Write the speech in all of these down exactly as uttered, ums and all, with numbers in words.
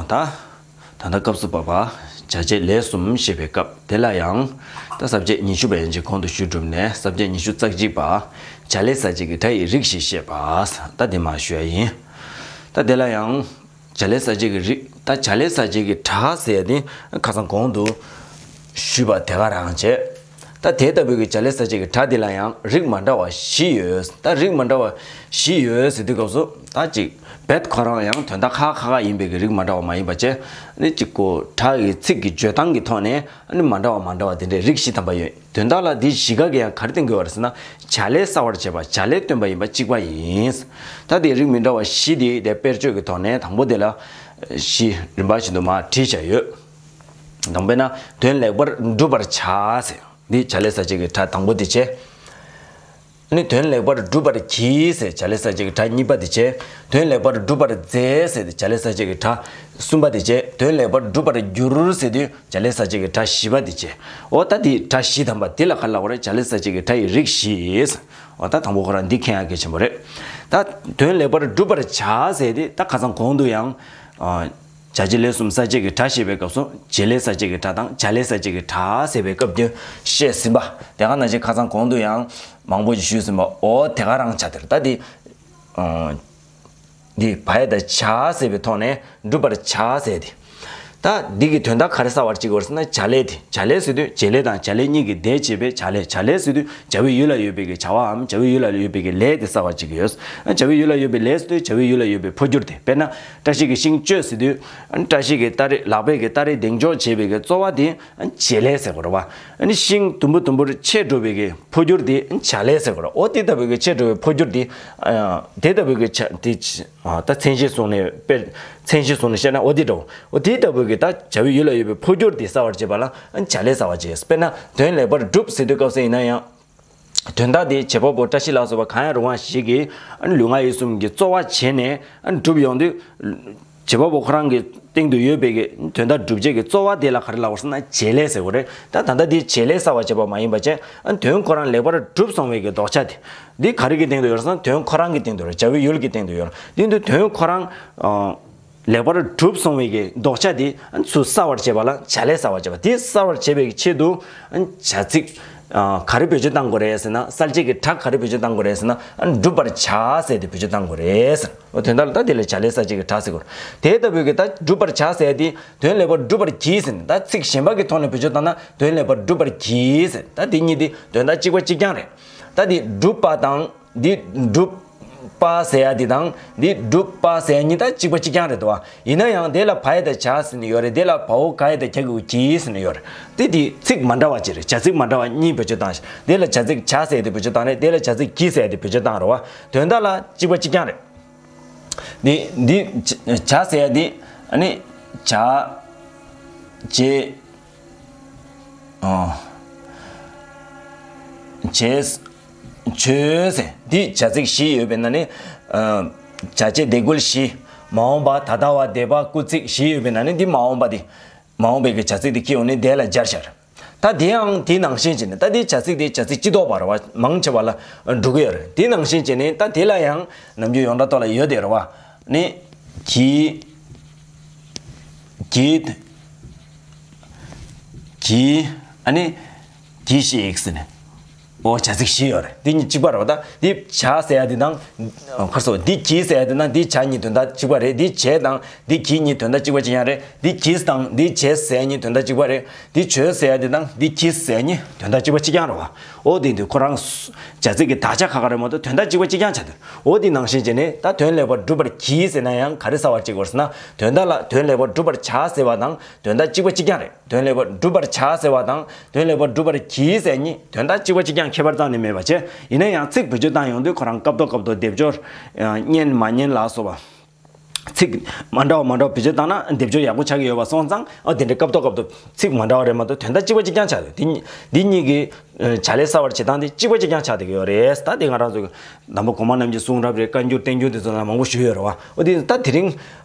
ད། ད་ལྟ་སྐབས་སུ་བབ་པ་བྱ་བྱེད་ལས་གསུམ་བཤད་པའི་སྐབས་དེ་ལ་ཡང་། ད་ས་བཅད་ཉི་ཤུ་པ་ཡན་ཆད་གོང་དུ་ཞུས་གྲུབ་ནས་ས་བཅད་ཉི་ཤུ་རྩ་གཅིག་པ། བྱ་ལས་གསལ་བྱེད་ཀྱི་སྒྲ་ཡི་རིགས་ཤིག་བཤད་པ། ད་དེ་མར་ཞུ་ཡ་ཡིན། ད་དེ་ལ་ཡང་། བྱ་ལས་གསལ་བྱེད་ཀྱི་རིགས། ད་བྱ་ལས་གསལ་བྱེད་ཀྱི་སྒྲ་ཟེར་ཡ་དེ་ཁ་སང་གོང་དུ་ཞུས་པ་དེ་ག་རང་བྱས། ད་དེ་ལྟ་བུའི་གི་བྱ་ལས་གསལ་བྱེད་ཀྱི་སྒྲ་འདི་ལ་ཡང་རིགས་མ་འདྲ་བ་བཞི་ཡོད། ད་རིགས་མ་འདྲ་བ་བཞི་ཡོད་ཟེར་དུས་སྐབས་སུ་ད་ཅིག་རྦད་ཁོ་རང་ཡང་དོན་དག་ཁག་ཁག་ཁག་ཡིན་པའི་གི་རིགས་མ་འདྲ་བ་མ་ཡིན་པ་བྱས། ཨ་ནི་གཅིག་གོ་སྒྲ་གི་ཚིག་གི་བརྗོད་སྟངས་ཀྱི་ཐོག་ནས་ཨ་ནི་མ་འདྲ་བ་མ་འདྲ་བ་དེ་འདྲའི་རིགས་བཞི་ཐམ་པ་ཡོད། དོན་དག་ལ་འདི་བཞི་ཀ་གི་ཡང་ག་རེ་བསྟན་དགོས་པ་རེད་ཟེར་ན། བྱ་ལས་གསལ་བར་བྱེད་པ་བྱ་ལས་སྟོན་པ་ཡིན་པ་གཅིག་པ་ཡིན། ད་དེ་རིགས་མི་འདྲ་བ་བཞི་དེ་དེ་དཔེར་བརྗོད་ཀྱི་ཐོག་ནས་དང་པོ་དེ་ལ་བཞི་རིམ་པ་བཞིན་དུ་མར་བྲིས་བཞག་ཡོད། དང་པོ་ན་དོན་ལེགས་པར་འགྲུབ་པར་བྱ་ཟེར། འདི་བྱ་ལས་གསལ་བྱེད་ཀྱི་སྒྲ་དང་པོ་དེ་བྱས། ནི་དོན་ལེགས་པར་འགྲུབ་པར་གྱིས་ཟེར་བྱ་ལས་གསལ་བྱེད་ཀྱི་སྒྲ་གཉིས་པ་དེ་བྱས། དོན་ལེགས་པར་འགྲུབ་པར་མཛད་ཟེར་བྱ་ལས་གསལ་བྱེད་ཀྱི་སྒྲ་གསུམ་པ་དེ་བྱས། དོན་ལེགས་པར་འགྲུབ་པར་འགྱུར་ཟེར་དུས་བྱ་ལས་གསལ་བྱེད་ཀྱི་སྒྲ་བཞི་པ་དེ་བྱས། འོ་ད་དེ་སྒྲ་བཞི་ཐམ་པ་དེ་ལ་ག་རེ་ལབ་དགོས་རེད། བྱ་ལས་གསལ་བྱེད་ཀྱི་སྒྲ་ཡི་རིགས་བཞི། འོ་ད་དང་པོ་ཁོ་རང་འདི་མཁྱེན་ཡ་གལ་ཆེན་པོ་རེད། ད་དོན་ལེགས་པར་འགྲུབ་པར་བྱ་ཟེར་དེ་ད་ཁ་སང་གོང་དུ་ཡང་། བྱ་བྱེད་ལས་གསུམ་གསལ་བྱེད་ཀྱི་སྒྲ་ཞེས་པའི་སྐབས་སུ་བྱེད་ལས་གསལ་བྱེད་ཀྱི་སྒྲ་དང་བྱ་ལས་གསལ་བྱེད་ཀྱི་སྒྲ་ཟེར་བའི་སྐབས་དེ་བཤད་ཟིན་པ། དེ་ག་ནང་བཞིན་ཁ་སང་གོང་དུ་ཡང་མང་པོ་ཞིག་ཞུས་ཟིན་པ། འོ་དེ་ག་རང་ཆ་དེར་ད་འདི། འདི་བ་ཡ་བཏགས་བྱ་ཟེར་བའི་ཐོག་ནས་འགྲུབ་པར་བྱ་ཟེར་ཏེ། ད་འདི་གི་དོན་དག་ག་རེ་གསལ་བར་བྱེད་དགོས་ཟེར་ན་བྱ་ལས་དེ། བྱ་ལས་ཟེར་དུས་བྱེད་ལས་དང་བྱ་ལས་གཉིས་ཀྱི་ལྡེ་བྱས་པའི་བྱ་ལས། བྱ་ལས་ཟེར་དུས་བྱ་བའི་ཡུལ་ལ་ཡོད་པའི་གི་བྱ་བའམ་བྱ་བའི་ཡུལ་ལ་ཡོད་པའི་གི་ལས་དེ་གསལ་བར་བྱེད་ཀྱི་ཡོད། བྱ་བའི་ཡུལ་ལ་ཡོད་པའི་ལས་ཟེར་དུས་བྱ་བའི་ཡུལ་ལ་ཡོད་པའི་འཕོ་འགྱུར་དེ། དཔེར་ན་བཀྲ་ཤིས་ཀྱིས་ཤིང་གཅོད་ཟེར་དུས་བཀྲ་ཤིས་ཀྱི་སྟ་རེ་ལག་པས་ཀྱི་སྟ་རེ་གདེང་འཇོག་བྱེད་པའི་གི་རྩོལ་བ་དེ་བྱེད་ལས་ཟེར་དགོས་རེད་བ། ཤིང་དུམ་བུ་དུམ་བུར་ཆད་འགྲོ་བའི་གི་འཕོ་འགྱུར་དེ་བྱ་ལས་ཟེར་དགོས་རེད། འོ་དེ་ལྟ་བུའི་གི་ཆད་འགྲོ་བའི་འཕོ་འགྱུར་དེ། དེ་ལྟ་བུའི་གི་བྱ་དེ། ད་མཚན་གཞི་བཟུང་ནས་དཔེར། མཚན་གཞི་བཟུང་ནས་བཤད་ན་འོ་དེ་འདྲ་བོ། འོ་དེ་ལྟ་བུ་གི་ད་བྱ་བའི་ཡུལ་ལ་ཡོད་པའི་འཕོ་འགྱུར་དེ་གསལ་བར་བྱེད་པ་ལ་བྱ་ལས་གསལ་བར་བྱེད། དཔེར་ན་དོན་ལེགས་པར་འགྲུབ་ཟེར་དུས་སྐབས་སུ་ཡིན་ན་ཡང་། དོན་དག་དེ་བྱེད་པ་པོ་བཀྲ་ཤིས་ལ་སོགས་པ་གང་ཡང་རུང་བ་ཞིག་གིས་ལུས་ངག་ཡིད་གསུམ་གྱི་རྩོལ་བ་བྱས་ནས་འགྲུབ་ཡོང་དུས། བྱེད་པ་པོ་ཁོ་རང་གི་སྟེང་དུ་ཡོད་པའི་གི་དོན་དག་སྒྲུབ་བྱེད་ཀྱི་རྩོལ་བ་དེ་ལ་ག་རེ་ལབ་དགོས་ཟེར་ན་བྱེད་ལས་ཟེར་དགོས་རེད། ད་ད་ལྟ་དེ་བྱེད་ལས་གསལ་བར་བྱེད་པ་མ་ཡིན་པ་བྱས། དོན་ཁོ་རང་ལེགས་པར་གྲུབ་སོང་བའི་གི་ལྡོག་ཆ་དེ། འདི་ག་རེ་གི་སྟེང་དུ་ཡོད་རེད་ཟེར་ན་དོན་ཁོ་རང་གི་སྟེང་དུ་ཡོད་རེད། བྱ་བའི་ཡུལ་གྱི་སྟེང་དུ་ཡོད་རེད། འདི་འདི་དོན་ཁོ་རང་། ལེགས་པར་གྲུབ་སོང་བའི་གི་ལྡོག་ཆ་དེ་ཚུར་གསལ་བར་བྱེད་པ་ལ་བྱ་ལས་གསལ་བར་བྱེད་པ། དེ་གསལ་བར་བྱེད་པའི་གི་ཆེད་དུ་བྱ་ཚིག་ག་རེ་བེད་སྤྱོད་བཏང་དགོས་རེད་ཟེར་ན། གསལ་བྱེད་ཀྱི་སྒྲ་ག་རེ་བེད་སྤྱོད་བཏང་དགོས་རེད་ཟེར་ན་འགྲུབ་པར་བྱ་ཟེར་དེ་བེད་སྤྱོད་བཏང་དགོས་རེད་ཟེར། འོ་དོན་དག་ལ་ད་དེ་ལ་བྱ་ལས་གསལ་བྱེད་ཀྱི་སྒྲ་ཟེར་དགོས་རེད། དེ་ལྟ་བུའི་གི་ད་འགྲུབ་པར་བྱ་ཟེར་དེ་དོན་ལེགས་པར་འགྲུབ་པར་གྱིས་ཟེར་ནས། ད་ཚིག་གཞན་པ་གི་ཐོག་ནས་བེད་སྤྱོད་བཏང་ན་དོན་ལེགས་པར་འགྲུབ་པར་གྱིས་ཟེར། ད་དེ་གཉིས་དེ་དོན་དག་གཅིག་པ་གཅིག་རྐྱང་རེད། ད་དེ་འགྲུབ་པ་དང་། འདི་འགྲུབ་པ་ཟེར་ཡ་འདི་དང་འདི་འགྲུབ་པ་ཟེར་ཡ་གཉིས་ད་གཅིག་པ་གཅིག་རྐྱང་རེད་དོ། ཡིན་ན་ཡང་དེ་ལ་བ་ཡ་བཏགས་བྱ་ཟེར་ནས་ཡོད་རེད། དེ་ལ་བ་འོག་ག་ཡ་བཏགས་གྱ་གི་གུ་གྱི་ཟེར་ནས་ཡོད་རེད། དེ་དེ་ཚིག་མ་འདྲ་བ་ཅིག་རེད། བྱ་ཚིག་མ་འདྲ་བ་གཉིས་བེད་སྤྱོད་བཏང་ཞིང་། དེ་ལ་བྱ་ཚིག་བྱ་ཟེར་ཡ་དེ་བེད་སྤྱོད་བཏང་རེད། དེ་ལ་བྱ་ཚིག་གྱི་ཟེར་ཡ་དེ་བེད་སྤྱོད་བཏང་རེད་བ། དོན་དག་ལ་གཅིག་པ་གཅིག་རྐྱང་རེད། འདི་འདི་བྱ་ཟེར་ཡ་འདི་ཨ་ནི་བྱ་བྱེད། ཨོ། བྱས། བྱོས་ཟེར་འདི་བྱ་ཚིག་བཞི་ཡོད་པའི་ནང་ནས། ཨ། བྱ་བྱེད་དེ་ཀུན་བཞི། མ་འོངས་པ་ད་ལྟ་བ་འདས་པ་སྐུལ་ཚིག་བཞི་ཡོད་པའི་ནང་ནས་འདི་མ་འོངས་པ་དེ། མ་འོངས་པའི་གི་བྱ་ཚིག་དེ་ཁྱེར་ཡོང་ནས་དེ་ལ་སྦྱར་བཞག་ད་དེའང་དེ་ནང་བཞིན་བྱས་ནས་ད་དེ་བྱ་ཚིག་དེ་བྱ་ཚིག་སྤྱི་ལྡོག་པ་རེད་བ། མང་ཆེ་བ་ལ་འགྲོ་གི་ཡོད་རེད། དེ་ནང་བཞིན་བྱས་ནས་ད་དེ་ལ་ཡང་ནམ་རྒྱུན་ཡོངས་གྲགས་ཐོག་ལ་ཡོད་དེ་རེད་བ། ནི། གྱིས། གྱིས། གྱིས། ཨ་ནི། གྱིས་ཤིག་ཟེར་ནས། འོ་བྱ་ཚིག་བཞི་ཡོད་རེད། འདི་གཉིས་གཅིག་པ་རེད་བ། ད་འདི་བྱ་ཟེར་ཡ་འདི་དང་། ཁར་སོ་འདི་གྱིས་ཟེར་ཡ་འདི་དང་འདི་བྱ་གཉིས་དོན་དག་གཅིག་པ་རེད། འདི་བྱས་དང་འདི་གྱིས་གཉིས་དོན་དག་གཅིག་པ་གཅིག་རྐྱང་རེད། འདི་གྱིས་དང་འདི་བྱས་ཟེར་ཡ་གཉིས་དོན་དག་གཅིག་པ་རེད། འདི་བྱོས་ཟེར་ཡ་འདི་དང་འདི་གྱིས་ཟེར་ཡ་གཉིས་དོན་དག་གཅིག་པ་གཅིག་རྐྱང་རེད་བ། འོ་དེ་འདི་ཁོ་རང་། བྱ་ཚིག་གི་དག་ཆ་ཁ་ཁ་རེད་མ་གཏོགས་དོན་དག་གཅིག་པ་གཅིག་རྐྱང་ཆགས་འདུག་འོ་དེ་ནང་བཞིན་བྱས་ནས་ད་དོན་ལེགས་པར་འགྲུབ་པར་གྱིས་ཟེར་ན་ཡང་ག་རེ་གསལ་བར་བྱེད་དགོས་ཟེར་ན། དོན་དག་ལ་དོན་ལེགས་པར་འགྲུབ་པར་བྱ་ཟེར་བ་དང་དོན་དག་གཅིག་པ་གཅིག་རྐྱང་རེད། དོན་ལེགས་པར་འགྲུབ་པར་བྱ་ཟེར་བ་དང་དོན་ལེགས་པར་འགྲུབ་པར་གྱིས་ཟེར་གཉིས་དོན་དག་གཅིག་པ་གཅིག་རྐྱང་ཁྱད་པར་གཏན་ནས་མེད་པ་བྱས། ཡིན་ན་ཡང་ཚིག་བེད་སྤྱོད་བཏང་ཡོང་དུས་ཁོ་རང་སྐབས་ཐོག་སྐབས་ཐོག་སྡེབ་སྦྱོར། སྙན་མ་སྙན་ལ་སོགས་པ། ཚིག་མ་འདྲ་བ་མ་འདྲ་བ་བེད་སྤྱོད་བཏང་ན་སྡེབ་སྦྱོར་ཡག་པོ་ཆགས་ཀྱི་ཡོད་པ་སོང་ཙང་། ཨ་དེ་འདྲའི་སྐབས་ཐོག་སྐབས་ཐོག་ཚིག་མ་འདྲ་བ་རེད་མ་གཏོགས་དོན་དག་གཅིག་པ་གཅིག་རྐྱང་ཆགས་འདུག་འདི་གཉིས་འདི་གཉིས་ཀྱི་བྱ་ལས་གསལ་བར་བྱེད་སྟངས་དེ་གཅིག་པ་གཅིག་རྐྱང་ཆགས་བསྡད་ཀྱི་ཡོད་རེད། ད་དེ་ང་རང་ཚོ་གི་དམ་པ་གོང་མ་རྣམས་ཀྱི་གསུང་རབ་རེད། བཀའ་འགྱུར་བསྟན་འགྱུར་དེ་ཚོ་ལ་མང་པོ་ཞུས་ཡོད་རེད་བ། འོ་དེ་ད་དེ་རིང་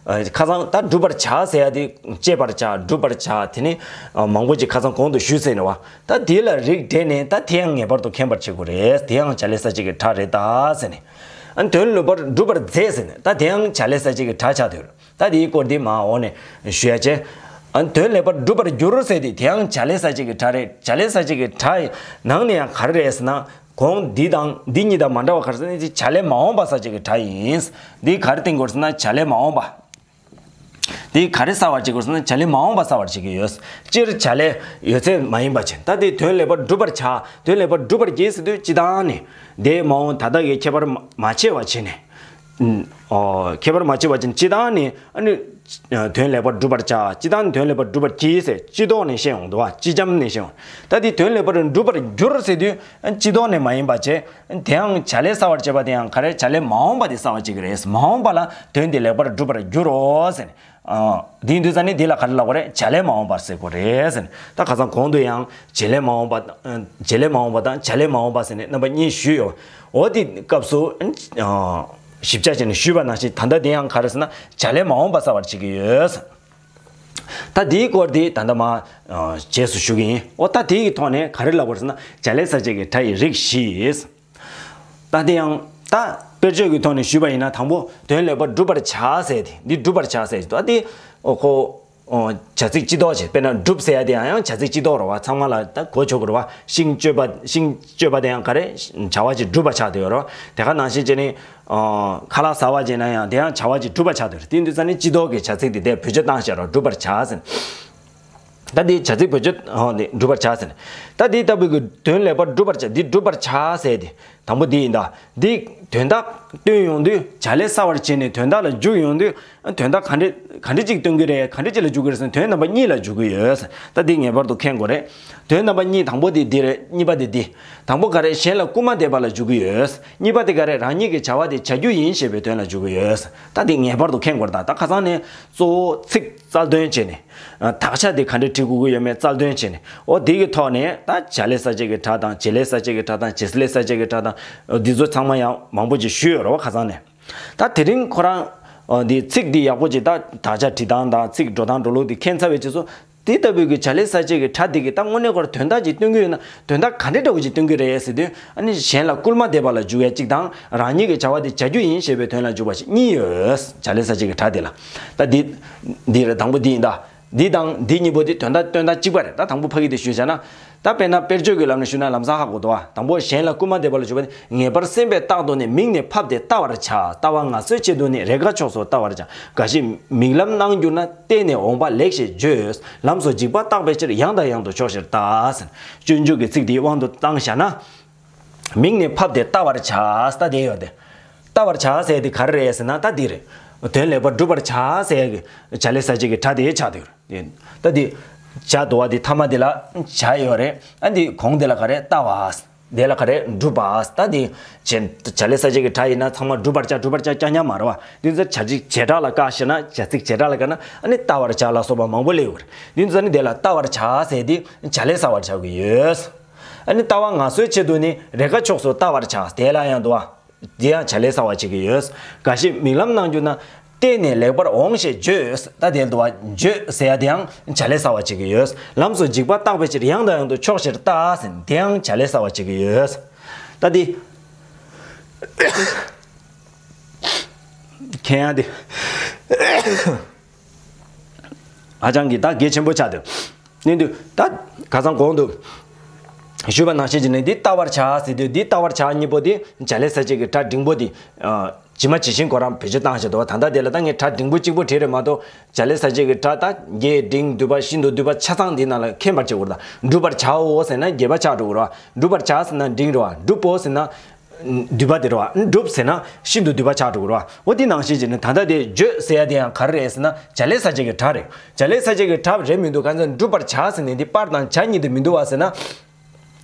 ཁ་སང་ད་སྒྲུབ་པར་བྱ་ཟེར་ཡ་དེ་སྤྱད་པར་བྱ། སྒྲུབ་པར་བྱ། དེ་ནི་མང་པོ་ཅིག་ཁ་སང་གོང་དུ་ཞུས་ཟིན་རེད་བ། ད་དེ་ལ་རིགས་འགྲེ་ནས་ད་དེ་ཡང་ངེས་པར་དུ་མཁྱེན་པར་བྱེད་དགོས་རེད། དེ་ཡང་བྱ་ལས་གསལ་བྱེད་ཀྱི་སྒྲ་རེད་ད་ཟེར་ནས། ཨ་དོན་ལེགས་པར་འགྲུབ་པར་མཛད་ཟེར་ནས་ད་དེ་ཡང་བྱ་ལས་གསལ་བྱེད་ཀྱི་སྒྲ་ཆགས་བསྡད་ཡོད་རེད། ད་དེའི་སྐོར་འདི་མར་འོག་ནས་ཞུ་ཡ་བྱས། ཨ། དོན་ལེགས་པར་འགྲུབ་པར་འགྱུར་ཟེར་དེ་དེའང་བྱ་ལས་གསལ་བྱེད་ཀྱི་སྒྲ་རེད། བྱ་ལས་གསལ་བྱེད་ཀྱི་སྒྲ་ཡི་ནང་ནས་ཡང་ག་རེ་རེད་ཟེར་ན། གོང་འདི་དང་འདི་གཉིས་དང་མ་འདྲ་བ་ག་རེ་ཟེར་ན། འདི་བྱ་ལས་མ་འོངས་པ་གསལ་བྱེད་ཀྱི་སྒྲ་ཡིན། འདི་ག་རེ་བསྟན་དགོས་ཟེར་ན། བྱ་ལས་མ་འོངས་པ། འདི་ག་རེ་གསལ་བར་བྱེད་དགོས་ཟེར་ན། བྱ་ལས་མ་འོངས་པ་གསལ་བར་བྱེད་ཀྱི་ཡོད། སྤྱིར་བྱ་ལས་ཡོད་ཚད་མ་ཡིན་པ་བྱས། ད་འདི་དོན་ལེགས་པར་འགྲུབ་པར་བྱ། དོན་ལེགས་པར་འགྲུབ་པར་བགྱི་ཟེར་དུས་སྤྱི་བཏང་ནས་འདས་མ་འོངས་ད་ལྟ་གི་ཁྱད་པར་མ་མ་ཕྱེ་བ་བྱས་ནས། ཨོ། ཁྱད་པར་མ་ཕྱེ་བ་ཅན་སྤྱི་བཏང་ནི། ཨ་ནི། དོན་ལེགས་པར་འགྲུབ་པར་བྱ། སྤྱི་བཏང་ནི་དོན་ལེགས་པར་འགྲུབ་པར་བགྱི་ཟེར་སྤྱི་ལྡོག་ནས་བཤད་ཡོང་འདུག་བ། སྤྱི་ལྕམ་ནས་བཤད་ཡོང་། ད་དེ་དོན་ལེགས་པར་འགྲུབ་པར་འགྱུར་ཟེར་དུས་སྤྱི་ལྡོག་ནས་མ་ཡིན་པ་བྱས། དེའང་བྱ་ལས་གསལ་བར་བྱེད་པ་དེ་ཡང་ག་རེ། བྱ་ལས་མ་འོངས་པ་དེ་གསལ་བར་བྱེད་ཀྱི་རེད། མ་འོངས་པ་ལ་དོན་དེ་ལེགས་པར་འགྲུབ་པར་འགྱུར་རོ་ཟེར། ཨ། དེ་ཡིན་དུས་ཙ་ནི་དེ་ལ་ག་རེ་ལབ་དགོས་རེད། བྱ་ལས་མ་འོངས་པར་ཟེར་དགོས་རེད་ཟེར། ད་ཁ་སང་གོང་དུ་ཡང་བྱེད་ལས་མ་འོངས་པ། བྱེད་ལས་མ་འོངས་པ་དང་བྱ་ལས་མ་འོངས་པ་ཟེར་ནས་རྣམ་པ་གཉིས་ཞུས་ཡོད། འོ་དེ་སྐབས་སུ། ཨ། ཞིབ་ཆ་བྱས་ནས་ཞུས་པ་ནང་བཞིན་ད་ལྟ་དེ་ཡང་ག་རེ་ཟེར་ན། བྱ་ལས་མ་འོངས་པ་གསལ་བར་བྱེད་ཀྱི་ཡོད། ད་དེའི་སྐོར་དེ་ད་ལྟ་མར། ཨ། རྗེས་སུ་ཞུ་གི་ཡིན། འོ་ད་དེའི་ཐོག་ནས་ག་རེ་ལབ་དགོས་ཟེར་ན། བྱ་ལས་གསལ་བྱེད་ཀྱི་སྒྲ་ཡི་རིགས་བཞི། ད་དེ་ཡང་ད་དཔེར་བརྗོད་ཀྱི་ཐོག་ནས་ཞུས་པ་ཡིན་ན། དང་པོ་དོན་ལེགས་པར་འགྲུབ་པར་བྱ་ཟེར་དེ། འདི་འགྲུབ་པར་བྱ་ཟེར་དེ། ད་དེ། ཨོ། ཁོ། ཨོ། བྱ་ཚིག་སྤྱི་ལྡོག་བྱས། དཔེར་ན་འགྲུབ་ཟེར་ཡ་དེ་ཡང་ཡང་བྱ་ཚིག་སྤྱི་ལྡོག་རེད་བ། ཚང་མ་ལ་ད་གོ་ཆོད་ཀྱི་རེད་བ། ཤིང་གཅོད་པ། ཤིང་གཅོད་པ་དེ་ཡང་ག་རེ། བྱ་བ་ཅིག་གྲུབ་པ་ཆགས་བསྡད་ཡོད་རེད་བ། དེ་ག་ནང་བཞིན་བྱས་ནས། ཨོ། ཁ་ལག་ཟ་བ་བྱས་ན་ཡང་དེ་ཡང་བྱ་བ་ཅིག་གྲུབ་པ་ཆགས་བསྡད་ཡོད་རེད། དེ་དུས་ཙ་ནི་སྤྱི་ལྡོག་གི་བྱ་ཚིག་དེ་དེ་བེད་སྤྱོད་བཏང་བཞག་རོགས། འགྲུབ་པར་བྱ་ཟེར། ད་འདི་བྱ་ཚིག་བེད་སྤྱོད། ཨོ། འདི་འགྲུབ་པར་བྱ་ཟེར། ད་འདི་ལྟ་བུའི་གི་དོན་ལེགས་པར་འགྲུབ་པར་བྱ། འདི་འགྲུབ་པར་བྱ་ཟེར་དེ། དང་པོ་འདི་ཡིན་ད། འདི་དོན་དག་སྟོན་ཡོང་དུས། བྱ་ལས་གསལ་བར་བྱས་ནས་དོན་དག་ལ་འཇུག་ཡོང་དུས། དོན་དག་ག་འདྲ་ག་འདྲ་ཅིག་སྟོན་གྱི་རེད། ག་འདྲ་ཅིག་ལ་འཇུག་གི་རེད་ཟེར་ན། དོན་རྣམ་པ་གཉིས་ལ་འཇུག་གི་ཡོད། ད་འདི་ངེས་པར་དུ་མཁྱེན་དགོས་རེད། དོན་རྣམ་པ་གཉིས། དང་པོ་དེ་འདི་རེད། གཉིས་པ་དེ་འདི། དང་པོ་ག་རེ། གཞན་ལ་སྐུལ་མ་འདེབས་པ་ལ་འཇུག་གི་ཡོད། གཉིས་པ་དེ་ག་རེ། རང་ཉིད་ཀྱི་བྱ་བ་དེ་བྱ་རྒྱུ་ཡིན་ཞེས་པའི་དོན་ལ་འཇུག་གི་ཡོད། ད་འདི་ངེས་པར་དུ་མཁྱེན་དགོས་རེད། ད་ད་ཁ་སང་ནས་གཙོ་བོ་ཚིག་རྩལ་འདོན་བྱས་ནས། ཨ། དག་ཆ་དེ་ག་འདྲ་བྲིས་དགོས་ཀྱི་ཡོད་མེད་རྩལ་འདོན་བྱས་ནས། འོ་དེ་གི་ཐོག་ནས་ད་བྱ་ལས་གསལ་བྱེད་ཀྱི་སྒྲ་དང་། བྱེད་ལས་གསལ་བྱེད་ཀྱི་སྒྲ་དང་། བྱེད་ལས་གསལ་བྱེད་ཀྱི་སྒྲ་དང་། འདི་ཚོ་ཚང་མ་ཡང་མང་པོ་ཅིག་ཞུས་ཡོད་རེད་བ། ཁ་སང་ནས། ད་དེ་རིང་ཁོ་རང་། ཨ། འདི་ཚིག་འདི་ཡག་པོ་ཅིག་ད་དག་ཆ་བྲིས་སྟངས་དང་། ཚིག་འགྲོ་སྟངས་འགྲོ་ལུགས་འདི་མཁྱེན་ཚར་བའི་རྗེས་སུ། དེ་ལྟ་བུའི་གི་བྱ་ལས་གསལ་བྱེད་ཀྱི་སྒྲ་འདི་གིས་ད་དངོས་གནས་ཁོར་དོན་དག་ཅིག་སྟོན་གྱི་ཡོད་ན། དོན་དག་ག་འདྲ་འདྲ་བོ་ཅིག་སྟོན་གྱི་རེད་ཟེར་དུས། ཨ་ནི་གཞན་ལ་སྐུལ་མ་འདེབས་པ་ལ་འཇུག་ཡ་གཅིག་དང་། རང་ཉིད་ཀྱི་བྱ་བ་དེ་བྱ་རྒྱུ་ཡིན་ཞེས་པའི་དོན་ལ་འཇུག་པ་ཞིག་གཉིས་ཡོད། བྱ་ལས་གསལ་བྱེད་ཀྱི་སྒྲ་དེ་ལ། ད་འདི། འདི་རེད། དང་པོ་འདི་ཡིན་ད། འདི་དང་འདི་གཉིས་པོ་དེ་དོན་དག་དོན་དག་གཅིག་པ་རེད། ད་དང་པོ་ཕ་གི་དེ་ཞུས་བྱས་ན། ད་དཔེར་ན་དཔེར་བརྗོད་ཀྱི་ལམ་ནས་ཞུས་ན་ལམ་སང་ཧ་གོ་འདུག་བ། དང་པོ་གཞན་ལ་སྐུལ་མ་འདེབས་པ་ལ་འཇུག་པ་ནི། ངེས་པར་སེམས་པས་རྟག་ཏུ་ནི། མིག་ནི་ཕབ་སྟེ་ལྟ་བར་བྱ། ལྟ་བ་ངལ་གསོའི་ཆེད་དུ་ནི། རེས་འགའ་ཕྱོགས་སུ་ལྟ་བར་བྱ། འགའ་ཞིག་མིག་ལམ་སྣང་གྱུར་ན། བལྟས་ནས་འོངས་པ་ལེགས་ཞེས་བརྗོད། ལམ་སོགས་འཇིགས་པ་བརྟག་པའི་ཕྱིར། ཡང་དང་ཡང་དུ་ཕྱོགས་བཞིར་ལྟ། ཟེར། སྤྱོད་འཇུག་གི་ཚིག་འདི་དབང་དུ་བཏང་བཞག་ན། མིག་ནི་ཕབ་སྟེ་ལྟ་བར་བྱ། ལྟ་དེ་ཡོད་དེ། ལྟ་བར་བྱ་ཟེར་དེ་ག་རེ་རེད་ཟེར་ན། ད་འདི་རེད། དོན་ལེགས་པར་འགྲུབ་པར་བྱ་ཟེར་གྱི་བྱ་ལས་གསལ་བྱེད་ཀྱི་སྒྲ་དེ་ཆགས་འདུག་རེད། ད་འདི་བྱ་འདུག་བ། འདི་ཐ་མ་འདི་ལ་བྱ་ཡོད་རེད། ཨ། འདི་གོང་དེ་ལ་ག་རེ། ལྟ་བ། དེ་ལ་ག་རེ། འགྲུབ་པ། ད་འདི་བྱ་ལས་གསལ་བྱེད་ཀྱི་སྒྲ་ཡིན་ན་ཚང་མ་འགྲུབ་པར་བྱ། འགྲུབ་པར་བྱ་རྐྱང་རྐྱང་མ་རེད་བ། འདི་ཚོ་བྱ་ཚིག་བྱེད་སྒྲ་ལ་བཀག་བྱས་ན། བྱ་ཚིག་བྱེད་སྒྲ་ལ་བཀག་ན། ཨ་ནི་ལྟ་བར་བྱ་ལ་སོགས་པ་མང་པོ་སླེབས་ཡོད་རེད། འདི་ཚོ་ནི་དེ་ལ་ལྟ་བར་བྱ་ཟེར་དེ་བྱ་ལས་གསལ་བར་བྱ་གི་ཡོད། ཨ་ནི་ལྟ་བ་ངལ་གསོའི་ཆེད་དུ་ནི། རེས་འགའ་ཕྱོགས་སུ་ལྟ་བར་བྱ། དེ་ལ་ཡང་འདུག་བ། དེ་ཡང་བྱ་ལས་གསལ་བར་བྱེད་ཀྱི་ཡོད། འགའ་ཞིག་མིག་ལམ་སྣང་གྱུར་ན། བལྟས་ནས་ལེགས་པར་འོངས་ཞེས་བརྗོད། ད་དེ་འདུག་བ། བརྗོད་ཟེར་ཡ་དེ་ཡང་བྱ་ལས་གསལ་བར་བྱེད་ཀྱི་ཡོད། ལམ་སོགས་འཇིགས་པ་བརྟག་པའི་ཕྱིར། ཡང་དང་ཡང་དུ་ཕྱོགས་བཞིར་ལྟ། ཟེར། དེ་ཡང་བྱ་ལས་གསལ་བར་བྱེད་ཀྱི་ཡོད། ད་དེ་མཁྱེན་ཡ་དེ། ཧ་ཅང་གི་ད་གལ་ཆེན་པོ་ཆགས་འདུག་ནས་འདུག་ད་ཁ་སང་གོང་དུ་ཞུས་པ་ནང་བཞིན་གྱི་ནི། འདི་ལྟ་བར་བྱ་ཟེར་དུས། འདི་ལྟ་བར་བྱ་གཉིས་པོ་དེ་བྱ་ལས་གསལ་བྱེད་ཀྱི་སྒྲ་འབྲིང་པོ་དེ། ཨ། ཇི་མ་ཇི་བཞིན་ཁོ་རང་བེད་སྤྱོད་བཏང་བཞག་འདུག་བ། ད་ལྟ་དེ་ལ་ད་ངས་སྒྲ་འབྲིང་པོ་གཅིག་པོ་བྲིས་རེད་མ་གཏོགས། བྱ་ལས་གསལ་བྱེད་ཀྱི་སྒྲ་ད་རྒྱས་འབྲིང་བསྡུས་པ་ཤིན་ཏུ་བསྡུས་པ་ཆ་ཚང་འདི་ནང་ལ་མཁྱེན་པར་བྱེད་དགོས་རེད། ད་འགྲུབ་པར་བྱའོ་ཟེར་ན་རྒྱས་པ་ཆགས་འགྲོ་གི་རེད་བ། འགྲུབ་པར་བྱ་ཟེར་ན་འབྲིང་རེད་བ། འགྲུབ་བོ་ཟེར་ན། བསྡུས་པ་དེ་རེད་བ། འགྲུབ་ཟེར་ན་ཤིན་ཏུ་བསྡུས་པ་ཆགས་འགྲོ་གི་རེད་བ། འོ་དེ་ནང་བཞིན་བྱས་ནས་ད་ལྟ་དེ་བརྗོད་ཟེར་ཡ་དེ་ཡང་ག་རེ་རེད་ཟེར་ན། བྱ་ལས་གསལ་བྱེད་ཀྱི་སྒྲ་རེད། བྱ་ལས་གསལ་བྱེད་ཀྱི་སྒྲ་རེད་མི་འདུག་གང་ཟེར་འགྲུབ་པར་བྱ་ཟེར་ནས་འདི་པར་དང་བྱ་གཉིས་དེ་མི་འདུག་བ་ཟེར་ན།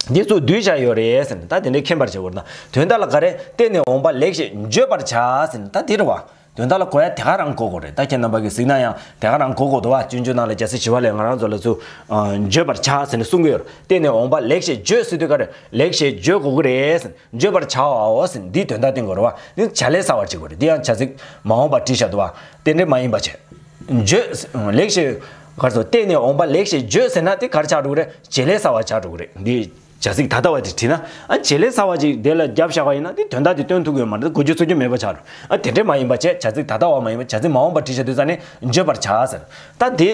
འདི་ཚོ་བསྡུས་བྱ་ཡོད་རེད་ཟེར་ནས་ད་དེ་འདྲའི་མཁྱེན་པར་བྱེད་དགོས་རེད། ད་དོན་དག་ལ་ག་རེ། བལྟས་ནས་འོངས་པ་ལེགས་ཞེས་བརྗོད་པར་བྱ་ཟེར་ནས་ད་དེ་རེད་བ། དོན་དག་ལ་གོ་ཡ་དེ་ག་རང་གོ་དགོས་རེད། ད་ཁྱེད་རྣམ་པ་གིས་གཟིགས་ན་ཡང་དེ་ག་རང་གོ་དགོས་འདུག་བ། སྤྱོད་འཇུག་ནང་ལ་རྒྱལ་སྲས་ཞི་བ་ལྷས་ང་རང་ཚོ་ལ་ཚུར། ཨ། བརྗོད་པར་བྱ་ཟེར་ནས་གསུང་གི་ཡོད་རེད། བལྟས་ནས་འོངས་པ་ལེགས་ཞེས་བརྗོད་ཟེར་དུས་ག་རེ། ལེགས་ཞེས་བརྗོད་དགོས་ཀྱི་རེད་ཟེར་ནས། བརྗོད་པར་བྱའོ་ཟེར་ནས་འདིའི་དོན་དག་བསྟན་དགོས་རེད་བ། འདི་བྱ་ལས་གསལ་བར་བྱེད་དགོས་རེད། འདི་ཡང་བྱ་ཚིག་མ་འོངས་པ་བྲིས་བཞག་འདུག་བ། དེ་འདྲ་མ་ཡིན་པ་བྱས། བརྗོད། ལེགས་ཞེས། ག་རེ་ཟེར། བལྟས་ནས་འོངས་པ་ལེགས་ཞེས་བརྗོད་ཟེར་ན་དེ་ག་རེ་ཆགས་འགྲོ་གི་རེད། བྱེད་ལས་གསལ་བ་ཆགས་འགྲོ་གི་རེད། འདི་ བྱ་ཚིག་ད་ལྟ་བ་དེ་བྲིས་ན། ཨ་བྱེད་ལས་གསར་བ་ཅིག་དེ་ལ་རྒྱབ་བཞག་པ་ཡིན་ན་དེ་དོན་དག་དེ་སྟོན་ཐུབ་ཀྱི་ཡོད་མ་རེད། གོ་རྒྱུ་ཚོར་རྒྱུ་མེད་པ་ཆགས་འགྲོ། ཨ་དེ་འདྲས་མ་ཡིན་པ་བྱས། བྱ་ཚིག་ད་ལྟ་བ་མ་ཡིན་པ་བྱ་ཚིག་མ་འོངས་པ་བྲིས་བཞག་དུས་ཙ་ནས་བརྗོད་པར་བྱ་ཟེར། ད་དེ་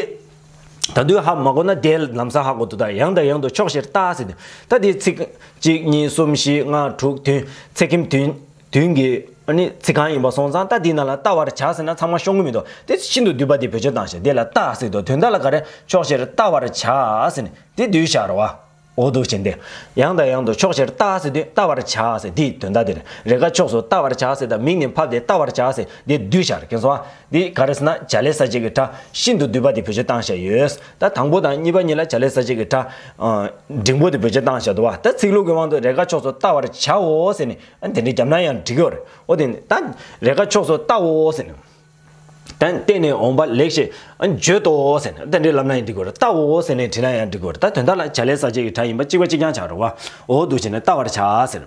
ད་དུང་ཧ་མ་གོ་ན་དེ་ལམ་སང་ཧ་གོ་འདུག་ད་ཡང་དང་ཡང་དུ་ཕྱོགས་བཞིར་བལྟ་ཟེར་དུས། ད་དེ་ཚིག་གཅིག་གཉིས་གསུམ་བཞི་ལྔ་དྲུག་བདུན། ཚེག་ཁེམ་བདུན་བདུན་གྱི་ཨ་ནི་ཚིག་རྐང་ཡིན་པ་སོང་ཙང་། ད་དེ་ནང་ལ་བལྟ་བར་བྱ་ཟེར་ན་ཚང་མ་ཤོང་གི་མི་འདུག་དེ་ཤིན་ཏུ་བསྡུས་པ་དེ་བེད་སྤྱོད་བཏང་བྱས། དེ་ལ་བལྟ་ཟེར་དུས་དོན་དག་ལ་ག་རེ། ཕྱོགས་བཞིར་བལྟ་བར་བྱ་ཟེར་ནས་དེ་བསྡུས་བཞག་རེད་བ། འོ་འདུག་བྱས་ཏེ། ཡང་དང་ཡང་དུ་ཕྱོགས་བཞིར་བལྟ་ཟེར་དུས་བལྟ་བར་བྱ་ཟེར་དེའི་དོན་དག་དེ་རེད། རེས་འགའ་ཕྱོགས་སུ་བལྟ་བར་བྱ་ཟེར་དང་། མིག་ནི་ཕབ་སྟེ་བལྟ་བར་བྱ་ཟེར་དེ་བསྡུས་བཞག་རེད། མཁྱེན་སོང་ཨ། འདི་ག་རེ་ཟེར་ན་བྱ་ལས་གསལ་བྱེད་ཀྱི་སྒྲ་ཤིན་ཏུ་བསྡུས་པ་དེ་བེད་སྤྱོད་བཏང་བཞག་ཡོད། ད་དང་པོ་དང་གཉིས་པ་གཉིས་ལ་བྱ་ལས་གསལ་བྱེད་ཀྱི་སྒྲ་ཨ་འབྲིང་པོ་དེ་བེད་སྤྱོད་བཏང་བཞག་འདུག་བ། ད་ཚིག་ལྷུག་གི་དབང་དུ་རེས་འགའ་ཕྱོགས་སུ་བལྟ་བར་བྱའོ་ཟེར་ནས་ཨ་དེ་འདྲའི་རྒྱབ་ན་ཡང་འགྲིག་གི་ཡོད་རེད། འོ་དེ་ནི་ད་རེས་འགའ་ཕྱོགས་སུ་བལྟའོ་ཟེར་ནས། ད་བལྟས་ནས་འོངས་པ་ལེགས་ཞེས་བརྗོད་དོ་ཟེར་ནས་དེ་འདྲའི་ལབ་ན་ཡང་འགྲིག་གི་རེད། བལྟའོ་ཟེར་ནས་བྲིས་ན་ཡང་འགྲིག་གི་རེད། ད་དོན་དག་ལ་བྱ་ལས་གསལ་བྱེད་ཀྱི་སྒྲ་ཡིན་པ་གཅིག་པ་གཅིག་རྐྱང་ཆགས་རེད་བ། འོ་འདུག་བྱས་ནས་བལྟ་བར་བྱ་ཟེར།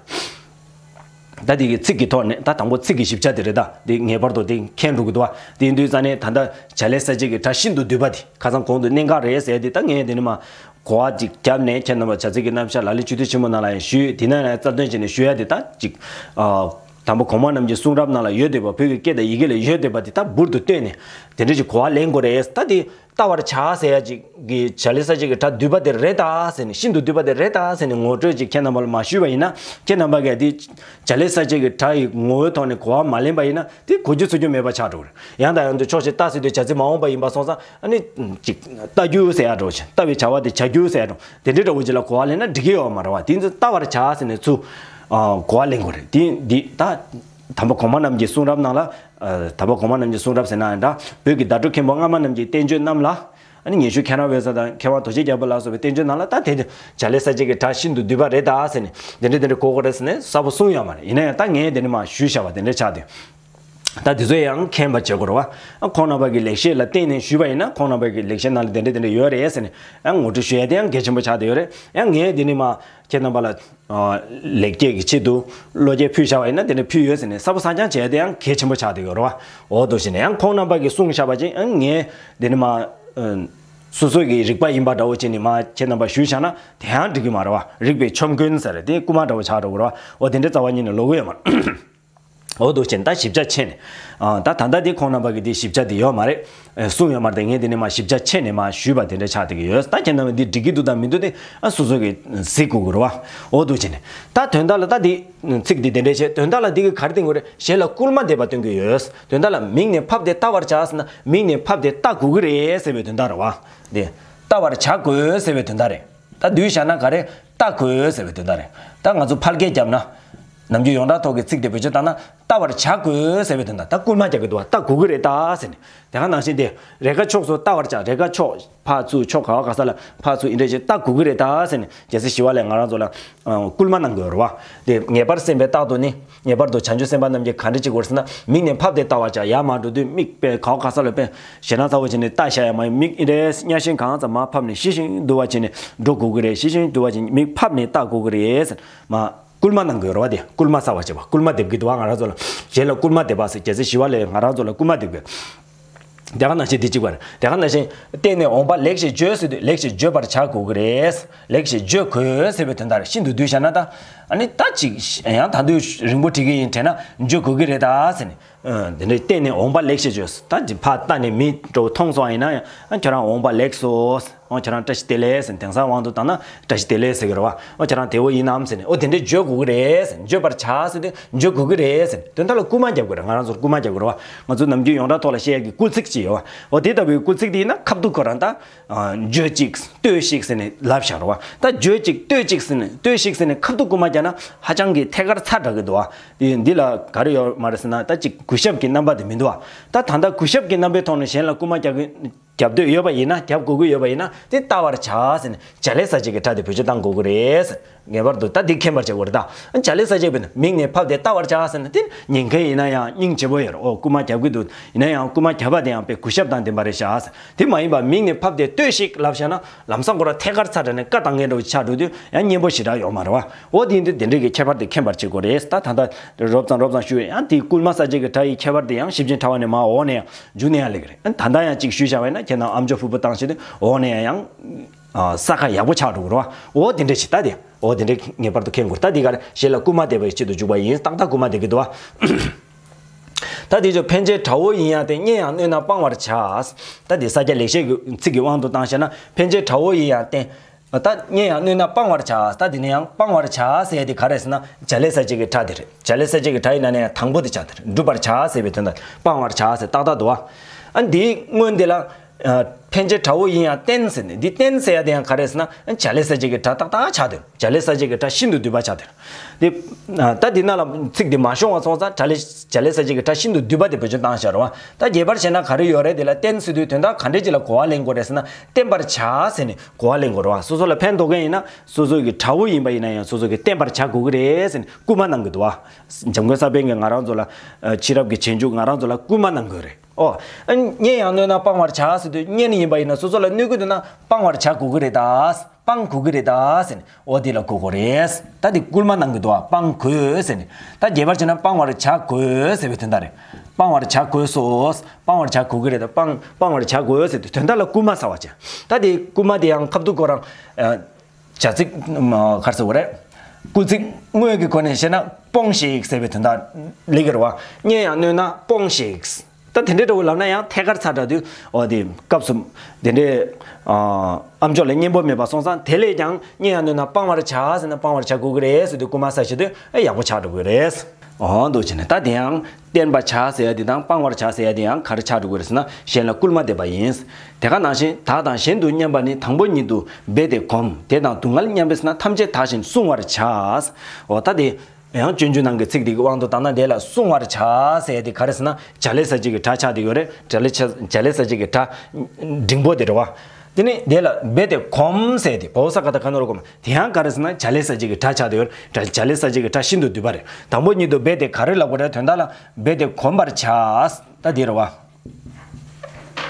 ད་དེ་གི་ཚིག་གི་ཐོག་ནས་ད་དང་པོ་ཚིག་གི་ཞིབ་ཆ་དེ་རེད། ད་དེ་ངེས་པར་དུ་དེ་མཁྱེན་འགྲོ་གི་འདུག་བ། དེ་ཡིན་དུས་ཙ་ནས་ད་ལྟ་བྱ་ལས་གསལ་བྱེད་ཀྱི་སྒྲ་ཤིན་ཏུ་བསྡུས་པ་དེ་ཁ་སང་གོང་དུ་གནད་འགག་རེད་ཟེར་དེ། ད་ངས་དེ་ནི་མ་གོ་བ་ཅིག་བརྒྱབ་ནས། ཁྱེད་རྣམ་པ་བྱ་ཚིག་གི་རྣམ་གཞག་ལ་ལུ་ཆོས་དུས་ཆེན་མོ་ནང་ལ་ཡང་ཞུས། དེ་ནས་ཡང་རྩ་དོན་བྱས་ནས་ཞུ་ཡ་དེ། ད་ཅིག་ཨ་དམ་པ་གོང་མ་རྣམས་ཀྱི་གསུང་རབ་ནང་ལ་ཡོད་བསྡད་པ། བོད་ཀྱི་སྐད་དང་ཡི་གེ་ལ་ཡོད་བསྡད་པ་དེ་ད་འབུར་དུ་བཏོན་ནས་དེ་འདྲ་ཅིག་གོ་བ་ལེན་དགོས་རེད། ད་དེ་བལྟ་བར་བྱ་ཟེར་ཡ་ཅིག་གི་བྱ་ལས་གསལ་བྱེད་ཀྱི་སྒྲ་བསྡུས་པ་དེ་རེད་ད་ཟེར་ནས། ཤིན་ཏུ་བསྡུས་པ་དེ་རེད་ད་ཟེར་ནས་ངོ་སྤྲོད་ཅིག་ཁྱེད་རྣམ་པ་ལ་མ་ཞུས་པ་ཡིན་ན། ཁྱེད་རྣམ་པ་གིས་དེ་བྱ་ལས་གསལ་བྱེད་ཀྱི་སྒྲ་ཡི་ངོ་བོའི་ཐོག་ནས་གོ་བ་མ་ལེན་པ་ཡིན་ན། དེ་གོ་རྒྱུ་ཚོར་རྒྱུ་མེད་པ་ཆགས་འགྲོ་གི་རེད། ཡང་དང་ཡང་དུ་ཕྱོགས་བཞིར་བལྟ་ཟེར་དུས་བྱ་ཚིག་མ་འོངས་པ་ཡིན་པ་སོང་ཙང་ཨ་ནི་ཅིག་བལྟ་རྒྱུ་ཟེར་ཡ་འདྲ་བོ་ཅིག་བལྟ་བའི་བྱ་བ་དེ་བྱ་རྒྱུ་ཟེར་ཡ་འདྲ་བོ་དེ་འདྲའི་འདྲ་བོ་ཅིག་ལ་གོ་བ་ལེན་ན་འགྲིག་གི་ཡོད་མ་རེད་བ། དེ་ཚོ་བལྟ་བར་བྱ་ཟེར་ནས་ཚུར་ཨ་གོ་བ་ལེན་དགོས་རེད། དེ་འདི་ད་དམ་པ་གོང་མ་རྣམས་ཀྱི་གསུང་རབ་ནང་ལ། ཨ་དམ་པ་གོང་མ་རྣམས་ཀྱི་གསུང་རབ་ཟེར་ན་ཡང་འདྲ། བོད་ཀྱི་བརྡ་སྤྲོད་མཁན་པོ་སྔ་མ་རྣམས་ཀྱི་བསྟན་བཅོས་རྣམས་ལ། ཨ་ནི་ཉན་ཞུ་མཁན་རབ་འོད་ཟེར་དང་མཁས་དབང་རྡོ་རྗེ་རྒྱལ་པོ་ལ་སོགས་པའི་བསྟན་བཅོས་ནང་ལ་ད་དེ་བྱ་ལས་གསལ་བྱེད་ཀྱི་སྒྲ་ཤིན་ཏུ་བསྡུས་པ་རེད་ད་ཟེར་ནས་དེ་འདྲ་དེ་འདྲ་གོ་དགོས་རེད་ཟེར་ནས་གསལ་པོ་གསུངས་ཡོད་མ་རེད། ཡིན་ན་ཡང་ད་ངས་དེ་ནས་མར་ཞུས་བཞག་པ་དེ་འདྲ་ཆགས་དུས། ད་དེ་ཚོ་ཡང་མཁྱེན་པ་བྱེད་དགོས་རེད་བ། ཁོང་རྣམ་པ་གི་ལེགས་བཤད་ལ་བརྟེན་ནས་ཞུས་པ་ཡིན་ན། ཁོང་རྣམ་པ་གི་ལེགས་བཤད་ནང་ལ་དེ་འདྲ་དེ་འདྲ་ཡོད་རེད་ཟེར་ནས་ཡང་ངོ་སྤྲོད་ཞུ་ཡ་དེ་ཡང་གལ་ཆེན་པོ་ཆགས་བསྡད་ཡོད་རེད། ཡང་ངས་དེ་ནས་མར་ཁྱེད་རྣམ་པ་ལ་ཨ་ལེགས་སྐྱེས་ཀྱི་ཆེད་དུ་བློ་སྐྱེད་ཕུལ་བཞག་པ་ཡིན་ན་དེ་འདྲ་ཕུལ་ཡོད་ཟེར་ནས་གསལ་པོ་གསལ་རྐྱང་བྱས་ཏེ་ཡང་གལ་ཆེན་པོ་ཆགས་བསྡད་ཡོད་རེད་བ། འོ་འདུག་བྱས་ནས་ཡང་ཁོང་རྣམ་པ་གིས་གསུངས་བཞག་པ་ཅིག་ཡང་ངས་དེ་ནི་མ་ཨ་སོ་སོ་གི་རིག་པ་ཡིན་པ་འདྲ་བོ་བྱས་ནས་མ་ཁྱེད་རྣམ་པ་ཞུས་བཞག་ན་དེ་ཡང་འགྲིག་གི་མ་རེད་བ། རིག་པའི་ཆོམ་རྐུན་ཟེར་དེ་རྐུན་མ་འདྲ་བོ་ཆགས་འགྲོ་གི་རེད་བ། འོ་དེ་འདྲ་རྩ་བ་ཉིད་ནས་ལོག་གི་ཡོད་མ་རེད། འོ་འདུག་བྱས་ནས་ད་ཞིབ་ཆ་ཕྱེ་ནས། ཨ་ད་ད་ལྟ་དེ་ཁོང་རྣམ་པ་གིས་དེ་ཞིབ་ཆ་དེ་ཡོད་མ་རེད། ཨེ་གསུངས་ཡོད་མ་རེད། དེ་ངས་དེ་ནས་མ་ཞིབ་ཆ་ཕྱེ་ནས་མ་ཞུས་པ་དེ་འདྲ་ཆགས་བསྡད་ཀྱི་ཡོད། ད་ཁྱེད་རྣམ་པ་འདི་འགྲིག་གི་འདུག་དང་མི་འདུག་དེ་ཨ་སོ་སོ་གིས་གཟིགས་དགོས་ཀྱི་རེད་བ། འོ་འདུག་བྱས་ནས་ད་དོན་དག་ལ་ད་དེ་ཚིག་འདི་དེ་འདྲ་བྱས། དོན་དག་ལ་འདི་གིས་ག་རེ་བསྟན་དགོས་རེད། གཞན་ལ་སྐུལ་མ་འདེབས་པ་སྟོན་གྱི་ཡོད། དོན་དག་ལ་མིག་ནས་ཕབ་སྟེ་བལྟ་བར་བྱ་ཟེར་ན་མིག་ནས་ཕབ་སྟེ་བལྟ་དགོས་ཀྱི་རེད་ཟེར་བའི་དོན་དག་རེད་བ། འདི་བལྟ་བར་བྱ་དགོས་ཟེར་བའི་དོན་དག་རེད། ད་བསྡུས་བཞག་ན་ག་རེ། བལྟ་དགོས་ཟེར་བའི་དོན་དག་རེད། ད་ང་ཚོ་ཕལ་སྐད་བརྒྱབ་ན། ནམ་རྒྱུན་ཡོངས་གྲགས་ཐོག་གི་ཚིག་དེ་བེད་སྤྱོད་བཏང་ན་བལྟ་བར་བྱ་དགོས་ཟེར་བའི་དོན་དག་ད་སྐུལ་མ་རྒྱག་གི་འདུག་བ། བལྟ་དགོས་ཀྱི་རེད་ད་ཟེར་ནས། དེ་ག་ནང་བཞིན་ཏེ། རེས་འགའ་ཕྱོགས་སུ་བལྟ་བར་བྱ། རེས་འགའ་ཕྱོགས་ཕར་ཚུར་ཕྱོགས་ག་བ་ག་ས་ལ་ཕར་ཚུར་ཨི་འདྲ་ཞིག་བལྟ་དགོས་ཀྱི་རེད་ད་ཟེར་ནས་རྒྱལ་སྲས་ཞི་བ་ལྷས་ང་རང་ཚོ་ལ་ཨ་སྐུལ་མ་གནང་དགོས་རེད་བ། དེ་ངེས་པར་སེམས་པས་རྟག་ཏུ་ནི། ངེས་པར་དུ་བྱང་ཆུབ་སེམས་དཔའ་རྣམས་ཀྱིས་ག་འདྲ་བྱེད་དགོས་ཟེར་ན། མིག་ནས་ཕབ་སྟེ་བལྟ་བར་བྱ། ཡར་མར་འགྲོ་དུས་མིག་དཔེ་ག་བ་ག་ས་ལ་དཔེ་ཞེད་སྣང་ཚ་བོ་བྱས་ནས་བལྟ་བཞག་ཡ་མ་ཡིན། མིག་ཨི་འདྲ་གཉའ་ཤིང་གང་ཙམ་མར་ཕབ་ནས་ཞི་ཞིང་དུལ་བ་བྱས་ནས་འགྲོ་དགོས་ཀྱི་རེད། ཞི་ཞིང་དུལ་བ་བྱས་ནས་མིག་ཕབ་ནས་བལྟ་དགོས་ཀྱི་རེད་ཟེར་མ། སྐུལ་མ་གནང་དགོས་རེད་བ། དེ་སྐུལ་མ་གསར་བ་བྱེད་པ། སྐུལ་མ་འདེབས་ཀྱི་འདུག་བ། ང་རང་ཚོ་ལ་གཞན་ལ་སྐུལ་མ་འདེབས་པ་ཟེར། རྒྱལ་སྲས་ཞི་བ་ལྷས་ང་རང་ཚོ་ལ་སྐུལ་མ་འདེབས་དགོས། དེ་ག་ནང་བཞིན་འདི་གཅིག་པ་རེད། དེ་ག་ནང་བཞིན་བལྟས་ནས་འོངས་པ་ལེགས་ཞེས་བརྗོད་ཟེར་དུས་ལེགས་ཞེས་བརྗོད་པར་བྱ་དགོས་ཀྱི་རེད། ལེགས་ཞེས་བརྗོད་དགོས་ཟེར་བའི་དོན་དག་རེད། ཤིན་ཏུ་བསྡུས་བཞག་ན་ད། ཨ་ནི་ད་ཅིག་ཡང་ད་དུང་རིང་པོ་བྲིས་ཀྱི་ཡིན་དྲན་ན་བརྗོད་དགོས་ཀྱི་རེད་ད་ཟེར་ནས། ཨ་དེ་འདྲ་བལྟས་ནས་འོངས་པ་ལེགས་ཞེས་བརྗོད། ད་ཅིག་ཕར་བལྟས་ནས་མི་འདྲ་བོ་མཐོང་སོང་བ་ཡིན་ན་ཡང་། ཨ་ཁྱོད་རང་འོངས་པ་ལེགས་སོ། ཨོ་ཁྱེད་རང་བཀྲ་ཤིས་བདེ་ལེགས་ཟེར། དེང་སང་དབང་དུ་བཏང་ན་བཀྲ་ཤིས་བདེ་ལེགས་ཟེར་གྱི་རེད་བ། ཨོ་ཁྱེད་རང་དེ་བོ་ཡིན་ནམ་ཟེར་ནས། ཨོ་དེ་འདྲས་བརྗོད་དགོས་ཀྱི་རེད་ཟེར། བརྗོད་པར་བྱ་ཟེར་དུས་བརྗོད་དགོས་ཀྱི་རེད་ཟེར། དོན་དག་ལ་སྐུལ་མ་རྒྱབ་དགོས་རེད། ང་རང་ཚོར་སྐུལ་མ་རྒྱབ་དགོས་རེད་བ། ང་ཚོ་ནམ་རྒྱུན་ཡོངས་གྲགས་ཐོག་ལ་བཤད་ཡག་གི་སྐུལ་ཚིག་ཅིག་ཡོད་བ། ཨོ་དེ་ལྟ་བུའི་སྐུལ་ཚིག་དེ་ཡིན་ན་ཁ་ཐུག་ཁོ་རང་ད། ཨ་བརྗོད་ཅིག་ལྟོས་ཤིག་ཟེར་ནས་ལབ་བཞག་རེད་བ། ད་བརྗོད་ཅིག་ལྟོས་ཅིག་ཟེར་ནས། ལྟོས་ཤིག་ཟེར་ནས་ཁ་ཐུག་སྐུལ་མ་རྒྱག་ན་ཧ་ཅང་གི་ཐད་ཀར་ཚ་དྲགས་ཀྱི་འདུག་བ། དེ་འདི་ལ་ག་རེ་ཡོད་མ་རེད་ཟེར་ན། ད་ཅིག་གུས་ཞབས་ཀྱི་རྣམ་པ་དེ་མི་འདུག་བ། ད་ད་ལྟ་གུས་ཞབས་ཀྱི་རྣམ་པའི་ཐོག་ནས་གཞན་ལ་སྐུལ་མ་རྒྱག་གི་རྒྱབ་འདོད་ཡོད་པ་ཡིན་ན། རྒྱབ་དགོས་ཀྱི་ཡོད་པ་ཡིན་ན། དེ་བལྟ་བར་བྱ་ཟེར་ནས་བྱ་ལས་གསལ་བྱེད་ཀྱི་སྒྲ་དེ་བེད་སྤྱོད་གཏང་དགོས་ཀྱི་རེད་ཟེར། ངེས་པར་དུ་ད་འདི་མཁྱེན་པར་བྱེད་དགོས་རེད་ད། བྱ་ལས་གསལ་བྱེད་པས་ན་མིག་ནས་ཕབ་སྟེ་བལྟ་བར་བྱ་ཟེར་ན། དེ་ཉན་མཁན་ཡིན་ན་ཡང་སྙིང་རྗེ་པོ་ཡོད་རེད། ཨོ་སྐུལ་མ་རྒྱབ་ཀྱི་འདུག་ཡིན་ན་ཡང་སྐུལ་མ་རྒྱབ་པ་དེ་ཡང་དཔེ་གུས་ཞབས་དང་ལྡན་པ་རེད་ཤག་ཟེར། དེ་མ་ཡིན་པ་མིག་ནས་ཕབ་སྟེ་ལྟོས་ཤིག་ལབ་བཞག་ན་ལམ་སང་ཁོ་རང་ཐད་ཀར་ཚ་དྲགས་ནས་བཀའ་བཏང་མཁན་འདྲ་བོ་ཆགས་འགྲོ་དུས་ཡང་སྙན་པོ་ཞེ་དྲག་ཡོད་མ་རེད་བ། ཨོ་དེ་ཡིན་དུས་དེ་འདྲའི་གི་ཁྱད་པར་དེ་མཁྱེན་པར་བྱེད་དགོས་རེད། ད་ད་ལྟ་རོབ་ཙམ་རོབ་ཙམ་ཞུས། ཡང་དེ་སྐུལ་མ་གསལ་བྱེད་ཀྱི་སྒྲ་ཡི་ཁྱད་པར་དེ་ཡང་ཞིབ་ཅིང་ཕྲ་བ་ནས་མར་འོག་ནས་ཡང་མཇུག་ནས་ཡང་སླེབས་ཀྱི་རེད། ད་ལྟ་ཡང་གཅིག་ཞུས་བཞག་པ་ཡིན་ན། ཁྱེད་རྣམས་ཨམ་ཅོག་ཕུར་བུ་བཏང་བྱས་ཏེ་འོག་ནས་ཡང་ཡང་། ཨ་ས་ཁ་ཡག་པོ་ཆགས་འགྲོ་གི་རེད་བ། འོ་དེ་འདྲ་ཞིག་ད་དེ་འོ་དེ་འདྲ་ངེས་པར་དུ་མཁྱེན་དགོས། ད་དེ་ག་རེ་གཞན་ལ་སྐུལ་མ་འདེབས་པའི་ཆེད་དུ་འཇུག་པ་ཡིན། ཏག་ཏག་སྐུལ་མ་འདེབས་ཀྱི་འདུག་བ། ད་དེ་ཚོ་ཕན་ཆད་དགྲ་བོ་ཡིན་ཡང་བསྟེན། གཉེན་ཡང་གནོད་ན་སྤང་བར་བྱ། ད་དེ་ས་སྐྱ་ལེགས་བཤད་ཀྱི་ཚིག་གི་དབང་དུ་བཏང་བཤད་ན། ཕན་ཆད་དགྲ་བོ་ཡིན་ཡང་བསྟེན། ད་གཉེན་ཡང་གནོད་ན་སྤང་བར་བྱ། ད་དེ་ནས་ཡང་སྤང་བར་བྱ་ཟེར་ཡ་དེ་ག་རེ་ཟེར་ན། བྱ་ལས་གསལ་བྱེད་ཀྱི་སྒྲ་དེ་རེད། བྱ་ལས་གསལ་བྱེད་ཀྱི་སྒྲ་ཡི་ནང་ནས་ཡང་དང་པོ་དེ་ཆགས་དེ་རེད། བསྒྲུབ་པར་བྱ་ཟེར་བའི་དོན་དག་སྤང་བར་བྱ་ཟེར་ཏག་ཏག་འདུག་བ། ཨ་འདིའི་སྔོན་དེ་ལ། ཨ་ཕན་ཆད་དགྲ་བོ་ཡིན་ཡང་བསྟེན་ཟེར་ནས། འདི་བསྟེན་ཟེར་ཡ་དེ་ཡང་ག་རེ་ཟེར་ན། བྱ་ལས་གསལ་བྱེད་ཀྱི་སྒྲ་ཏག་ཏག་ཆགས་དེ་རེད། བྱ་ལས་གསལ་བྱེད་ཀྱི་སྒྲ་ཤིན་ཏུ་བསྡུས་པ་ཆགས་དེ་རེད། དེ་ད་འདི་ནང་ལ་ཚིག་འདི་མ་ཤོང་བ་སོང་ཙང་། བྱ་ལས་བྱ་ལས་གསལ་བྱེད་ཀྱི་སྒྲ་ཤིན་ཏུ་བསྡུས་པ་དེ་བེད་སྤྱོད་བཏང་བཞག་རེད་བ། ད་རྒྱས་པར་བྱས་ན་ག་རེ་ཡོད་རེད། དེ་ལ་བསྟེན་ཟེར་དུས་དོན་དག་ག་འདྲས་ཅིག་ལ་གོ་བ་ལེན་དགོས་རེད་ཟེར་ན། བསྟེན་པར་བྱ་ཟེར་ནས་གོ་བ་ལེན་དགོས་རེད་བ། སོ་སོ་ལ་ཕན་ཐོགས་མཁན་ཡིན་ན། སོ་སོ་གི་དགྲ་བོ་ཡིན་པ་ཡིན་ན་ཡང་སོ་སོ་གིས་བསྟེན་པར་བྱ་དགོས་ཀྱི་རེད་ཟེར་ནས་སྐུལ་མ་གནང་གི་འདུག་བ། འཇམ་མགོན་ས་པཎ་གྱིས་ང་རང་ཚོ་ལ། ཨ་ཕྱི་རབས་ཀྱི་རྗེས་འཇུག་ང་རང་ཚོ་ལ་སྐུལ་མ་གནང་གི་ཡོད་རེད། ཨོ། གཉེན་ཡང་གནོད་ན་སྤང་བར་བྱ་ཟེར་དུས། གཉེན་ཡིན་པ་ཡིན་ན་སོ་སོ་ལ་གནོད་ཀྱི་འདུག་ན་སྤང་བར་བྱ་དགོས་ཀྱི་རེད་ད། སྤང་དགོས་ཀྱི་རེད་ད་ཟེར་ནས། འོ་དེ་ལ་གོ་དགོས་རེད། ད་དེ་སྐུལ་མ་གནང་གི་འདུག་བ། སྤང་དགོས་ཟེར་ནས། ད་རྒྱས་པར་བྱས་ན་སྤང་བར་བྱ་དགོས་ཟེར་བའི་དོན་དག་རེད། སྤང་བར་བྱ་དགོས་སོ། སྤང་བར་བྱ་དགོས་ཀྱི་རེད་ད། སྤང་སྤང་བར་བྱ་དགོས་ཟེར་དུས་དོན་དག་ལ་སྐུལ་མ་ཟ་བ་བྱས། ད་དེ་སྐུལ་མ་དེ་ཡང་ཁ་ཐུག་ཁོ་རང་། ཨ་བྱ་ཚིག་ཨ་ག་རེ་ཟེར་དགོས་རེད། སྐུལ་ཚིག་དངོས་ཀྱི་སྒོ་ནས་བཤད་ན་སྤོངས་ཤིག་ཟེར་བའི་དོན་དག་སླེབས་ཀྱི་རེད་བ། གཉེན་ཡང་གནོད་ན་སྤོངས་ཤིག་ད་དེ་འདྲའི་འདྲ་བོ་ལབ་ན་ཡང་ཐད་ཀར་ཚ་དྲགས་དུས། འོ་དེ་སྐབས་སུ་དེ་འདྲའི་ཨ་ཨ་མཆོག་ལ་གཉེན་པོ་མེད་པ་སོང་ཙང་། དེ་ལས་ཀྱང་གཉེན་ཡང་གནོད་ན་སྤང་བར་བྱ་ཟེར་ན། སྤང་བར་བྱ་དགོས་ཀྱི་རེད་ཟེར་དུས་སྐུལ་མ་ཟ་བྱེད་དུས་ཨེ་ཡག་པོ་ཆགས་འགྲོ་གི་རེད། འོ་འདུག་བྱས་ནས་ད་དེ་ཡང་བསྟེན་པར་བྱ་ཟེར་ཡ་དེ་དང་སྤང་བར་བྱ་ཟེར་ཡ་དེ་ཡང་ག་རེ་ཆགས་འགྲོ་གི་རེད་ཟེར་ན། གཞན་ལ་སྐུལ་མ་འདེབས་པ་ཡིན། དེ་ག་ནང་བཞིན་བདག་དང་གཞན་དུ་སྙམ་པ་ནི། དང་པོ་ཉིད་དུ་རྦད་དེ་གོམས། དེ་དང་སྡུག་བསྔལ་མཉམ་པས་ན། ཐམས་ཅད་དག་བཞིན་བསྲུང་བར་བྱ། འོ་ད་དེ། ཡང་སྤྱོད་འཇུག་ནང་གི་ཚིག་འདི་གི་དབང་དུ་བཏང་ན། དེ་ལ་བསྲུང་བར་བྱ་ཟེར་ཡ་དེ་ག་རེ་ཟེར་ན། བྱ་ལས་གསལ་བྱེད་ཀྱི་སྒྲ་ཆགས་བསྡད་ཡོད་རེད། བྱ་ལས་བྱ་བྱ་ལས་གསལ་བྱེད་ཀྱི་སྒྲ་འབྲིང་པོ་དེ་རེད་བ། དེ་ནས་དེ་ལ་རྦད་དེ་གོམས་ཟེར་དེ། བོ་ས་ཀ་ད་ག་ན་རོ་གོམས། དེ་ཡང་ག་རེ་ཟེར་ན། བྱ་ལས་གསལ་བྱེད་ཀྱི་སྒྲ་ཆགས་བསྡད་ཡོད་རེད། བྱ་ལས་གསལ་བྱེད་ཀྱི་སྒྲ་ཤིན་ཏུ་བསྡུས་པ་རེད། དང་པོ་ཉིད་དུ་རྦད་དེ་ག་རེ་ལབ་དགོས་རེད། དོན་དག་ལ་རྦད་དེ་གོམས་པར་བྱ། ད་དེ་རེད་བ།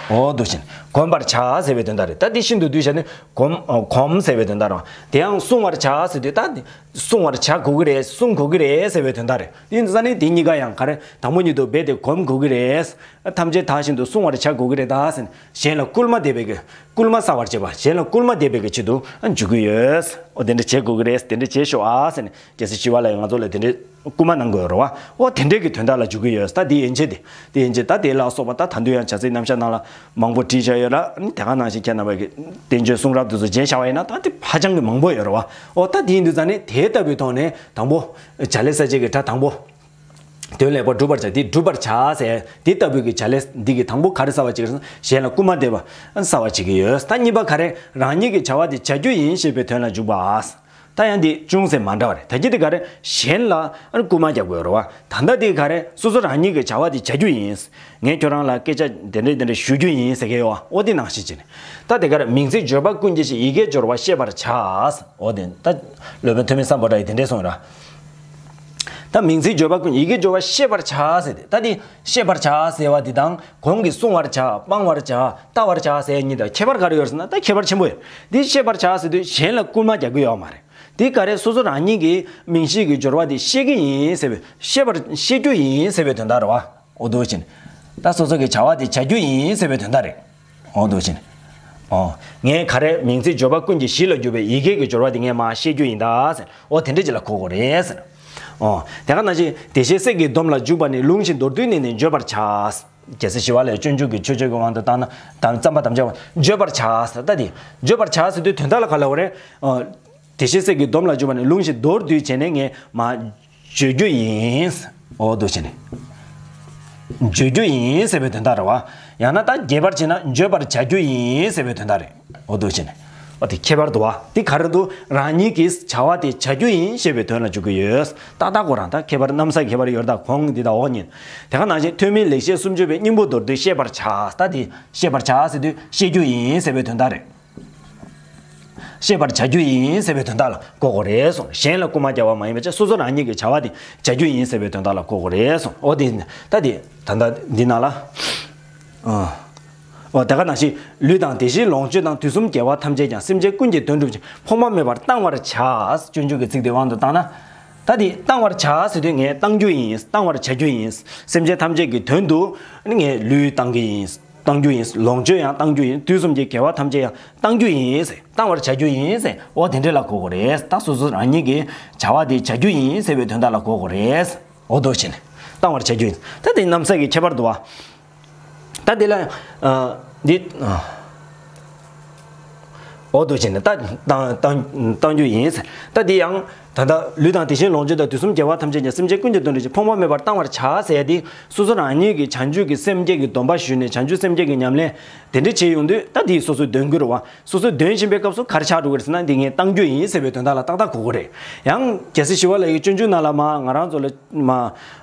འོ་འདུག་བྱས་ནས་གོམས་པར་བྱ་ཟེར་བའི་དོན་དག་རེད། ད་འདི་ཤིན་ཏུ་བསྡུས་བྱས་ནས་གོམས་ཨ་གོམས་ཟེར་བའི་དོན་དག་རེད། དེ་ཡང་བསྲུང་བར་བྱ་ཟེར་དུས། ད་འདི་བསྲུང་བར་བྱ་དགོས་ཀྱི་རེད། བསྲུང་དགོས་ཀྱི་རེད་ཟེར་བའི་དོན་དག་རེད། དེ་ཡིན་དུས་ཙང་ནས་དེ་གཉིས་ཀ་ཡང་ག་རེ། དང་པོ་ཉིད་དུ་རྦད་དེ་གོམས་དགོས་ཀྱི་རེད། ཐམས་ཅད་དག་བཞིན་དུ་བསྲུང་བར་བྱ་དགོས་ཀྱི་རེད་ད་ཟེར་ནས། གཞན་ལ་སྐུལ་མ་འདེབས་པའི་གི་སྐུལ་མ་ཟ་བར་བྱེད་པ། གཞན་ལ་སྐུལ་མ་འདེབས་པའི་གི་ཆེད་དུ་འཇུག་གི་ཡོད། འོ་དེ་འདྲ་བྱེད་དགོས་ཀྱི་རེད། དེ་འདྲ་བྱེད་ཤོག་ཨ་ཟེར་ནས། རྒྱལ་སྲས་ཞི་བ་ལྷ་ཡིས་ང་ཚོ་ལ་དེ་འདྲའི་སྐུལ་མ་གནང་དགོས་རེད་བ། འོ་དེ་འདྲའི་གི་དོན་དག་ལ་འཇུག་གི་ཡོད། ད་དེ་ཡན་ཆད་དེ། དེ་ཡན་ཆད་ད་དེ་ལ་སོགས་པ་ད་ད་དུང་ཡང་བྱ་ཚིག་རྣམ་གཞག་ནང་ལ་མང་པོ་བྲིས་བཞག་ཡོད་ར། ནི་དེ་ག་ནང་བཞིན་ཁྱེད་རྣམ་པ་གི་བསྟན་བཅོས་གསུང་རབ་དེ་ཚོ་མཇལ་བཞག་པ་ཡིན་ན། ད་དེ་ཧ་ཅང་གི་མང་པོ་ཡོད་རེད་བ། འོ་ད་དེ་ཡིན་དུས་ཙང་ནས་དེ་ལྟ་བུའི་ཐོག་ནས་དང་པོ་བྱ་ལས་གསལ་བྱེད་ཀྱི་སྒྲ་དང་པོ། དོན་ལེགས་པར་སྒྲུབ་པར་བྱ། དེ་སྒྲུབ་པར་བྱ་ཟེར། དེ་ལྟ་བུའི་གི་བྱ་ལས་འདི་གི་དང་པོ་ག་རེ་ཟ་བ་བྱེད་ཀྱི་རེད་ཟེར་ན། གཞན་ལ་སྐུལ་མ་འདེབས་པ་ཟ་བ་བྱེད་ཀྱི་ཡོད། ད་གཉིས་པ་ག་རེ། རང་ཉིད་ཀྱི་བྱ་བ་དེ་བྱ་རྒྱུ་ཡིན་ཞེས་པའི་དོན་ལ་འཇུག་པ། ད་ཡང་འདི་ཅུང་ཟད་མ་འདྲ་བ་རེད། ད་གིན་དེ་ག་རེ། གཞན་ལ་ཨ་ནི་སྐུལ་མ་རྒྱག་དགོས་རེད་བ། ད་ལྟ་དེ་ག་རེ། སོ་སོ་རང་ཉིད་ཀྱི་བྱ་བ་དེ་བྱ་རྒྱུ་ཡིན། ངས་ཁྱོད་རང་ལ་སྐད་ཆ་དེ་འདྲ་དེ་འདྲ་ཞུ་རྒྱུ་ཡིན་ཟེར་མཁན་ཡོད་བ། འོ་དེ་ནང་བཞིན་བྱས་ནས། ད་དེ་ག་རེ། མིང་ཚིག་བརྗོད་པ་ཀུན་གྱི་གཞི། ཡི་གེའི་སྦྱོར་བ་ཤེས་པར་བྱ། འོ་དེ་ད་སློབ་དཔོན་ཐོན་མི་སམ་བྷོ་ཊ་ཡིས་དེ་འདྲས་གསུངས་ར། ད་མིང་ཚིག་བརྗོད་པ་ཀུན། ཡི་གེའི་སྦྱོར་བ་ཤེས་པར་བྱ་ཟེར་ཏེ། ད་དེ་ཤེས་པར་བྱ་ཟེར་བ་དེ་དང་གོང་གི་བསྲུང་བར་བྱ། སྤང་བར་བྱ། བལྟ་བར་བྱ་ཟེར་གཉིས་དང་ཁྱད་པར་ག་རེ་ཡོད་ཟེར་ན། ད་ཁྱད་པར་ཆེན་པོ་ཡོད། འདི་ཤེས་པར་བྱ་ཟེར་དུས་གཞན་ལ་སྐུལ་མ་རྒྱག་གི་ཡོད་མ་རེད། འདི་ག་རེ། སོ་སོ་རང་ཉིད་ཀྱི་མིང་གཞི་གི་སྦྱོར་བ་དེ་ཤེས་ཀྱི་ཡིན་ཟེར་བའི། ཤེས་པར་ཤེས་རྒྱུ་ཡིན་ཟེར་བའི་དོན་དག་རེད་བ། འོ་འདུག་བྱས་ནས། ད་སོ་སོ་གི་བྱ་བ་དེ་བྱ་རྒྱུ་ཡིན་ཟེར་བའི་དོན་དག་རེད། འོ་འདུག་བྱས་ནས། འོ། ངས་ག་རེ། མིང་ཚིག་བརྗོད་པ་ཀུན་གྱི་གཞི་ལ་གྱུར་པའི་ཡི་གེ་གི་སྦྱོར་བ་དེ་ངས་མར་ཤེས་རྒྱུ་ཡིན་ད་ཟེར། འོ་དེ་འདྲ་ཅིག་ལ་གོ་དགོས་རེད་ཟེར། འོ། དེ་ག་ནང་བཞིན་བདེ་གཤེགས་སྲས་ཀྱི་སྡོམ་ལ་འཇུག་པ་ནི། ལུང་བཞིན་མདོར་བསྡུས་ནས་ནི་བརྗོད་པར་བྱ། རྒྱལ་སྲས་ཞི་བ་ལྷའི་སྤྱོད་འཇུག་གི་མཆོད་བརྗོད་ཀྱི་དབང་དུ་བཏང་ན། དམ་བརྩམ་པ་དམ་བཅའ་བ། བརྗོད་པར་བྱ་ཟེར། ད་དེ་བརྗོད་པར་བྱ་ཟེར་དུས་དོན་དག་ལ་ག་ལབ་པ་རེད། ཨ། བདེ་གཤེགས་སྲས་ཀྱི་སྡོམ་ལ་འཇུག་པ་ནི། ལུང་བཞིན་མདོར་བསྡུས་བྱས་ནས་ངས་མར་བརྗོད་རྒྱུ་ཡིན། འོ་འདུག་བྱས་ནས། བརྗོད་རྒྱུ་ཡིན་ཟེར་བའི་དོན་དག་རེད་བ། ཡང་ན་ད་རྒྱས་པར་བྱས་ན་བརྗོད་པར་བྱ་རྒྱུ་ཡིན་ཟེར་བའི་དོན་དག་རེད། འོ་འདུག་བྱས་ནས། འོ་དེ་ཁྱད་པར་འདུག་བ། དེ་ག་རེ་འདུག་རང་ཉིད་ཀྱི་བྱ་བ་དེ་བྱ་རྒྱུ་ཡིན་ཞེས་པའི་དོན་ལ་འཇུག་གི་ཡོད། ཏག་ཏག་ཁོ་རང་ད་ཁྱད་པར་གནམ་ས་ཁྱད་པར་ཡོད་རེད། ད་གོང་འདི་དང་འོག་གཉིས། དེ་ག་ནང་བཞིན་ཐོན་མིའི་ལེགས་བཤད་སུམ་ཅུ་པའི་སྙིང་པོ་མདོར་བསྡུས་ཤེས་པར་བྱ། ད་དེ་ཤེས་པར་བྱ་ཟེར་དུས་ཤེས་རྒྱུ་ཡིན་ཟེར་བའི་དོན་དག་རེད། ཤེས་པར་བྱ་རྒྱུ་ཡིན་ཟེར་བའི་དོན་དག་ལ་གོ་དགོས་རེད་གསུངས། གཞན་ལ་སྐུལ་མ་རྒྱག་པ་མ་ཡིན་པ་བྱས། སོ་སོ་རང་ཉིད་ཀྱི་བྱ་བ་དེ་བྱ་རྒྱུ་ཡིན་ཟེར་བའི་དོན་དག་ལ་གོ་དགོས་རེད་གསུངས། འོ་དེ་ད་དེ་ད་ལྟ་འདི་ནང་ལ། ཨ། འོ་དེ་ག་ནང་བཞིན། ལུས་དང་དེ་བཞིན་ལོངས་སྤྱོད་དང་། དུས་གསུམ་རྒྱལ་བ་ཐམས་ཅད་ཀྱང་། སེམས་ཅན་ཀུན་གྱི་དོན་སྒྲུབ་ཅིང་། ཕོངས་པ་མེད་པར་གཏང་བར་བྱ། སྤྱོད་འཇུག་གི་ཚིག་དེ་དབང་དུ་བཏང་ན། ད་དེ་གཏང་བར་བྱ་ཟེར་དུས་ངས་གཏང་རྒྱུ་ཡིན། གཏང་བར་བྱ་རྒྱུ་ཡིན། སེམས་ཅན་ཐམས་ཅད་ཀྱི་དོན་དུ་ངས་ལུས་གཏང་གི་ཡིན། གཏང་རྒྱུ་ཡིན། ལོངས་སྤྱོད་ཡང་གཏང་རྒྱུ་ཡིན། དུས་གསུམ་གྱི་དགེ་བ་ཐམས་ཅད་ཡང་གཏང་རྒྱུ་ཡིན་ཟེར། གཏང་བར་བྱ་རྒྱུ་ཡིན་ཟེར། འོ་དེ་འདྲ་ལ་གོ་དགོས་རེད། ད་སོ་སོ་རང་ཉིད་ཀྱི་བྱ་བ་དེ་བྱ་རྒྱུ་ཡིན་ཟེར་བའི་དོན་དག་ལ་གོ་དགོས་རེད། འོ་འདུག་བྱས་ནས་གཏང་བར་བྱ་རྒྱུ་ཡིན། ད་དེ་རྣམ་གསལ་གྱི་ཁྱད་པར་འདུག་བ། ད་དེ་ལ་ཨ་འདི་ཨ་འོ་འདུག་བྱས་ནས་ད་གཏང་གཏང་གཏང་རྒྱུ་ཡིན་ཟེར། ད་དེ་ཡང་ད་ལྟ་ལུས་དང་དེ་བཞིན་ལོངས་སྤྱོད་དང་དུས་གསུམ་དགེ་བ་ཐམས་ཅད་ཀྱང་སེམས་ཅན་ཀུན་གྱི་དོན་དུ་ཕྱིར་ཕོངས་པ་མེད་པར་གཏང་བར་བྱ་ཟེར་ཡ་དེ་སོ་སོ་རང་ཉིད་ཀྱིས་བྱང་ཆུབ་ཀྱི་སེམས་བསྐྱེད་ཀྱི་སྡོམ་པ་ཞུས་ནས་བྱང་ཆུབ་སེམས་བསྐྱེད་ཀྱི་ཉམས་ལེན་དེ་འདྲ་བྱེད་ཡོང་དུས། ད་དེ་སོ་སོའི་འདོན་དགོས་རེད་བ། སོ་སོའི་འདོན་བཞིན་པའི་སྐབས་སུ་ག་རེ་ཆགས་འགྲོ་གི་རེད་ཟེར་ན། འདི་ངས་གཏང་རྒྱུ་ཡིན་ཟེར་བའི་དོན་དག་ལ་ཏག་ཏག་གོ་གི་རེད། ཡང་རྒྱལ་སྲས་ཞི་བ་ལྷ་ཡི་སྤྱོད་འཇུག་ནང་ལ་མ་ང་རང་ཚོ་ལ་མ་ཨ་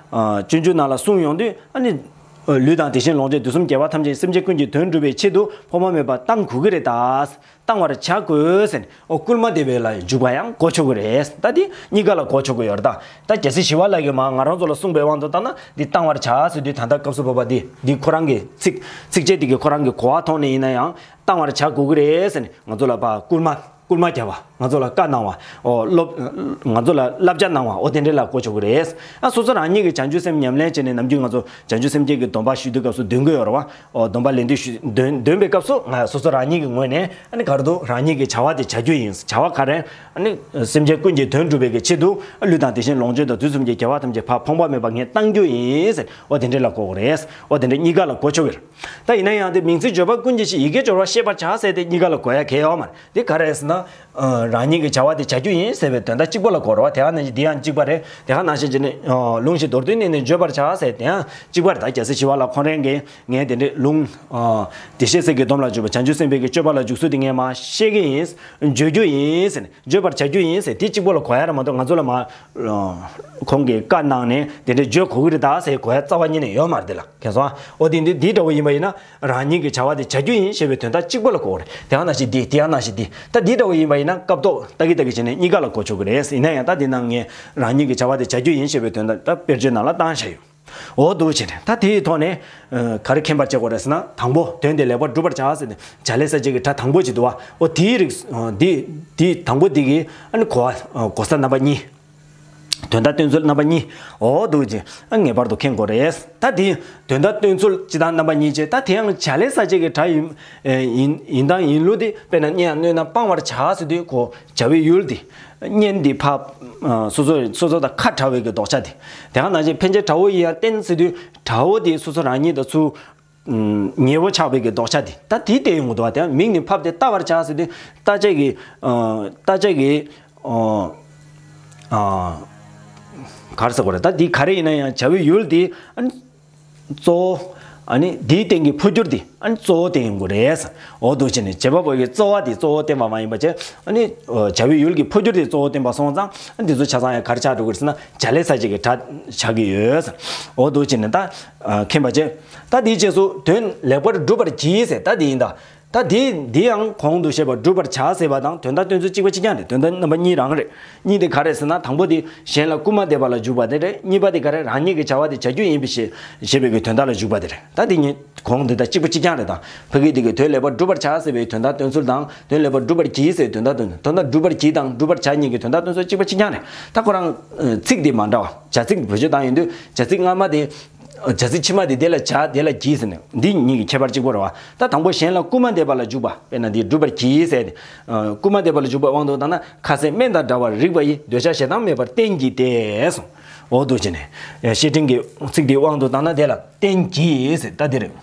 སྤྱོད་འཇུག་ནང་ལ་གསུངས་ཡོང་དུས། ཨ་ནི་ལུས་དང་དེ་བཞིན་ལོངས་སྤྱོད་དུས་གསུམ་དགེ་བ་ཐམས་ཅད་སེམས་ཅན་ཀུན་གྱི་དོན་སྒྲུབ་པའི་ཆེད་དུ་ཕོངས་པ་མེད་པར་གཏང་དགོས་ཀྱི་རེད་ད། གཏང་བར་བྱ་དགོས་ཟེར་ནས། ཨོ་བསྐུལ་མ་འདེབས་པ་ལ་འཇུག་པ་ཡང་གོ་ཆོག་གི་རེད། ད་འདི་གཉིས་ཀ་ལ་གོ་ཆོག་གི་ཡོད་རེད་ད། ད་རྒྱལ་སྲས་ཞི་བ་ལྷ་གིས་མ་ང་རང་ཚོ་ལ་གསུངས་པའི་དབང་དུ་བཏང་ན། འདི་གཏང་བར་བྱ་ཟེར་དུས་ད་ལྟ་སྐབས་སུ་བབ་པ་འདི་འདི་ཁོ་རང་གི་ཚིག་ཚིགས་བཅད་འདི་གི་ཁོ་རང་གི་གོ་བ་ཐོག་ནས་ཡིན་ན་ཡང་གཏང་བར་བྱ་དགོས་ཀྱི་རེད་ཟེར་ནས་ང་ཚོ་ལ་ཕར་བསྐུལ་མ་བསྐུལ་མ་བརྒྱབ་པ། ང་ཚོ་ལ་བཀའ་གནང་བ། ཨོ་སློབ་ང་ཚོ་ལ་བསླབ་བྱ་གནང་བ། ཨོ་དེ་འདྲ་ལ་གོ་ཆོག་གི་རེད། ཨ་སོ་སོ་རང་ཉིད་ཀྱིས་བྱང་ཆུབ་སེམས་ཉམས་ལེན་བྱས་ནས། ནམ་རྒྱུན་ང་ཚོ་བྱང་ཆུབ་སེམས་བསྐྱེད་ཀྱི་སྡོམ་པ་ཞུ་དུས་སྐབས་སུ་འདོན་གྱི་ཡོད་རེད་བ། ཨོ་སྡོམ་པ་ལེན་དུས་ཞུ་འདོན་འདོན་པའི་སྐབས་སུ་ང་སོ་སོ་རང་ཉིད་ཀྱི་ངོས་ནས། ཨ་ནི་ག་རེ་འདུག་རང་ཉིད་ཀྱི་བྱ་བ་དེ་བྱ་རྒྱུ་ཡིན། བྱ་བ་ག་རེ། ཨ་ནི་སེམས་ཅན་ཀུན་གྱི་དོན་སྒྲུབ་པའི་གི་ཆེད་དུ། ཨ་ལུས་དང་དེ་བཞིན་ལོངས་སྤྱོད་དང་དུས་གསུམ་གྱི་དགེ་བ་ཐམས་ཅད་ཕར་ཕོངས་པ་མེད་པར་ངས་གཏང་རྒྱུ་ཡིན་ཟེར། ཨོ་དེ་འདྲ་ལ་གོ་དགོས་རེད། ཨོ་དེ་འདྲ་གཉིས་ཀ་ལ་གོ་ཆོག་གི་རེད། ད་ཡིན་ན་ཡང་དེ་མིང་ཚིག་བརྗོད་པ་ཀུན་གྱི་གཞི། ཡི་གེ་སྦྱོར་བ་ཤེས་པར་བྱ་ཟེར་དེ་གཉིས་ཀ་ལ་གོ་ཡ་གལ་ཡོད་མ་རེད། དེ་ག་རེ་རེད་ཟེར་ན། ཨ་རང་ཉིད་ཀྱི་བྱ་བ་དེ་བྱ་རྒྱུ་ཡིན་ཟེར་བའི་དོན་དག་གཅིག་པ་ལ་གོ་རེད་བ། དེ་ག་ནང་བཞིན་འདི་ཡང་གཅིག་པ་རེད། དེ་ག་ནང་བཞིན་བྱས་ནས། ཨ་ལུང་ཞིག་མདོར་བསྡུས་བསྣན་ནས་བརྗོད་པར་བྱ་ཟེར་དེ་ཡང་གཅིག་པ་རེད། ད་རྒྱལ་སྲས་ཞི་བ་ལྷ་ཁོང་རང་གིས་ངས་དེ་འདྲའི་ལུང་། ཨ་བདེ་གཤེགས་སྲས་ཀྱི་སྡོམ་ལ་འཇུག་པ། བྱང་ཆུབ་སེམས་དཔའི་གི་སྤྱོད་པ་ལ་འཇུག་ཚུལ་དེ་ངས་མར་བཤད་ཀྱི་ཡིན། བརྗོད་རྒྱུ་ཡིན་ཟེར་ནས། བརྗོད་པར་བྱ་རྒྱུ་ཡིན་ཟེར་དེ་གཅིག་པོ་ལ་གོ་ཡ་རེད་མ་གཏོགས། ང་ཚོ་ལ་མར་ཨ་ཁོང་གིས་བཀའ་གནང་ནས་དེ་འདྲའི་བརྗོད་དགོས་ཀྱི་རེད་ད་ཟེར་གོ་ཡ་རྩ་བ་ཉིད་ནས་ཡོད་མ་རེད། དེ་ལ་མཁྱེན་སོང་ཨ། འོ་དེ་འདི་འདི་འདྲ་བོ་ཡིན་པ་ཡིན་ན། རང་ཉིད་ཀྱི་བྱ་བ་དེ་བྱ་རྒྱུ་ཡིན་ཞེས་པའི་དོན་དག་གཅིག་པོ་ལ་གོ་བ་རེད། དེ་ཡང་ནང་བཞིན་འདི། དེ་ཡང་ནང་བཞིན་འདི། ད་འདི་འདྲ་བོ་ཡིན་པ་ཡིན་ན་སྐབས་ཐོག་ལྟ་གི་ལྟ་གི་བྱས་ནས་གཉིས་ཀ་ལ་གོ་ཆོག་གི་རེད། ཡིན་ན་ཡང་ད་འདི་ནང་ངས་རང་ཉིད་ཀྱི་བྱ་བ་དེ་བྱ་རྒྱུ་ཡིན་ཞེས་པའི་དོན་དག་ད་དཔེར་བརྗོད་ནང་ལ་བཏང་བཞག་ཡོད། འོ་འདུག་བྱས་ནས་ད་དེའི་ཐོག་ནས་ཨ་ག་རེ་མཁྱེན་པར་བྱེད་དགོས་རེད་ཟེར་ན། དང་པོ་དོན་དེ་ལེགས་པར་སྒྲུབ་པར་བྱ་ཟེར་ནས་བྱ་ལས་གསལ་བྱེད་ཀྱི་སྒྲ་དང་པོ་ཅིག་འདུག་བ། འོ་དེའི་རིགས་ཨ་འདི་འདི་དང་པོ་འདི་གི་ཨ་ནི་གོ་བ་ཨ་གོ་ས་རྣམ་པ་གཉིས། དོན་དག་སྟོན་ཚུལ་རྣམ་པ་གཉིས། འོ་འདུག་ཅེས་ངེས་པར་དུ་མཁྱེན་དགོས་རེད། ད་དེ་དོན་དག་སྟོན་ཚུལ་སྤྱི་དང་རྣམ་པ་གཉིས་བྱས། ད་དེ་ཡང་བྱ་ལས་གསལ་བྱེད་ཀྱི་སྒྲ་ཡིན། ཡིན་ཡིན་དང་ཡིན་ལུགས་དེ། དཔེར་ན་གཉེན་ཡང་གནོད་ན་སྤང་བར་བྱ་ཟེར་དུས་ཁོ་བྱ་བའི་ཡུལ་དེ། གཉེན་དེ་ཕ་སོ་སོ་སོ་སོ་དང་ཁ་བྲལ་བའི་གི་ལྡོག་ཆ་དེ། དེ་ག་ནང་བཞིན་ཕན་ཆད་དགྲ་བོ་ཡིན་ཡང་བསྟེན་ཟེར་དུས་དགྲ་བོ་དེ་སོ་སོ་རང་ཉིད་དང་ཚུར་ཉེ་བོ་ཆགས་པའི་གི་ལྡོག་ཆ་དེ། ད་དེ་བསྟན་ཡོང་གི་འདུག་བ། དེ་མིང་ནི་ཕབ་སྟེ་ལྟ་བར་བྱ་ཟེར་དུས་ལྟ་བྱེད་ཀྱི་ལྟ་བྱེད་ཀྱི་ཨོ། ཨ། ག་རེ་ཟེར་དགོས་རེད། ད་འདི་ག་རེ་ཡིན་ན་ཡང་བྱ་བའི་ཡུལ་འདི་ཨ་ནི་གཙོ་བོ། ཨ་ནི་འདིའི་སྟེང་གི་འཕོ་འགྱུར་འདི་ཨ་ནི་གཙོ་བོ་བསྟན་ཡོང་གི་རེད། འོ་འདུག་བྱས་ནས་བྱེད་པ་པོ་ཡི་གཙོ་བོ་འདི་གཙོ་བོ་བསྟན་པ་མ་ཡིན་པ་བྱས། ཨ་ནི་བྱ་བའི་ཡུལ་གྱི་འཕོ་འགྱུར་འདི་གཙོ་བོ་བསྟན་པ་སོང་ཙང་། ཨ་འདི་ཚོ་ཆ་ཚང་ཡང་ག་རེ་ཆགས་འགྲོ་གི་རེད་ཟེར་ན། བྱ་ལས་གསལ་བྱེད་ཀྱི་སྒྲ་ཆགས་ཀྱི་ཡོད། འོ་འདུག་བྱས་ནས་ད་མཁྱེན་པ་བྱས། ད་འདིའི་རྗེས་སུ་དོན་ལེགས་པར་སྒྲུབ་པར་གྱིས་ཟེར། ད་འདི་ཡིན་ད། ད་དེ་འདི་ཡང་གོང་དུ་བཤད་པ་སྒྲུབ་པར་བྱ་ཟེར་བ་དང་དོན་དག་སྟོན་ཚུལ་གཅིག་པ་གཅིག་རྐྱང་རེད། དོན་དག་རྣམ་པ་གཉིས་རང་རེད། གཉིས་དེ་ག་རེ་ཟེར་ན། དང་པོ་དེ་གཞན་ལ་སྐུལ་མ་འདེབས་པ་ལ་འཇུག་པ་དེ་རེད། གཉིས་པ་དེ་ག་རེ། རང་ཉིད་ཀྱི་བྱ་བ་དེ་བྱ་རྒྱུ་ཡིན་པའི་ཞེས་བྱེད་པའི་གི་དོན་དག་ལ་འཇུག་པ་དེ་རེད། ད་དེ་གཉིས་གོང་དེ་དང་གཅིག་པ་གཅིག་རྐྱང་རེད། ད་ཕ་གི་དེ་གི་དོན་ལེགས་པར་སྒྲུབ་པར་བྱ་ཟེར་བའི་དོན་དག་སྟོན་ཚུལ་དང་། དོན་ལེགས་པར་སྒྲུབ་པར་གྱིས་ཟེར་བའི་དོན་དག་སྟོན་ཚུལ། དོན་དག་སྒྲུབ་པར་གྱིས་དང་སྒྲུབ་པར་བྱ་གཉིས་ཀྱི་དོན་དག་སྟོན་ཚུལ་གཅིག་པ་གཅིག་རྐྱང་རེད། ད་ཁོ་རང་ཚིག་དེ་མ་འདྲ་བ། བྱ་ཚིག་བེད་སྤྱོད་བཏང་ཡོང་དུས་བྱ་ཚིག་སྔ་མ་དེ། བྱ་ཚིག་ཕྱི་མ་དེ་དེ་ལ་བྱ་དེ་ལ་གྱིས་ཟེར་ནས། འདི་གཉིས་ཀྱི་ཁྱད་པར་གཅིག་པོ་རེད་བ། ད་དང་པོ་གཞན་ལ་སྐུལ་མ་འདེབས་པ་ལ་འཇུག་པ། དཔེར་ན་འདི་སྒྲུབ་པར་གྱིས་ཟེར་ནས། སྐུལ་མ་འདེབས་པ་ལ་འཇུག་པའི་དབང་དུ་བཏང་ན། ཁ་ཟས་སྨན་དང་འདྲ་བར་རིགས་པ་ཡི། འདོད་ཆགས་ཞེ་སྡང་མེད་པར་བསྟེན་གྱིས་ཏེ་གསུངས། འོ་འདུག་བྱས་ནས། བཤེས་སྤྲིང་གི་ཚིག་འདིའི་དབང་དུ་བཏང་ན་དེ་ལ་བསྟེན་གྱིས་ཟེར། ད་འདི་རེད།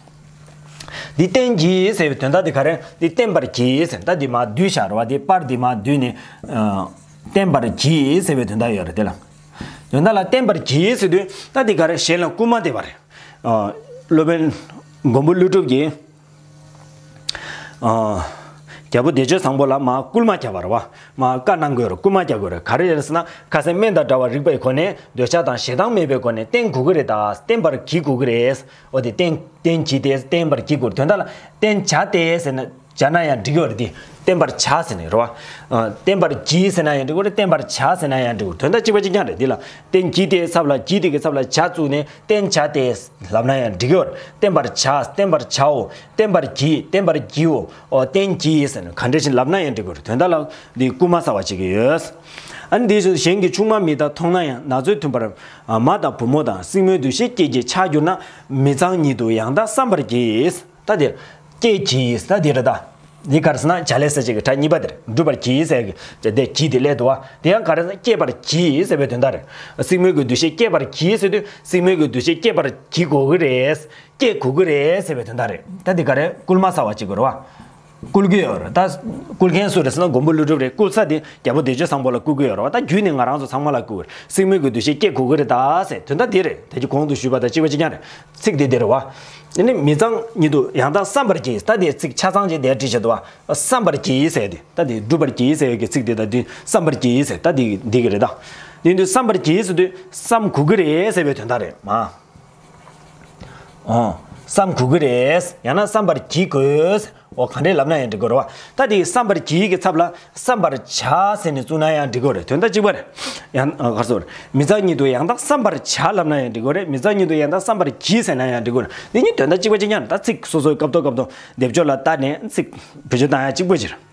འདི་བསྟེན་གྱིས་ཟེར་བའི་དོན་དག་འདི་ག་རེ། འདི་བསྟེན་པར་གྱིས་ཟེར། ད་འདི་མར་བསྡུས་བཞག་རེད་བ། འདི་པར་འདི་མར་བསྡུས་ནས། ཨ་བསྟེན་པར་གྱིས་ཟེར་བའི་དོན་དག་ཡོད་རེད་དེ་ལ། དོན་དག་ལ་བསྟེན་པར་གྱིས་ཟེར་དུས་ད་འདི་ག་རེ། གཞན་ལ་སྐུལ་མ་འདེབས་པ་རེད། ཨ་སློབ་དཔོན་མགོན་པོ་ཀླུ་སྒྲུབ་ཀྱིས་ཨ་རྒྱལ་པོ་བདེ་སྤྱོད་བཟང་པོ་ལ་མར་སྐུལ་མ་བརྒྱབ་པ་རེད་བ། མར་བཀའ་གནང་དགོས་རེད། སྐུལ་མ་རྒྱག་དགོས་རེད། ག་རེ་རེད་ཟེར་ན། ཁ་ཟས་སྨན་དང་འདྲ་བར་རིགས་པའི་སྒོ་ནས་འདོད་ཆགས་དང་ཞེ་སྡང་མེད་པའི་སྒོ་ནས་བསྟེན་དགོས་ཀྱི་རེད་ད། བསྟེན་པར་གྱིས་དགོས་ཀྱི་རེད། འོ་དེ་བསྟེན་བསྟེན་གྱིས་ཏེ། བསྟེན་པར་གྱིས་དགོས། དོན་དག་ལ་བསྟེན་བྱ་སྟེ་ཟེར་ན། བྱ་ན་ཡང་འགྲིག་གི་ཡོད་རེད་དེ། བསྟེན་པར་བྱ་ཟེར་ནས་རེད་བ། ཨ་བསྟེན་པར་གྱིས་ཟེར་ན་ཡང་འགྲིག་གི་རེད། བསྟེན་པར་བྱ་ཟེར་ན་ཡང་འགྲིག་གི་རེད། དོན་དག་གཅིག་པ་གཅིག་རྐྱང་རེད། འདི་ལ་བསྟེན་གྱིས་ཏེ་ཚབ་ལ། གྱིས་དེ་གི་ཚབ་ལ་བྱ་བཙུགས་ནས་བསྟེན་བྱ་སྟེ་ལབ་ན་ཡང་འགྲིག་གི་ཡོད་རེད། བསྟེན་པར་བྱ། བསྟེན་པར་བྱའོ། བསྟེན་པར་གྱིས། བསྟེན་པར་གྱིའོ། ཨོ་བསྟེན་གྱིས་ཟེར་ནས་ག་འདྲ་ཞིག་ལབ་ན་ཡང་འགྲིག་གི་རེད། དོན་དག་ལ་འདི་སྐུལ་མ་གསར་བ་བྱེད་ཀྱི་ཡོད། ཨ་ནི་འདི་གཞན་གྱི་ཆུང་མ་མི་དག་མཐོང་ན་ཡང་། ན་ཚོད་མཐུན་པར་མ་དང་བུ་མོ་དང་། སྲིང་མོའི་འདུ་ཤེས་སྐྱེས་ཀྱི་ཆགས་གྱུར་ན། མི་ཚངས་ཉིད་དུ་ཡང་དག་བསམ་པར་གྱིས། ད་དེ་སྐྱེད་བགྱིས་ད་དེ་རེད་ད། འདི་ག་རེ་ཟེར་ན་བྱ་ལས་ས་བཅད་ཀྱི་གྲྭ་གཉིས་པ་དེར་སྒྲུབ་པར་བགྱིས་ཟེར་གྱི་དེ་བགྱིས་དེ་སླེབས་འདུག་བ། དེ་ཡང་ག་རེ་ཟེར་ན་སྐྱེད་པར་བགྱིས་ཟེར་བའི་དོན་དག་རེད། སྲིང་མོའི་གི་འདུ་ཤེས་སྐྱེད་པར་བགྱིས་ཟེར་དུས་སྲིང་མོའི་གི་འདུ་ཤེས་སྐྱེད་པར་བགྱིད་དགོས་ཀྱི་རེད། སྐྱེད་དགོས་ཀྱི་རེད་ཟེར་བའི་དོན་དག་རེད། ད་འདི་ག་རེ་བསྐུལ་མ་གསར་བ་གཅིག་དགོས་རེད་བ། བསྐུལ་གྱི་ཡོད་རེད་ད། བསྐུལ་མཁན་སུ་རེད་ཟེར་ན་མགོན་པོ་ཀླུ་སྒྲུབ་རེད། བསྐུལ་ས་དེ་རྒྱལ་པོ་བདེ་སྤྱོད་བཟང་པོ་ལ་བསྐུལ་གྱི་ཡོད་རེད་བ། ད་རྒྱུད་ནས་ང་རང་ཚོ་ཚང་མ་ལ་བསྐུལ་བ་རེད། སྲིང་མོའི་གི་འདུ་ཤེས་སྐྱེད་དགོས་ཀྱི་རེད་ད་ཟེར། དོན་དག་འདི་རེད། ད་ཅི་གོང་དུ་ཞུས་པ་དང་གཅིག་པ་གཅིག་རྐྱང་རེད། ཚིག་འདི་འདི་རེད་བ། དེ་ནི་མི་གཙང་ཉིད་དུ་ཡང་དག་བསམ་པར་བགྱིས། ད་དེ་ཚིག་ཆ་ཚང་ཅིག་དེ་བྲིས་བྱས་འདུག་བ། བསམ་པར་བགྱིས་ཟེར་དེ་ད་དེ་སྒྲུབ་པར་བགྱིས་ཟེར་བའི་གི་ཚིག་དེ་ད་དེ་བསམ་པར་བགྱིས་ཟེར་ད་དེ་འདི་གི་རེད་ད། དེ་དུས་བསམ་པར་བགྱིས་ཟེར་དུས་བསམ་དགོས་ཀྱི་རེད་ཟེར་བའི་དོན་དག་རེད་མ། ཨོ། བསམ་དགོས་ཀྱི་རེད། ཡང་ན་བསམ་པར་བགྱིད་དགོས། འོ་ག་འདྲས་ལབ་ན་ཡང་འགྲིག་གི་རེད་བ། ད་དེ་བསམ་པར་བགྱིད་ཀྱི་ཚབ་ལ་བསམ་པར་བྱ་ཟེར་ནས་བཙུགས་ན་ཡང་འགྲིག་གི་རེད། དོན་དག་གཅིག་པ་རེད། ཡང་ཨ་ག་རེ་ཟེར། མི་གཙང་ཉིད་དུ་ཡང་དག་བསམ་པར་བྱ་ལབ་ན་ཡང་འགྲིག་གི་རེད། མི་གཙང་ཉིད་དུ་ཡང་དག་བསམ་པར་བགྱིད་ཟེར་ན་ཡང་འགྲིག་གི་རེད། དེ་གཉིས་དོན་དག་གཅིག་པ་གཅིག་རྐྱང་རེད། ད་ཚིག་སོ་སོའི་སྐབས་ཐོག་སྐབས་ཐོག་སྡེབ་སྦྱོར་ལ་བལྟས་ནས་ཚིག་བེད་སྤྱོད་བཏང་ཡ་གཅིག་པ་ཅིག་རེད།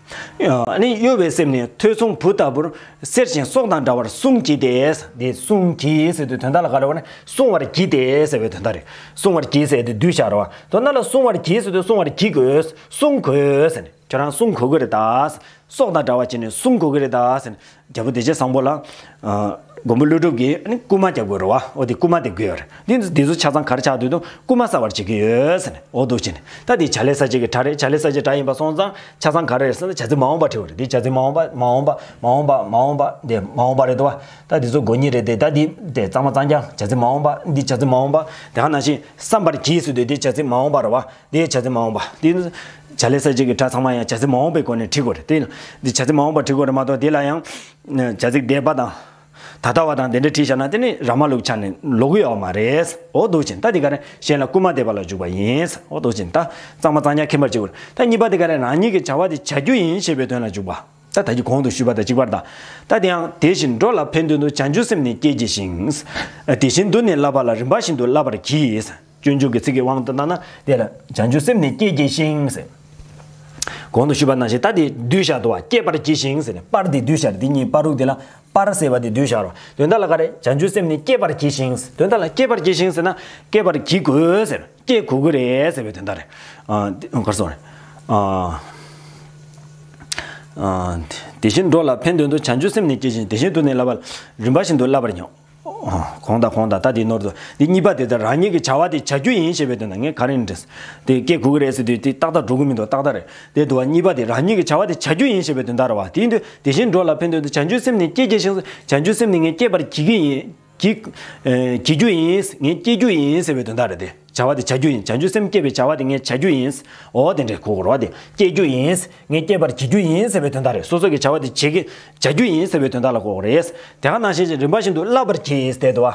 ཨ་ནི་གཡོ་བའི་སེམས་ནི་ཐོས་བསྲུང་བུ་ལྟ་བུར་གསེར་བཞིན་སྲོག་དང་འདྲ་བར་བསྲུང་བགྱིས་ཏེ། འདི་བསྲུང་བགྱིས་ཟེར་དུས་དོན་དག་ལ་ག་རེ་བ་ནི་བསྲུང་བར་བགྱིས་ཏེ་ཟེར་བའི་དོན་དག་རེད། བསྲུང་བར་བགྱིས་ཟེར་དུས་བསྡུས་བཞག་རེད་བ། དོན་དག་ལ་བསྲུང་བར་བགྱིས་ཟེར་དུས་བསྲུང་བར་བགྱིད་དགོས། བསྲུང་དགོས་ཟེར་ནས་ཁྱོད་རང་བསྲུང་དགོས་ཀྱི་རེད་ད། སྲོག་དང་འདྲ་བ་བྱས་ནས་བསྲུང་དགོས་ཀྱི་རེད་ད་ཟེར་ནས། རྒྱལ་པོ་བདེ་སྤྱོད་བཟང་པོ་ལ། ཨ། མགོན་པོ་ཀླུ་སྒྲུབ་ཀྱིས་ཨ་ནི་བསྐུལ་མ་རྒྱག་དགོས་རེད་བ། འོ་དེ་བསྐུལ་མ་དེ་དགོས་ཡོད་རེད། འདི་འདི་ཚོ་ཆ་ཚང་ག་རེ་ཆགས་འདུག་དུས་བསྐུལ་མ་གསར་བར་བྱེད་ཀྱི་ཡོད་ཟེར་ནས་འོ་འདུག་བྱས་ནས། ད་འདི་བྱ་ལས་ས་བཅད་ཀྱི་གྲྭ་རེད། བྱ་ལས་ས་བཅད་གྲྭ་ཡིན་པ་སོང་ཙང་ཆ་ཚང་ག་རེ་རེད་ཟེར་ན་བྱ་ཚིག་མ་འོངས་པ་བྲིས་པ་རེད། འདི་བྱ་ཚིག་མ་འོངས་པ་མ་འོངས་པ་མ་འོངས་པ་མ་འོངས་པ་མ་འོངས་པ་འདི་མ་འོངས་པ་རེད་འདུག་བ། ད་འདི་ཚོ་དགོས་ངེས་རེད་དེ། ད་འདི་དེ་གཙང་མ་གཙང་རྐྱང་བྱ་ཚིག་མ་འོངས་པ། འདི་བྱ་ཚིག་མ་འོངས་པ། དེ་ག་ནང་བཞིན་བསམ་པར་གྱིས་ཟེར་དུས་འདི་བྱ་ཚིག་མ་འོངས་པ་རེད་བ། འདི་བྱ་ཚིག་མ་འོངས་པ། འདི་བྱ་ལས་ས་བཅད་ཀྱི་གྲྭ་ཚང་མ་ཡང་བྱ་ཚིག་མ་འོངས་པའི་སྒོ་ནས་བྲིས་དགོས་རེད་དེ། འདི་བྱ་ཚིག་མ་འོངས་པ་བྲིས་དགོས་རེད་མ་གཏོགས་འདི་ལ་ཡང་བྱ་ཚིག་འདས་པ་དང་། ད་ལྟ་བ་དང་དེ་འདྲ་བྲིས་བཞག་ན་དེ་ནི་ར་མ་ལུག་ཆ་ནས་ལོག་གི་ཡོད་མ་རེད། འོ་འདུག་བྱས་ནས་ད་འདི་ག་རེ་གཞན་ལ་བསྐུལ་མ་འདེབས་པ་ལ་འཇུག་པ་ཡིན། འོ་འདུག་བྱས་ནས་ད་གཙང་མ་གཙང་རྐྱང་མཁྱེན་པར་བྱེད་དགོས་རེད། ད་གཉིས་པ་འདི་ག་རེ་རང་ཉིད་ཀྱི་བྱ་བ་དེ་བྱ་རྒྱུ་ཡིན་ཞེས་པའི་དོན་ལ་འཇུག་པ། ད་ད་གིན་གོང་དུ་ཞུས་པ་དང་གཅིག་པར་ད། ད་དེ་ཡང་དེ་བཞིན་འགྲོ་ལ་ཕན་དོན་དུ་བྱང་ཆུབ་སེམས་ནི་བསྐྱེད་བགྱི་ཞིང་། དེ་བཞིན་དུ་ནི་བསླབ་པ་ལ་རིམ་པ་བཞིན་དུ་བསླབ་པར་བགྱི། སྤྱོད་འཇུག་གི་ཚིག་གི་དབང་དུ་བཏང་ན་དེ་ལ་བྱང་ཆུབ་སེམས་ནི་བསྐྱེད་བགྱི་ཞིང་ཟེར། གོང་དུ་ཞུས་པ་ནང་བཞིན་ད་དེ་བསྡུས་བཞག་འདུག་བ། བསྐྱེད་པར་བགྱི་ཞིང་ཟེར་ནས་པར་དེ་བསྡུས་བཞག་རེད། དེ་གཉིས་པ་རུག་དེ་ལ་པར་ཟེར་བ་དེ་བསྡུས་བཞག་རོ། དོན་དག་ལ་ག་རེ་བྱང་ཆུབ་སེམས་ནི་བསྐྱེད་པར་བགྱི་ཞིང་། དོན་དག་ལ་བསྐྱེད་པར་བགྱི་ཞིང་ཟེར་ན་བསྐྱེད་པར་བགྱི་དགོས་ཟེར། བསྐྱེད་དགོས་ཀྱི་རེད་ཟེར་བའི་དོན་དག་རེད། ཨ་དེ་གར་སོང་རེད། ཨ་ཨ་དེ་བཞིན་འགྲོ་ལ་ཕན་དོན་དུ་བྱང་ཆུབ་སེམས་ནི་བསྐྱེད་ཅིང་། དེ་བཞིན་དུ་ནི་བསླབ་པ་རིམ་པ་བཞིན་དུ་བསླབ་པར་བགྱི། གོང་དང་གོང་དང་ད་དེ་ནོར་དུ་འདི་གཉིས་པ་དེ་ལྟར་རང་ཉིད་ཀྱི་བྱ་བ་དེ་བྱ་རྒྱུ་ཡིན་ཞེས་པའི་དོན་དག་ངས་ག་རེ་ཡིན་འདྲ། དེ་སྐད་གུ་གུ་རེད་ཟེར་དུས་དེ་ཏག་ཏག་འགྲོ་གི་མི་འདུག་ཏག་ཏག་རེད། དེ་དུ་བ་གཉིས་པ་དེ་རང་ཉིད་ཀྱི་བྱ་བ་དེ་བྱ་རྒྱུ་ཡིན་ཞེས་པའི་དོན་དག་རེད་བ། དེ་ཡིན་དུས་དེ་བཞིན་འགྲོ་ལ་ཕན་དོན་དུ་བྱང་ཆུབ་སེམས་ནི་བསྐྱེད་བགྱི་ཞིང་། བྱང་ཆུབ་སེམས་ནི་ངས་བསྐྱེད་པར་བགྱི་གི་ཡིན། བགྱི་ཨེ་བགྱི་རྒྱུ་ཡིན། ངས་བསྐྱེད་རྒྱུ་ཡིན་ཟེར་བའི་དོན་དག་རེད་དེ། བྱ་བ་དེ་བྱ་རྒྱུ་ཡིན། བྱང་ཆུབ་སེམས་བསྐྱེད་པའི་བྱ་བ་དེ་ངས་བྱ་རྒྱུ་ཡིན། འོ་དེ་འདྲའི་གོ་དགོས་རེད་བ། དེ་བསྐྱེད་རྒྱུ་ཡིན། ངས་བསྐྱེད་པར་བགྱི་རྒྱུ་ཡིན་ཟེར་བའི་དོན་དག་རེད། སོ་སོ་གི་བྱ་བ་དེ་བྱེད་ཀྱི་བྱ་རྒྱུ་ཡིན་ཟེར་བའི་དོན་དག་ལ་གོ་དགོས་རེད། དེ་ག་ནང་བཞིན་རིམ་པ་བཞིན་དུ་བསླབ་པར་བགྱི་ཟེར་དུ་བ།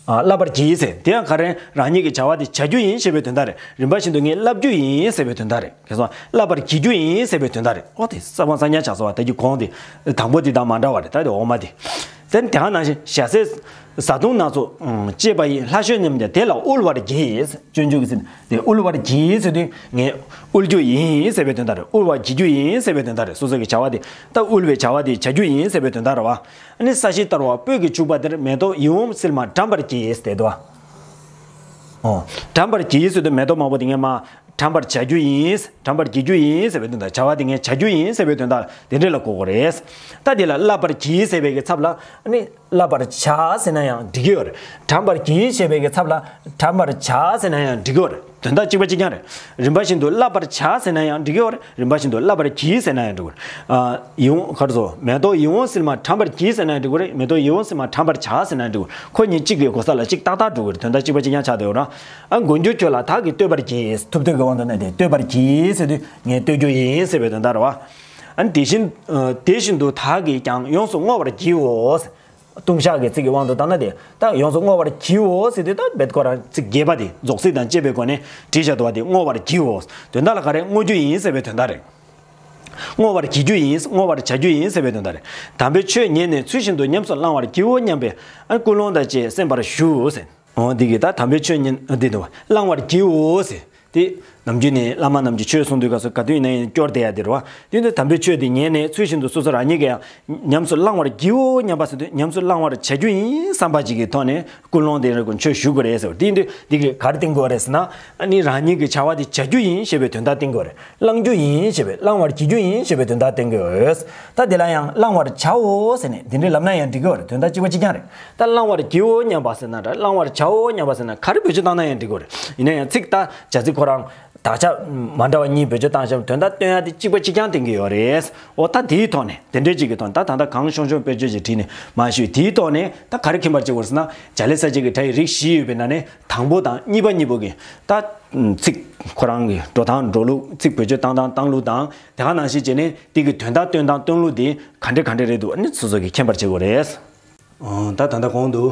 ཨ་བསླབ་པར་བགྱི་ཟེར་དེ་ཡང་ག་རེ་རང་ཉིད་ཀྱི་བྱ་བ་དེ་བྱ་རྒྱུ་ཡིན་ཞེས་པའི་དོན་དག་རེད། རིམ་པ་བཞིན་དུ་ངས་བསླབ་རྒྱུ་ཡིན་ཟེར་བའི་དོན་དག་རེད། ཁྱེད་ཚོ་བསླབ་པར་བགྱི་རྒྱུ་ཡིན་ཟེར་བའི་དོན་དག་རེད། འོ་དེ་གཙང་མ་གཙང་རྐྱང་ཆགས་སོང་བ། ད་གི་གོང་དེ་དང་པོ་དེ་དང་མ་འདྲ་བ་རེད། ད་དེ་འོག་མ་དེ། དེ་དེ་ག་ནང་བཞིན་ཞལ་ཟས་བཟའ་བཏུང་སྣ་ཚོགས་བཅས་པ་ཡིས་ལྷ་བཤོས་མཉམ་ཀྱང་དེ་ལ་དབུལ་བར་བགྱི། སྤྱོད་འཇུག་གི་ཚིག་དེ་དབུལ་བར་བགྱི་ཟེར་དུས་ངས་དབུལ་རྒྱུ་ཡིན་ཟེར་བའི་དོན་དག་རེད། དབུལ་བར་བགྱི་རྒྱུ་ཡིན་ཟེར་བའི་དོན་དག་རེད། སོ་སོ་གི་བྱ་བ་དེ་ད་དབུལ་བའི་བྱ་བ་དེ་བྱ་རྒྱུ་ཡིན་ཟེར་བའི་དོན་དག་རེད་བ། ཨ་ནི་ས་གཞི་བསྟར་བ་སྤོས་ཀྱི་བྱུག་པ་དེར། མེ་ཏོག་ཡིད་འོང་བསིལ་མ་དགྲམ་པར་བགྱི་ཟེར་དུས། ཨོ། དགྲམ་པར་བགྱི་ཟེར་དུས་མེ་ཏོག་མང་པོ་དེ་ངས་མ། དགྲམ་པར་བྱ་རྒྱུ་ཡིན། དགྲམ་པར་བགྱི་རྒྱུ་ཡིན་ཟེར་བའི་དོན་དག་བྱ་བ་དེ་ངས་བྱ་རྒྱུ་ཡིན་ཟེར་བའི་དོན་དག་དེ་འདྲས་ལ་གོ་དགོས་རེད། ད་དེ་ལ་བསླབ་པར་བགྱི་ཟེར་བའི་གི་ཚབ་ལ་ཨ་ནི་བསླབ་པར་བྱ་ཟེར་ན་ཡང་འགྲིག་གི་ཡོད་རེད། དགྲམ་པར་བགྱི་ཞེས་པའི་གི་ཚབ་ལ་དགྲམ་པར་བྱ་ཟེར་ན་ཡང་འགྲིག་གི་ཡོད་རེད། དོན་དག་གཅིག་པ་གཅིག་རྐྱང་རེད། རིམ་པ་བཞིན་དུ་བསླབ་པར་བྱ་ཟེར་ན་ཡང་འགྲིག་གི་ཡོད་རེད། རིམ་པ་བཞིན་དུ་བསླབ་པར་བགྱི་ཟེར་ན་ཡང་འགྲིག་གི་ཡོད་རེད། ཨ། ཡིད་འོང་ག་རེ་ཟེར། མེ་ཏོག་ཡིད་འོང་བསིལ་མ་དགྲམ་པར་བགྱི་ཟེར་ན་ཡང་འགྲིག་གི་ཡོད་རེད། མེ་ཏོག་ཡིད་འོང་བསིལ་མ་དགྲམ་པར་བྱ་ཟེར་ན་ཡང་འགྲིག་གི་ཡོད་རེད། ཁོ་གཉིས་གཅིག་གི་གོ་ས་ལ་གཅིག་ཏག་ཏག་འགྲོ་གི་རེད། དོན་དག་གཅིག་པ་གཅིག་རྐྱང་ཆགས་བསྡད་ཡོད་རེད། ཨ། མགོན་གྱུར་ཁྱོད་ལ་བདག་གིས་བསྟོད་པར་བགྱི། ཐུབ་བསྟོད་ཀྱི་དབང་དུ་གནས་ཏེ་བསྟོད་པར་བགྱི་ཟེར་དུས་ངས་བསྟོད་རྒྱུ་ཡིན་ཟེར་བའི་དོན་དག་རེད་བ། ཨ་ནི་དེ་བཞིན་ཨ་དེ་བཞིན་དུ་བདག་གིས་ཀྱང་ཡོངས་སུ་བསྔོ་བར་བགྱིའོ། ལྟུང་བཤགས་ཀྱི་ཚིག་གི་དབང་དུ་བཏང་ན་དེ་ད་ཡོངས་སུ་བསྔོ་བར་བགྱིའོ་ཟེར་དུས་ད་རྦད་ཁོ་རང་ཚིག་རྒྱས་པ་དེ་རྫོགས་ཚིག་དང་བཅས་པའི་སྒོ་ནས་བྲིས་བཞག་འདུག་བ། དེ་བསྔོ་བར་བགྱིའོ། དོན་དག་ལ་ག་རེ་བསྔོ་རྒྱུ་ཡིན་ཟེར་བའི་དོན་དག་རེད། བསྔོ་བར་བགྱི་རྒྱུ་ཡིན། བསྔོ་བར་བྱ་རྒྱུ་ཡིན་ཟེར་བའི་དོན་དག་རེད། དམ་པའི་ཆོས་ཉན་ནས་ཚུལ་བཞིན་དུ་ཉམས་སུ་བླང་བར་བགྱིའོ་སྙམ་པའི་ཨ་ཀུན་སློང་དང་བཅས་གསན་པར་ཞུ་ཟེར། འོ་འདི་གི་ད་དམ་པའི་ཆོས་ཉན་འདི་འདུག་བ། བླང་བར་བགྱིའོ་ཟེར། དེ་ ནམ་རྒྱུན་ནས་བླ་མ་རྣམས་ཀྱིས་ཆོས་གསུང་དུས་སྐབས་སུ་ག་དུས་ཡིན་ན་ཡང་སྐྱོར་བསྡད་ཡ་དེ་རེད་བ། དེ་དུས་དམ་པའི་ཆོས་དེ་ཉན་ནས་ཚུལ་བཞིན་དུ་སོ་སོ་རང་ཉིད་ཀྱིས་ཡང་ཉམས་སུ་བླང་བར་བགྱིའོ་སྙམ་པ་ཟེར་དུས་ཉམས་སུ་བླང་བར་བྱ་རྒྱུ་ཡིན་བསམ་པ་ཅིག་གི་ཐོག་ནས་ཀུན་སློང་དེ་རེད་ཀུན་ཆོས་ཞུ་དགོས་རེད་ཟེར་བ། དེ་དུས་འདི་གི་ག་རེ་བསྟན་དགོས་རེད་ཟེར་ན། ཨ་ནི་རང་ཉིད་ཀྱི་བྱ་བ་དེ་བྱ་རྒྱུ་ཡིན་ཞེས་པའི་དོན་དག་བསྟན་དགོས་རེད། བླང་རྒྱུ་ཡིན་ཞེས་པའི་བླང་བར་བགྱི་རྒྱུ་ཡིན་ཞེས་པའི་དོན་དག་བསྟན་དགོས། ད་དེ་ལ་ཡང་བླང་བར་བྱའོ་ཟེར་ནས་འདི་འདྲའི་ལབ་ན་ཡང་འགྲིག་གི་རེད། དོན་དག་གཅིག་པ་གཅིག་རྐྱང་རེད། ད་བླང་བར་བགྱིའོ་སྙམ་པ་ཟེར་ན་འདྲ། བླང་བར་བྱའོ་སྙམ་པ་ཟེར་ན་ག་རེ་བེད་སྤྱོད་བཏང་ན་ཡང་འགྲིག་གི་རེད། ཡིན་ན་ཡང་ཚིག་ད་བྱ་ཚིག་ཁོ་རང་དག་ཆ་མ་འདྲ་བ་གཉིས་བེད་སྤྱོད་བཏང་བཞག་དོན་དག་སྟོན་ཡ་དེ་གཅིག་པ་གཅིག་རྐྱང་བསྟན་གྱི་ཡོད་རེད། འོ་ད་དེའི་ཐོག་ནས་དེ་འདྲའི་གཅིག་གི་ཐོག་ནས་ད་ད་ལྟ་གང་ཤོང་ཤོང་དཔེར་བརྗོད་ཅིག་བྲིས་ནས་མ་ཞུས། དེའི་ཐོག་ནས་ད་ག་རེ་མཁྱེན་པར་བྱེད་དགོས་ཟེར་ན། བྱ་ལས་གསལ་བྱེད་ཀྱི་སྒྲ་ཡི་རིགས་བཞི་ཡོད་པའི་ནང་ནས་དང་པོ་དང་གཉིས་པ་གཉིས་པོ་གི་ད་ཚིག་ཁོ་རང་གི་འགྲོ་སྟངས་འགྲོ་ལུགས། ཚིག་བེད་སྤྱོད་བཏང་སྟངས་བཏང་ལུགས་དང་། དེ་ག་ནང་བཞིན་བྱས་ནས་དེ་གི་དོན་དག་སྟོན་སྟངས་སྟོན་ལུགས་དེ་ག་འདྲ་ག་འདྲ་རེད་འདུག་ཨ་ནི་སོ་སོ་གིས་མཁྱེན་པར་བྱེད་དགོས་རེད། ཨོ། ད་ད་ལྟ་གོང་དུ་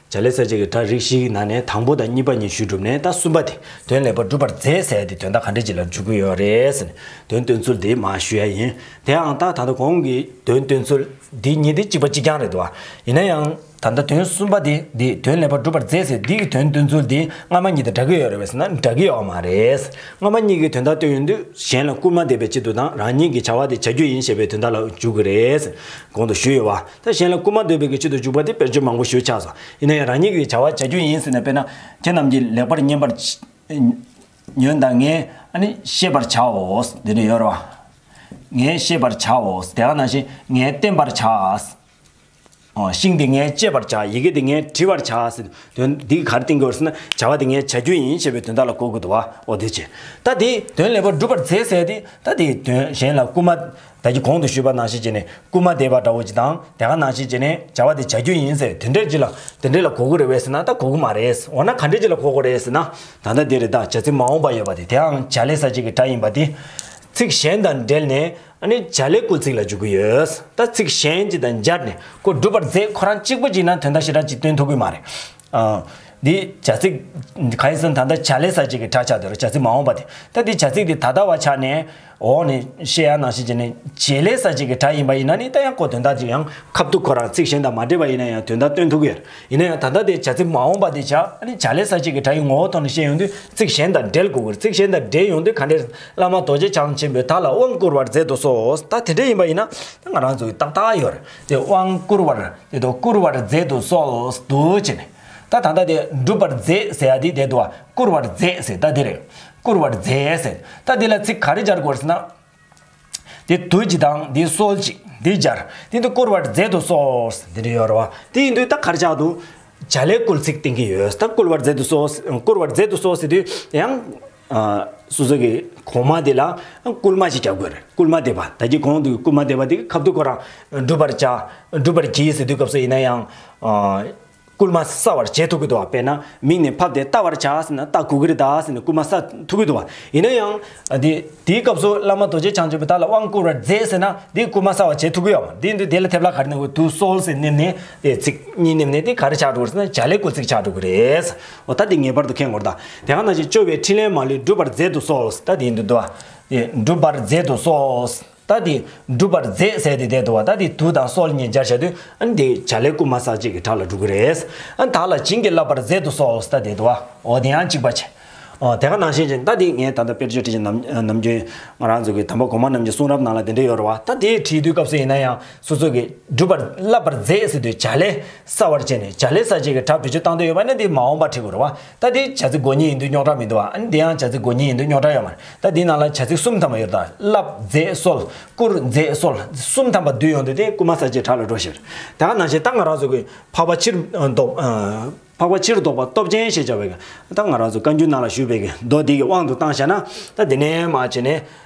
བྱ་ལས་གསལ་བྱེད་ཀྱི་སྒྲ་རིགས་བཞི་ཡི་ནང་ནས་དང་པོ་དང་གཉིས་པ་གཉིས་ཞུས་གྲུབ་ནས། ད་གསུམ་པ་དེ་དོན་ལེགས་པར་སྒྲུབ་པར་མཛད་ཟེར་ཡ་དེ་དོན་དག་ག་འདྲ་ཅིག་ལ་འཇུག་གི་ཡོད་རེད་ཟེར་ནས་དོན་སྟོན་ཚུལ་དེ་མར་ཞུ་ཡ་ཡིན། དེའང་ད་ད་ལྟ་གོང་གི་དོན་སྟོན་ཚུལ་འདི་གཉིས་དེ་གཅིག་པ་གཅིག་རྐྱང་རེད་འདུག་བ། ཡིན་ན་ཡང་ད་ལྟ་དོན་གསུམ་པ་དེ་འདི་དོན་ལེགས་པར་སྒྲུབ་པར་མཛད་ཟེར་འདི་གི་དོན་སྟོན་ཚུལ་དེ་སྔ་མ་གཉིས་དང་འདྲ་གི་ཡོད་རེད་པས་ཟེར་ན་འདྲ་གི་ཡོད་མ་རེད། སྔ་མ་གཉིས་ཀྱི་དོན་དག་སྟོན་ཡོང་དུས་གཞན་ལ་སྐུལ་མ་འདེབས་པའི་ཆེད་དུ་དང་རང་ཉིད་ཀྱི་བྱ་བ་དེ་བྱ་རྒྱུ་ཡིན་ཞེས་པའི་དོན་དག་ལ་འཇུག་གི་རེད། གོང་དུ་ཞུས་ཡོད་པ། ད་གཞན་ལ་སྐུལ་མ་འདེབས་པའི་གི་ཆེད་དུ་འཇུག་པ་དེ་དཔེར་བརྗོད་མང་པོ་ཞུས་ཆགས་སོང་། ཡིན་ན་ཡང་རང་ཉིད་ཀྱི་བྱ་བ་བྱ་རྒྱུ་ཡིན་ཟེར་ནས། དཔེར་ན། ཁྱེད་རྣམས་ཀྱིས་ལེགས་པར་ཉན་པར་ཉོན་དང་། ངས་ཨ་ནི་ཤེས་པར་བྱའོ། འདི་འདྲ་ཡོད་རེད་བ། ངས་ཤེས་པར་བྱའོ། དེ་ག་ནང་བཞིན་ངས་བསྟན་པར་བྱ། ཨོ། ཤིང་འདི་ངས་བཅད་པར་བྱ། ཡི་གེ་འདི་ངས་བྲི་བར་བྱ་ཟེར་དོན་འདི་ག་རེ་བསྟན་དགོས་ཟེར་ན། བྱ་བ་འདི་ངས་བྱ་རྒྱུ་ཡིན་ཞེས་པའི་དོན་དག་ལ་གོ་དགོས་འདུག་བ། ཨོ་དེ་བྱས། ད་དེ་དོན་ལེགས་པར་སྒྲུབ་པར་མཛད་ཟེར་ཏེ། ད་དེ་དོན་གཞན་ལ་སྐུལ་མ། ད་གི་གོང་དུ་ཞུས་པ་ནང་བཞིན་བྱས་ནས་སྐུལ་མ་འདེབས་པ་འདྲ་བོ་ཅིག་དང་། དེ་ག་ནང་བཞིན་བྱས་ནས་བྱ་བ་དེ་བྱ་རྒྱུ་ཡིན་ཟེར་དེ་འདྲ་ཅིག་ལ། དེ་འདྲ་ལ་གོ་གི་རེད་པས་ཟེར་ན། ད་གོ་གི་མ་རེད། འོ་ན་ག་འདྲ་ཅིག་ལ་གོ་དགོས་རེད་ཟེར་ན། ད་ལྟ་འདི་རེད། ད་བྱ་ཚིག་མ་འོངས་པ་ཡོད་པ་དེ། དེའང་བྱ་ལས་གསལ་བྱེད་ཀྱི་སྒྲ་ཡིན་པ་དེ། ཚིག་གཞན་དང་འབྲེལ་ནས། ཨ་ནི་བྱ་ལས་སྐུལ་ཚིག་ལ་འཇུག་གི་ཡོད། ད་ཚིག་གཞན་ཅིག་དང་སྦྱར་ནས་ཁོ་སྒྲུབ་པར་མཛད། ཁོ་རང་གཅིག་པ་ཅིག་ན་དོན་དག་ཞེ་དྲག་ཅིག་སྟོན་ཐུབ་ཀྱི་མ་རེད། ཨ། འདི་བྱ་ཚིག་གང་ཡིན་ཟེར་ན། ད་ལྟ་བྱ་ལས་གསལ་བྱེད་ཀྱི་སྒྲ་ཆགས་བསྡད་རེད། བྱ་ཚིག་མ་འོངས་པ་དེ། ད་འདི་བྱ་ཚིག་དེ་ད་ལྟ་བ་ཆགས་ནས་འོག་ནས་བཤད་ཡ་ནང་བཞིན་བྱས་ནས་བྱེད་ལས་གསལ་བྱེད་ཀྱི་སྒྲ་ཡིན་པ་ཡིན་ན་ནི། ད་ཡང་ཁོ་དོན་དག་ཅིག་ཡང་ཁ་ཐུག་ཁོ་རང་ཚིག་གཞན་དང་མ་འདྲེས་པ་ཡིན་ན་ཡང་དོན་དག་སྟོན་ཐུབ་ཀྱི་ཡོད་རེད། ཡིན་ན་ཡང་ད་ལྟ་དེ་བྱ་ཚིག་མ་འོངས་པ་དེ་ཆགས། ཨ་ནི་བྱ་ལས་གསལ་བྱེད་ཀྱི་སྒྲ་ཡི་ངོ་བོ་ཐོག་ནས་བཤད་ཡོང་དུས་ཚིག་གཞན་དང་འབྲེལ་དགོས་ཀྱི་རེད། ཚིག་གཞན་དང་འབྲེལ་ཡོང་དུས་ག་འདྲས། བླ་མ་རྡོ་རྗེ་འཆང་ཆེན་པོས་བདག་ལ་དབང་བསྐུར་བར་མཛད་དུ་གསོལ། ད་དེ་འདྲས་ཡིན་པ་ཡིན་ན་ད་ང་རང་ཚོ་གི་ཏག་ཏག་ཡོད་རེད། དེ་དབང་བསྐུར་བར། དེ་དུ་བསྐུར་བར་མཛད་དུ་གསོལ་འདུག་བྱས་ནས། ད་ད་ལྟ་དེ་སྒྲུབ་པར་མཛད་ཟེར་ཡ་དེ་དེ་དུ་བསྐུར་བར་མཛད་ཟེར། ད་དེ་རེད། བསྐུར་བར་མཛད་ཟེར། ད་དེ་ལ་ཚིག་ག་རེ་སྦྱར་དགོས་རེད་ཟེར་ན། དེ་དུ་གཅིག་དང་། འདི་གསོལ་གཅིག། འདི་སྦྱར། དེ་དུ་བསྐུར་བར་མཛད་དུ་གསོལ། འདི་འདྲ་ཡོད་རེད་བ། དེ་ཡིན་དུས་ད་ག་རེ་ཆགས་འདུག་བྱ་ལས་སྐུལ་ཚིག་བསྟན་གྱི་ཡོད། ད་བསྐུར་བར་མཛད་དུ་གསོལ། བསྐུར་བར་མཛད་དུ་གསོལ་ཟེར་དུས་ཡང་། ཨ། སོ་སོ་གི་གོང་མ་དེ་ལ་སྐུལ་མ་ཞིག་རྒྱག་དགོས་རེད། སྐུལ་མ་འདེབས་པ། ད་གི་གོང་དུ་སྐུལ་མ་འདེབས་པ་དེ་གི་ཁ་ཐུག་ཁོ་རང་སྒྲུབ་པར་བྱ། སྒྲུབ་པར་བགྱི་ཟེར་དུས་སྐབས་སུ་ཡིན་ན་ཡང་། ཨ། སྐུལ་མ་གསལ་བར་བྱེད་ཐུབ་ཀྱི་འདུག་བ། དཔེར་ན་མིང་ནས་ཕབ་སྟེ་བལྟ་བར་བྱ་ཟེར་ན་བལྟ་དགོས་ཀྱི་རེད་ད་ཟེར་ནས་སྐུལ་མ་གསལ་ཐུབ་ཀྱི་འདུག་བ། ཡིན་ན་ཡང་། ཨ། དེ་དེའི་སྐབས་སུ་བླ་མ་རྡོ་རྗེ་འཆང་ཆེན་པོས་བདག་ལ་དབང་བསྐུར་བར་མཛད་ཟེར་ན་དེ་སྐུལ་མ་གསལ་བར་བྱེད་ཐུབ་ཀྱི་ཡོད་མ་རེད། དེ་ཡིན་དུས་དེ་ལ་ཐེབས་ལ་ག་རེ་གནོན་དགོས། དུ་གསོལ་ཟེར་གནོན་ནས་དེ་ཚིག་གཉིས་གནོན་ནས་དེ་ག་རེ་ཆགས་འགྲོ་གི་རེད་ཟེར་ན་བྱ་ལས་སྐུལ་ཚིག་ཆགས་འགྲོ་གི་རེད། འོ་ད་དེ་ངེས་པར་དུ་མཁྱེན་དགོས་རེད་ད། དེ་ག་ནང་བཞིན་སྐྱོབ་པའི་ཕྲིན་ལས་མ་ལུས་སྒྲུབ་པར་མཛད་དུ་གསོལ། ད་དེ་ཡིན་དུས་འདུག་བ། དེ་སྒྲུབ་པར་མཛད་དུ་གསོལ། ད་དེ་སྒྲུབ་པར་མཛད་ཟེར་དེ་བསྡད་འདུག་བ། ད་དེ་དུ་དང་གསོལ་གཉིས་སྦྱར་བྱ་དུས་ཨ་ནི་དེ་བྱ་ལས་སྐུལ་མ་གསལ་བྱེད་ཀྱི་སྒྲ་ལ་འགྲོ་གི་རེད། ཨ་ནི་བདག་ལ་བྱིན་གྱིས་བརླབ་པར་མཛད་དུ་གསོལ། ད་དེ་འདུག་བ། འོ་དེ་ཡང་གཅིག་པ་བྱས། ཨོ་དེ་ག་ནང་བཞིན་བྱས། ད་དེ་ངས་ད་ལྟ་དཔེར་བརྗོད་བྲིས་ཀྱི་ནམ་ནམ་རྒྱུན་ང་རང་ཚོ་གི་དམ་པ་གོང་མ་རྣམས་ཀྱི་གསུང་རབ་ནང་ལ་དེ་འདྲ་ཡོད་རེད་བ། ད་དེ་བྲིས་དུས་སྐབས་སུ་ཡིན་ན་ཡང་སོ་སོ་གི་སྒྲུབ་པར་བསླབ་པར་མཛད་ཟེར་དུས་བྱ་ལས་གསལ་བར་བྱས་ནས་བྱ་ལས་གསལ་བྱེད་ཀྱི་སྒྲ་བེད་སྤྱོད་བཏང་འདོད་ཡོད་པ་ན་དེ་མ་འོངས་པ་བྲིས་དགོས་རེད་བ། ད་དེ་བྱ་ཚིག་མགོ་གཉིས་ཡིན་དུས་རྙོག་དྲ་མི་འདུག་བ། ཨ་ནི་དེ་ཡང་བྱ་ཚིག་མགོ་གཉིས་ཡིན་དུས་རྙོག་དྲ་ཡོད་མ་རེད། ད་དེའི་ནང་ལ་བྱ་ཚིག་གསུམ་ཐམ་པ་ཡོད་རེད་ད། བསླབ་མཛད་གསོལ། བསྐུར་མཛད་གསོལ། གསུམ་ཐམ་པ་བསྡུས་ཡོང་དུས་དེ་སྐུལ་མ་གསལ་བྱེད་སྒྲ་ལ་འགྲོ་ཞིག་རེད། ད་ག་ནང་བཞིན་ད་ང་རང་ཚོ་གི་འཕགས་པ་ཕྱིར་ལྡོག་ཨ། འཕགས་པ་ཕྱིར་ལྡོག་པ་སྟོབས་ཆེན་ཞེས་བྱ་བའི་གི། ད་ང་རང་ཚོ་བཀའ་འགྱུར་ནང་ལ་བཞུགས་པའི་གི་མདོ་འདི་གི་དབང་དུ་བཏང་བཞག་ན། ད་འདི་ནས་མར་བྱས་ནས་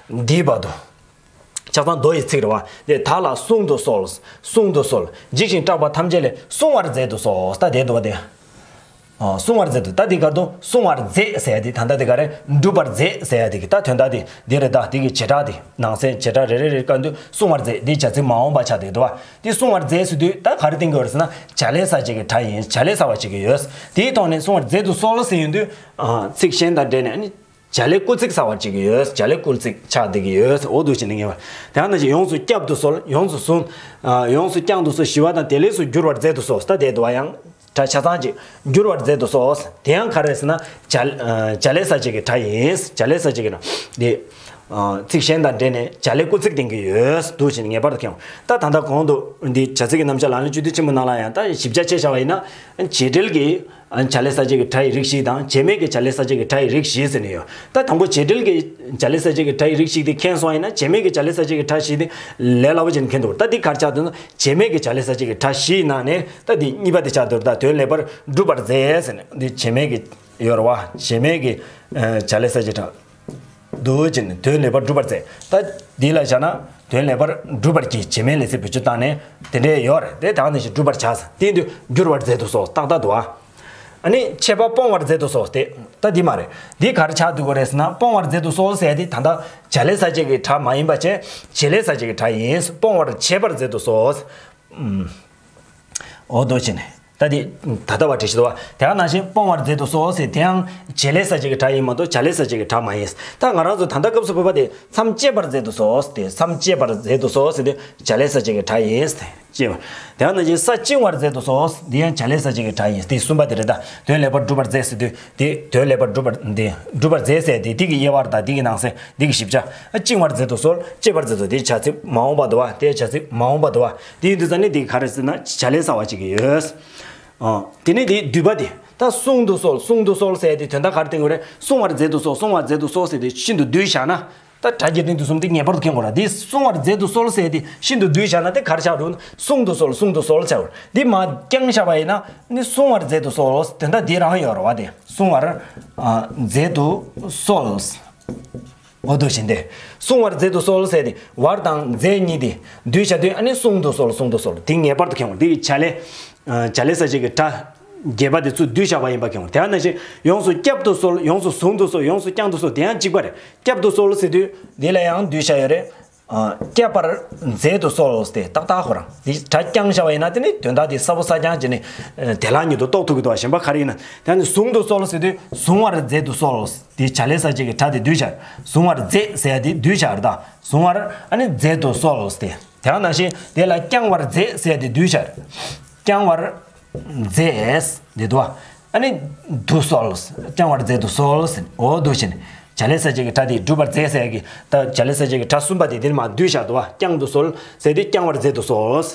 འདིའི་བར་དུ། ཆ་ཚང་མདོ་ཡི་ཚིག་རེད་བ། དེ་བདག་ལ་གསུང་དུ་གསོལ། གསུང་དུ་གསོལ། འཇིགས་ཤིང་སྐྲག་པ་ཐམས་ཅད་ལས་སྲུང་བར་མཛད་དུ་གསོལ། ད་དེ་འདུག་བ་དེ། ཨ། སྲུང་བར་མཛད་དུ། ད་འདི་གར་དུ་སྲུང་བར་མཛད་ཟེར་ཡ་དེ། ད་ལྟ་འདི་ག་རེ། སྒྲུབ་པར་མཛད་ཟེར་ཡ་དེ་གི་ད་དོན་དག་དེ་འདི་རེད་ད། དེ་གི་བྱེ་བྲག་དེ་ནང་གསེས་བྱེ་བྲག་རེ་རེ་རེ་བཀར་དུས་སྲུང་བར་མཛད་འདི་བྱ་ཚིག་མ་འོངས་པ་ཆགས་བསྡད་འདུག་བ། དེ་སྲུང་བར་མཛད་ཟེར་དུས་ད་ག་རེ་བསྟན་གྱི་ཡོད་རེད་ཟེར་ན་བྱ་ལས་གསལ་བྱེད་ཀྱི་སྒྲ་ཡིན། བྱ་ལས་གསལ་བར་བྱེད་ཀྱི་ཡོད། དེའི་ཐོག་ནས་སྲུང་བར་མཛད་དུ་གསོལ་ཟེར་ཡོང་དུས། ཨ། ཚིག་གཞན་དང་འབྲེལ་ནས་ཨ་ནི་བྱ་ལས་སྐུལ་ཚིག་གསལ་བར་བྱེད་ཀྱི་ཡོད། བྱ་ལས་སྐུལ་ཚིག་ཆགས་བསྡད་ཀྱི་ཡོད། འོ་འདུག་བྱས་ནས་ངེས་པར། དེ་ག་ནང་བཞིན་ཡོངས་སུ་བསྐྱབ་ཏུ་གསོལ། ཡོངས་སུ་བཟུང་། ཨ། ཡོངས་སུ་བསྐྱང་དུ་གསོལ། ཞི་བ་དང་བདེ་ལེགས་སུ་འགྱུར་བར་མཛད་དུ་གསོལ། ད་དེ་འདུག་བ། ཡང་ སྒྲ་ཆ་ཚང་ཅིག་འགྱུར་བར་མཛད་དུ་གསོལ། དེ་ཡང་ག་རེ་ཟེར་ན། བྱ་ཨ་བྱ་ལས་གསལ་བྱེད་ཀྱི་སྒྲ་ཡིན། བྱ་ལས་གསལ་བྱེད་ཀྱི་ན་འདི་ཨ་ཚིག་གཞན་དང་འབྲེལ་ནས་བྱ་ལས་སྐུལ་ཚིག་ལྡན་གྱི་ཡོད་འདུག་ཅེས་ངེས་པར་དུ་མཁྱེན། ད་ད་ལྟ་གོང་དུ་འདི་བྱ་ཚིག་གི་རྣམ་གཞག་ལམ་རིམ་བཅུ་བདུན་ཆེན་མོ་ནང་ལ་ཡང་ད་ཞིབ་ཆ་ཕྱེ་བྱ་བ་ཡིན་ན། བྱེད་འབྲེལ་གྱི་ཨ་བྱ་ལས་གསལ་བྱེད་ཀྱི་སྒྲ་ཡི་རིགས་བཞི་དང་། བྱེད་མེད་ཀྱི་བྱ་ལས་གསལ་བྱེད་ཀྱི་སྒྲ་ཡི་རིགས་བཞི་ཟེར་ནས་ཡོད། ད་དང་པོ་བྱེད་འབྲེལ་གྱི་བྱ་ལས་གསལ་བྱེད་ཀྱི་སྒྲ་ཡི་རིགས་བཞི་དེ་མཁྱེན་སོང་བ་ཡིན་ན། བྱེད་མེད་ཀྱི་བྱ་ལས་གསལ་བྱེད་ཀྱི་སྒྲ་བཞི་དེ་ལས་སླ་པོ་ཅན་མཁྱེན་འདུག་ད་འདི་གར་ཆགས་འདུག་ན། བྱེད་མེད་ཀྱི་བྱ་ལས་གསལ་བྱེད་ཀྱི་སྒྲ་བཞིའི་ནང་ནས་ད་འདི་གཉིས་པ་དེ་ཆགས་འདུག་ད་དོན་ལེགས་པར་འགྲུབ་པར་མཛད་ཟེར་ནས་འདི་བྱེད་མེད་ཀྱི་ཡོད་རེད་བ། བྱེད་མེད་ཀྱི་ཨ་བྱ་ལས་གསལ་བྱེད་སྒྲ་འདུག་ཅེས་ནས་དོན་ལེགས་པར་འགྲུབ་པར་མཛད། ད་འདི་ལ་བཞག་ན་དོན་ལེགས་པར་འགྲུབ་པར་གྱིས་བྱེད་མེད་ལས་ཚིག་བེད་སྤྱོད་བཏང་ནས་དེ་འདྲས་ཡོད་རེད། དེ་དག་ནས་ཞིག་འགྲུབ་པར་བྱ་ཟེར། དེ་ཡིན་དུས་འགྱུར་བར་མཛད་དུ་གསོལ་ཏག་ཏག་འདུག་ཨ། ཨ་ནི་ཆད་པ་སྤོང་བར་མཛད་དུ་གསོལ་ཏེ། ད་འདི་མ་རེད། འདི་ག་རེ་ཆགས་འདུག་གོ་རེད་ཟེར་ན། སྤོང་བར་མཛད་དུ་གསོལ་ཟེར་ཡ་དེ་ད་ལྟ་བྱ་ལས་གསལ་བྱེད་ཀྱི་སྒྲ་མ་ཡིན་པ་བྱས། བྱེད་ལས་གསལ་བྱེད་ཀྱི་སྒྲ་ཡིན། སྤོང་བར་བྱེད་པར་མཛད་དུ་གསོལ། ཨུམ། འོ་འདུག་ཅེས་ནས། ད་འདི་ད་ལྟ་བ་བྲིས་ཤི་འདུག་བ། དེ་ག་ནང་བཞིན་སྤོང་བར་མཛད་དུ་གསོལ་ཟེར་དེའང་བྱེད་ལས་གསལ་བྱེད་ཀྱི་སྒྲ་ཡིན་མ་གཏོགས་བྱ་ལས་གསལ་བྱེད་ཀྱི་སྒྲ་མ་ཡིན། ད་ང་རང་ཚོ་ད་ལྟ་སྐབས་སུ་བབ་པ་དེ་མཚམས་བཅད་པར་མཛད་དུ་གསོལ་ཏེ། མཚམས་བཅད་པར་མཛད་དུ་གསོལ་ཟེར་དུས་བྱ་ལས་གསལ་བྱེད་ཀྱི་སྒྲ་ཡིན། ཅེས་པ། དེ་ནང་བཞིན་ས་བཅིང་བར་མཛད་དུ་གསོལ། འདི་ཡང་བྱ་ལས་གསལ་བྱེད་ཀྱི་སྒྲ་ཡིན། དེ་གསུམ་པ་དེ་རེད། ད་དོན་ལེགས་པར་འགྲུབ་པར་མཛད་ཟེར་དུས་དེ་དོན་ལེགས་པར་འགྲུབ་པར་འདི་འགྲུབ་པར་མཛད་ཟེར་དེ་དེ་གི་དབྱེ་བ་དང་དེ་གི་ནང་གསེས་དེ་གི་ཞིབ་ཆ། བཅིང་བར་མཛད་དུ་གསོལ། བཅད་པར་མཛད་དུ། དེ་བྱ་ཚིག་མ་འོངས་པ་འདུག་བ། དེ་བྱ་ཚིག་མ་འོངས་པ་འདུག་བ། དེ་ཡིན་དུས་ཙ་ནི་དེ་ག་རེ་ཟེར་ན་བྱ་ལས་གསལ་བ་ཅིག་ཡོད། ཨ་དེ་ནི་དེ་བསྡུས་པ་དེ། ད་གསུང་དུ་གསོལ། གསུང་དུ་གསོལ་ཟེར་དེ་དོན་དག་ག་རེ་བསྟན་དགོས་རེད། གསུང་བར་མཛད་དུ་གསོལ། གསུང་བར་མཛད་དུ་གསོལ་ཟེར་དེ་ཤིན་ཏུ་བསྡུས་བཞག་ན། ད་སྒྲ་རྒྱབ་དོན་དུས་གསུམ་དེ་ངེས་པར་དུ་མཁྱེན་དགོས་ར། འདི་གསུང་བར་མཛད་དུ་གསོལ་ཟེར་དེ་ཤིན་ཏུ་བསྡུས་བཞག་ན་དེ་ག་རེ་ཆགས་འགྲོ། གསུང་དུ་གསོལ། གསུང་དུ་གསོལ་ཟེར་བར་འདི་མ་བརྐྱངས་བཞག་པ་ཡིན་ན་ནི་གསུང་བར་མཛད་དུ་གསོལ། དེ་འདྲ་འདི་རང་ཡོད་ར་བ། དེ་གསུང་བར་ཨ་མཛད་དུ་གསོལ། འོ་འདུག་བཞིན་ཏེ། གསུང་བར་མཛད་དུ་གསོལ་ཟེར་ཏེ་བར་དང་མཛད་གཉིས་ཏེ་བསྡུས་བྱ་དུས་ཨ་ནི་གསུང་དུ་གསོལ། གསུང་དུ་གསོལ། དེ་ངེས་པར་དུ་མཁྱེན་དགོས། འདི་བྱ་ལས་ཨ་བྱ་ལས་གསལ་བྱེད་ཀྱི་སྒྲ་བརྒྱད་པ་དེ་ཚུར་བསྡུས་བྱ་བ་ཡིན་པ་མཁྱེན་དགོས། དེ་ནང་བཞིན་ཡོངས་སུ་བསྐྱབ་ཏུ་གསོལ། ཡོངས་སུ་བཟུང་དུ་གསོལ། ཡོངས་སུ་བརྐྱང་དུ་གསོལ། དེ་ཡང་གཅིག་པ་རེད། བསྐྱབ་ཏུ་གསོལ་ཟེར་དུས་འདི་ལ་ཡང་བསྡུས་བྱ་ཡོད་རེད། ཨ་བསྐྱབ་པར་མཛད་དུ་གསོལ་ཟེར་ཏེ་ཏག་ཏག་ཁོ་རང་འདི་སྒྲ་བརྐྱངས་བྱ་བ་ཡིན་ན་དེ་ནི་དོན་དག་དེ་གསལ་པོ་གསལ་རྐྱང་བྱས་ནས་དེ་ལ་ཉིད་དུ་རྟོགས་ཐུབ་ཀྱི་འདུག་བ། གཞན་པ་ག་རེ་ཡིན་ན། དེ་ནི་བཟུང་དུ་གསོལ་ཟེར་དུས་བཟུང་བར་མཛད་དུ་གསོལ། དེ་བྱ་ལས་གསལ་བྱེད་ཀྱི་སྒྲ་དེ་བསྡུས་བྱ། བཟུང་བར་མཛད་ཟེར་ཡ་དེ་བསྡུས་བྱ་རེད་ད། བཟུང་བར་ཨ་ནི་མཛད་དུ་གསོལ་ཟེར་ཏེ། དེ་ནང་བཞིན་དེ་ལ་བརྐྱང་བར་མཛད་ཟེར་ཡ་དེ་བསྡུས་བྱ་རེད། བརྐྱང་བར་མཛད་དེ་འདུག་བ། ཨ་ནི་དུ་གསོལ། བརྐྱང་བར་མཛད་དུ་གསོལ་ཟེར། འོ་འདུག་བྱས་ནས་བྱ་ལས་གསལ་བྱེད་ཀྱི་སྒྲ་དེ་སྒྲུབ་པར་མཛད་ཟེར་ཡ་གི་ད་བྱ་ལས་གསལ་བྱེད་ཀྱི་སྒྲ་གསུམ་པ་དེ་དེ་ནི་མ་བསྡུས་བཞག་འདུག་བ། བརྐྱང་དུ་གསོལ་ཟེར་དུས་བརྐྱང་བར་མཛད་དུ་གསོལ།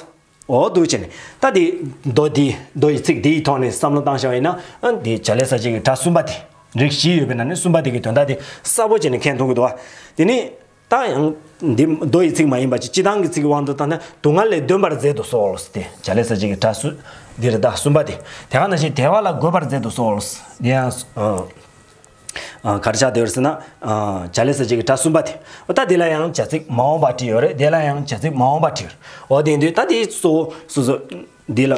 འོ་འདུག་བྱས་ནས་ད་དེ་མདོ་འདི་མདོ་ཡི་ཚིག་འདི་ཡི་ཐོག་ནས་བསམ་བློ་བཏང་བཞག་པ་ཡིན་ན། ཨ་འདི་བྱ་ལས་གསལ་བྱེད་ཀྱི་སྒྲ་གསུམ་པ་དེ་རིགས་བཞི་ཡོད་པའི་ནང་ནས་གསུམ་པ་དེ་གི་དོན་དག་དེ་གསལ་པོ་བྱས་ནས་མཁྱེན་ཐུབ་ཀྱི་འདུག་བ། དེ་ནི་ད་ཡང་འདི་མདོ་ཡི་ཚིག་མ་ཡིན་པ་ཅིག་སྤྱི་བཏང་གི་ཚིག་གི་དབང་དུ་བཏང་ན། སྡུག་བསྔལ་ལས་འདོན་པར་མཛད་དུ་གསོལ་ཟེར་ཏེ་བྱ་ལས་གསལ་བྱེད་ཀྱི་སྒྲ་གསུམ་འདི་རེད་ད། གསུམ་པ་དེ། དེ་ག་ནང་བཞིན་བདེ་བ་ལ་འགོད་པར་མཛད་དུ་གསོལ། འདི་ཡང་ཨ་ཨ་གར་ཆགས་བསྡད་ཡོད་ཟེར་ན། ཨ་བྱ་ལས་གསལ་བྱེད་ཀྱི་སྒྲ་གསུམ་པ་དེ། འོ་ད་དེ་ལ་ཡང་བྱ་ཚིག་མ་འོངས་པ་བྲིས་ཡོད་རེད། དེ་ལ་ཡང་བྱ་ཚིག་མ་འོངས་པ་བྲིས་ཡོད་རེད། འོ་དེ་ཡིན་དུས་ད་དེ་སོ་སོ་སོ་འདི་ལ་